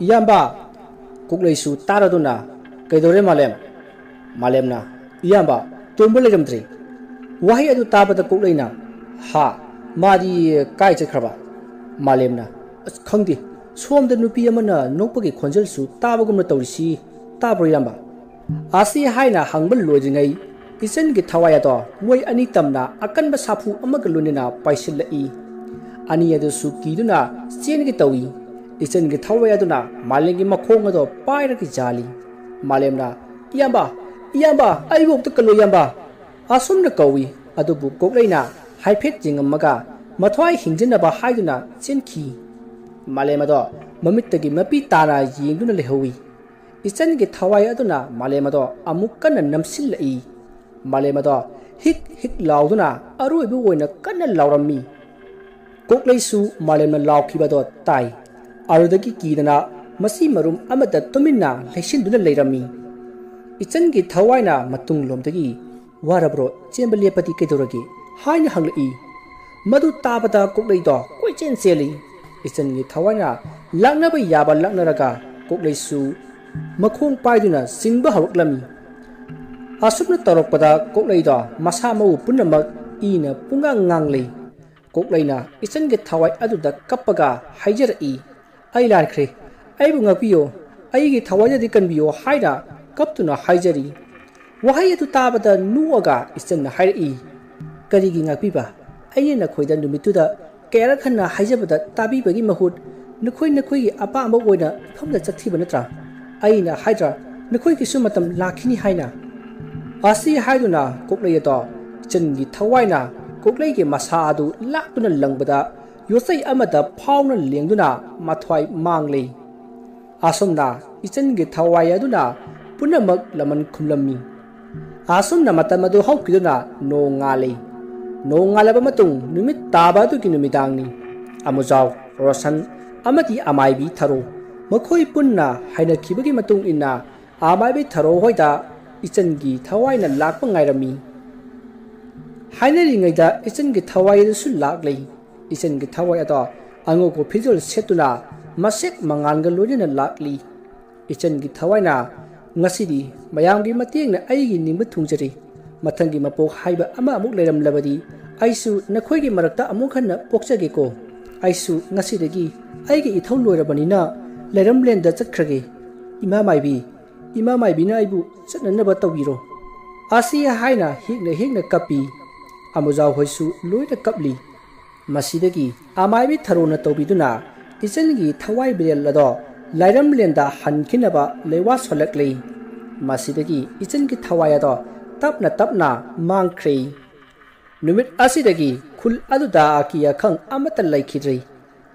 ꯏꯌꯥꯝꯕ!" ꯀꯣꯛꯂꯩꯁꯨ ꯇꯥꯔꯗꯨꯅ, "ꯀꯩꯗꯧꯔꯦ ꯃꯥꯂꯦꯝ?" ꯃꯥꯂꯦꯝꯅ, "ꯏꯌꯥꯝꯕ, ꯇꯣꯝꯕ ꯂꯩꯔꯝꯗ꯭ꯔꯦ!" ꯋꯥꯍꯩ ꯑꯗꯨ ꯇꯥꯕꯗ ꯀꯣꯛꯂꯩꯅ, "ꯍꯥ? ꯃꯥꯗꯤ ꯀꯥꯏ ꯆꯠꯈ꯭ꯔꯕ?" ꯃꯥꯂꯦꯝꯅ, "ꯑꯁ, ꯈꯪꯗꯦ꯫ ꯁꯣꯝꯗ ꯅꯨꯄꯤ ꯑꯃꯅ ꯅꯣꯛꯄꯒꯤ ꯈꯣꯟꯖꯦꯜꯁꯨ ꯇꯥꯕꯒꯨꯝꯅ ꯇꯧꯔꯤꯁꯤ꯫ ꯇꯥꯕ꯭ꯔꯣ, ꯏꯌꯥꯝꯕ?" ꯑꯁꯤ ꯍꯥꯏꯅ ꯍꯪꯕ ꯂꯣꯏꯗ꯭ꯔꯤꯉꯩ, ꯏꯆꯟꯒꯤ ꯊꯋꯥꯏ ꯑꯗꯣ ꯃꯣꯏ ꯑꯅꯤ ꯇꯝꯅ ꯑꯀꯟꯕ ꯁꯥꯐꯨ ꯑꯃꯒ ꯂꯣꯏꯅꯅ ꯄꯥꯏꯁꯤꯜꯂꯛꯏ꯫ ꯑꯅꯤ ꯑꯗꯨꯁꯨ ꯀꯤꯗꯨꯅ ꯆꯦꯟꯒꯦ ꯇꯧꯏ꯫ ꯏꯆꯟꯒꯤ ꯊꯋꯥꯏ ꯑꯗꯨꯅ ꯃꯥꯂꯦꯝꯒꯤ ꯃꯈꯣꯡ ꯑꯗꯣ ꯄꯥꯏꯔꯒ ꯌꯥꯜꯂꯤ꯫ ꯃꯥꯂꯦꯝꯅ, "ꯏꯌꯥꯝꯕ! ꯏꯌꯥꯝꯕ! ꯑꯩꯕꯨ ꯑꯝꯇ ꯀꯜꯂꯣ, ꯏꯌꯥꯝꯕ!" ꯑꯁꯨꯝꯅ ꯀꯧꯏ꯫ ꯑꯗꯨꯕꯨ ꯀꯣꯛꯂꯩꯅ ꯍꯥꯏꯐꯦꯠ ꯌꯦꯡꯉꯝꯃꯒ ꯃꯊ꯭ꯋꯥꯏ ꯍꯤꯡꯖꯅꯕ ꯍꯥꯏꯗꯨꯅ ꯆꯦꯟꯈꯤ꯫ ꯃꯥꯂꯦꯝ ꯑꯗꯣ ꯃꯃꯤꯠꯇꯒꯤ ꯃꯄꯤ ꯇꯥꯅ ꯌꯦꯡꯗꯨꯅ ꯂꯩꯍꯧꯏ꯫ ꯏꯆꯟꯒꯤ ꯊꯋꯥꯏ ꯑꯗꯨꯅ ꯃꯥꯂꯦꯝ ꯑꯗꯣ ꯑꯃꯨꯛ ꯀꯟꯅ ꯅꯝꯁꯤꯜꯂꯛꯏ꯫ ꯃꯥꯂꯦꯝ ꯑꯗꯣ ꯍꯤꯛ ꯍꯤꯛ ꯂꯥꯎꯗꯨꯅ ꯑꯔꯣꯏꯕ ꯑꯣꯏꯅ ꯀꯟꯅ ꯂꯥꯎꯔꯝꯃꯤ꯫ ꯀꯣꯛꯂꯩꯁꯨ ꯃꯥꯂꯦꯝꯅ ꯂꯥꯎꯈꯤꯕꯗꯣ ꯇꯥꯏ꯫ ꯑꯗꯨꯗꯒꯤ ꯀꯤꯗꯅ ꯃꯆꯤ ꯃꯔꯨꯝ ꯑꯃꯗ ꯇꯨꯃꯤꯟꯅ ꯂꯩꯁꯤꯟꯗꯨꯅ ꯂꯩꯔꯝꯃꯤ꯫ ꯏꯆꯟꯒꯤ ꯊꯋꯥꯏꯅ ꯃꯇꯨꯡꯂꯣꯝꯗꯒꯤ, "ꯋꯥꯔꯕ꯭ꯔꯣ? ꯆꯦꯟꯕ ꯂꯦꯞꯄꯗꯤ ꯀꯩꯗꯧꯔꯒꯦ?" ꯍꯥꯏꯅ ꯍꯪꯂꯛꯏ꯫ ꯃꯗꯨ ꯇꯥꯕꯗ ꯀꯣꯛꯂꯩꯗꯣ ꯀꯣꯏꯆꯦꯟ ꯆꯦꯜꯂꯤ꯫ ꯏꯆꯟꯒꯤ ꯊꯋꯥꯏꯅ ꯂꯥꯛꯅꯕ ꯌꯥꯕ ꯂꯥꯛꯅꯔꯒ ꯀꯣꯛꯂꯩꯁꯨ ꯃꯈꯣꯡ ꯄꯥꯏꯗꯨꯅ ꯆꯤꯡꯕ ꯍꯧꯔꯛꯂꯝꯃꯤ꯫ ꯑꯁꯨꯝꯅ ꯇꯧꯔꯛꯄꯗ ꯀꯣꯛꯂꯩꯗꯣ ꯃꯁꯥ ꯃꯎ ꯄꯨꯝꯅꯃꯛ ꯏꯅ ꯄꯨꯡꯉꯥꯡ ꯉꯥꯡꯂꯤ꯫ ꯀꯣꯛꯂꯩꯅ ꯏꯆꯟꯒꯤ ꯊꯋꯥꯏ ꯑꯗꯨꯗ ꯀꯞꯄꯒ ꯍꯥꯏꯖꯔꯛꯏ, "ꯑꯩ ꯂꯥꯟꯈ꯭ꯔꯦ, ꯑꯩꯕꯨ ꯉꯥꯛꯄꯤꯌꯣ, ꯑꯩꯒꯤ ꯊꯋꯥꯏꯗꯗꯤ ꯀꯟꯕꯤꯌꯣ" ꯍꯥꯏꯅ ꯀꯞꯇꯨꯅ ꯍꯥꯏꯖꯔꯤ꯫ ꯋꯥꯍꯩ ꯑꯗꯨ ꯇꯥꯕꯗ ꯅꯣꯛꯑꯒ ꯏꯆꯟꯅ ꯍꯥꯏꯔꯛꯏ, "ꯀꯔꯤꯒꯤ ꯉꯥꯛꯄꯤꯕ? ꯑꯩꯅ ꯅꯈꯣꯏꯗ ꯅꯨꯃꯤꯠꯇꯨꯗ ꯀꯌꯥꯔꯛ ꯍꯟꯅ ꯍꯥꯏꯖꯕꯗ ꯇꯥꯕꯤꯕꯒꯤ ꯃꯍꯨꯠ ꯅꯈꯣꯏ ꯅꯈꯣꯏꯒꯤ ꯑꯄꯥꯝꯕ ꯑꯣꯏꯅ ꯃꯐꯝꯗ ꯆꯠꯈꯤꯕ ꯅꯠꯇ꯭ꯔꯥ? ꯑꯩꯅ ꯍꯥꯏꯗ꯭ꯔꯥ ꯅꯈꯣꯏꯒꯤꯁꯨ ꯃꯇꯝ ꯂꯥꯛꯈꯤꯅꯤ ꯍꯥꯏꯅ?" ꯑꯁꯤ ꯍꯥꯏꯗꯨꯅ ꯀꯣꯛꯂꯩ ꯑꯗꯣ ꯏꯆꯟꯒꯤ ꯊꯋꯥꯏꯅ ꯀꯣꯛꯂꯩꯒꯤ ꯃꯁꯥ ꯑꯗꯨ ꯂꯥꯛꯇꯨꯅ ꯂꯪꯕꯗ ꯌꯣꯠꯆꯩ ꯑꯃꯗ ꯐꯥꯎꯅ ꯂꯦꯡꯗꯨꯅ ꯃꯊ꯭ꯋꯥꯏ ꯃꯥꯡꯂꯤ꯫ ꯑꯁꯨꯝꯅ ꯏꯆꯟꯒꯤ ꯊꯋꯥꯏ ꯑꯗꯨꯅ ꯄꯨꯝꯅꯃꯛ ꯂꯃꯟ ꯈꯨꯝꯂꯝꯃꯤ꯫ ꯑꯁꯨꯝꯅ ꯃꯇꯝ ꯑꯗꯨ ꯍꯧꯈꯤꯗꯨꯅ ꯅꯣꯡ ꯉꯥꯜꯂꯤ꯫ ꯅꯣꯡ ꯉꯥꯜꯂꯕ ꯃꯇꯨꯡ ꯅꯨꯃꯤꯠ ꯇꯥꯕ ꯑꯗꯨꯒꯤ ꯅꯨꯃꯤꯗꯥꯡꯅꯤ꯫ ꯑꯃꯨꯖꯥꯎ, ꯔꯣꯁꯟ ꯑꯃꯗꯤ ꯑꯃꯥꯏꯕꯤ ꯊꯔꯣ ꯃꯈꯣꯏ ꯄꯨꯟꯅ ꯍꯥꯏꯅꯈꯤꯕꯒꯤ ꯃꯇꯨꯡ ꯏꯟꯅ ꯑꯃꯥꯏꯕꯤ ꯊꯔꯣ ꯍꯣꯏꯗ ꯏꯆꯟꯒꯤ ꯊꯋꯥꯏꯅ ꯂꯥꯛꯄ ꯉꯥꯏꯔꯝꯃꯤ꯫ ꯍꯥꯏꯅꯔꯤꯉꯩꯗ ꯏꯆꯟꯒꯤ ꯊꯋꯥꯏ ꯑꯗꯨꯁꯨ ꯂꯥꯛꯂꯤ꯫ ꯏꯆꯟꯒꯤ ꯊꯋꯥꯏ ꯑꯗꯣ ꯑꯉꯧꯕ ꯐꯤꯖꯣꯜ ꯁꯦꯠꯇꯨꯅ ꯃꯁꯦꯛ ꯃꯉꯥꯜꯒ ꯂꯣꯏꯅꯅ ꯂꯥꯛꯂꯤ꯫ ꯏꯆꯟꯒꯤ ꯊꯋꯥꯏꯅ, "ꯉꯁꯤꯗꯤ ꯃꯌꯥꯝꯒꯤ ꯃꯇꯦꯡꯅ ꯑꯩꯒꯤ ꯅꯤꯡꯕ ꯊꯨꯡꯖꯔꯦ꯫ ꯃꯊꯪꯒꯤ ꯃꯄꯣꯛ ꯍꯥꯏꯕ ꯑꯃ ꯑꯃꯨꯛ ꯂꯩꯔꯝꯂꯕꯗꯤ ꯑꯩꯁꯨ ꯅꯈꯣꯏꯒꯤ ꯃꯔꯛꯇ ꯑꯃꯨꯛ ꯍꯟꯅ ꯄꯣꯛꯆꯒꯦꯀꯣ꯫ ꯑꯩꯁꯨ ꯉꯁꯤꯗꯒꯤ ꯑꯩꯒꯤ ꯏꯊꯧ ꯂꯣꯏꯔꯕꯅꯤꯅ ꯂꯩꯔꯝꯂꯦꯟꯗ ꯆꯠꯈ꯭ꯔꯒꯦ꯫ ꯏꯃꯥ ꯃꯥꯏꯕꯤ, ꯏꯃꯥ ꯃꯥꯏꯕꯤꯅ ꯑꯩꯕꯨ ꯆꯠꯅꯅꯕ ꯇꯧꯕꯤꯔꯣ"꯫ ꯑꯁꯤ ꯍꯥꯏꯅ ꯍꯦꯛꯅ ꯍꯦꯛꯅ ꯀꯞꯄꯤ꯫ ꯑꯃꯨꯖꯥꯎ ꯍꯣꯏꯁꯨ ꯂꯣꯏꯅ ꯀꯞꯂꯤ꯫ ꯃꯁꯤꯗꯒꯤ ꯑꯃꯥꯏꯕꯤ ꯊꯔꯣꯅ ꯇꯧꯕꯤꯗꯨꯅ ꯏꯆꯟꯒꯤ ꯊꯋꯥꯏ ꯕꯤꯔꯦꯜ ꯑꯗꯣ ꯂꯥꯏꯔꯝꯂꯦꯟꯗ ꯍꯟꯈꯤꯅꯕ ꯂꯩꯋꯥ ꯁꯣꯜꯂꯛꯂꯤ꯫ ꯃꯁꯤꯗꯒꯤ ꯏꯆꯟꯒꯤ ꯊꯋꯥꯏ ꯑꯗꯣ ꯇꯞꯅ ꯇꯞꯅ ꯃꯥꯡꯈ꯭ꯔꯦ꯫ ꯅꯨꯃꯤꯠ ꯑꯁꯤꯗꯒꯤ ꯈꯨꯜ ꯑꯗꯨꯗ ꯑꯀꯤ ꯑꯈꯪ ꯑꯃꯠꯇ ꯂꯩꯈꯤꯗ꯭ꯔꯦ꯫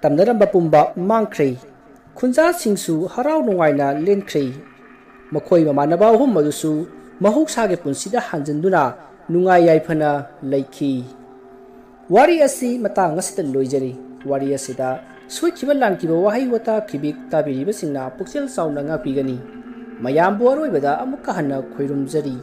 ꯇꯝꯅꯔꯝꯕ ꯄꯨꯝꯕ ꯃꯥꯡꯈ꯭ꯔꯦ꯫ ꯈꯨꯟꯖꯥꯁꯤꯡꯁꯨ ꯍꯔꯥꯎ ꯅꯨꯡꯉꯥꯏꯅ ꯂꯦꯟꯈ꯭ꯔꯦ꯫ ꯃꯈꯣꯏ ꯃꯃꯥꯟꯅꯕ ꯑꯍꯨꯝ ꯑꯗꯨꯁꯨ ꯃꯍꯧꯁꯥꯒꯤ ꯄꯨꯟꯁꯤꯗ ꯍꯟꯖꯤꯟꯗꯨꯅ ꯅꯨꯡꯉꯥꯏ ꯌꯥꯏꯐꯅ ꯂꯩꯈꯤ꯫ ꯋꯥꯔꯤ ꯑꯁꯤ ꯃꯇꯥꯡ ꯑꯁꯤꯗ ꯂꯣꯏꯖꯔꯤ꯫ ꯋꯥꯔꯤ ꯑꯁꯤꯗ ꯁꯣꯏꯈꯤꯕ ꯂꯥꯟꯈꯤꯕ ꯋꯥꯍꯩ ꯋꯥꯇꯥ ꯈꯤꯕꯤꯛ ꯇꯥꯕꯤꯔꯤꯕꯁꯤꯡꯅ ꯄꯨꯛꯆꯦꯜ ꯆꯥꯎꯅ ꯉꯥꯛꯄꯤꯒꯅꯤ꯫ ꯃꯌꯥꯝꯕꯨ ꯑꯔꯣꯏꯕꯗ ꯑꯃꯨꯛꯀ ꯍꯟꯅ ꯈꯣꯏꯔꯨꯝꯖꯔꯤ꯫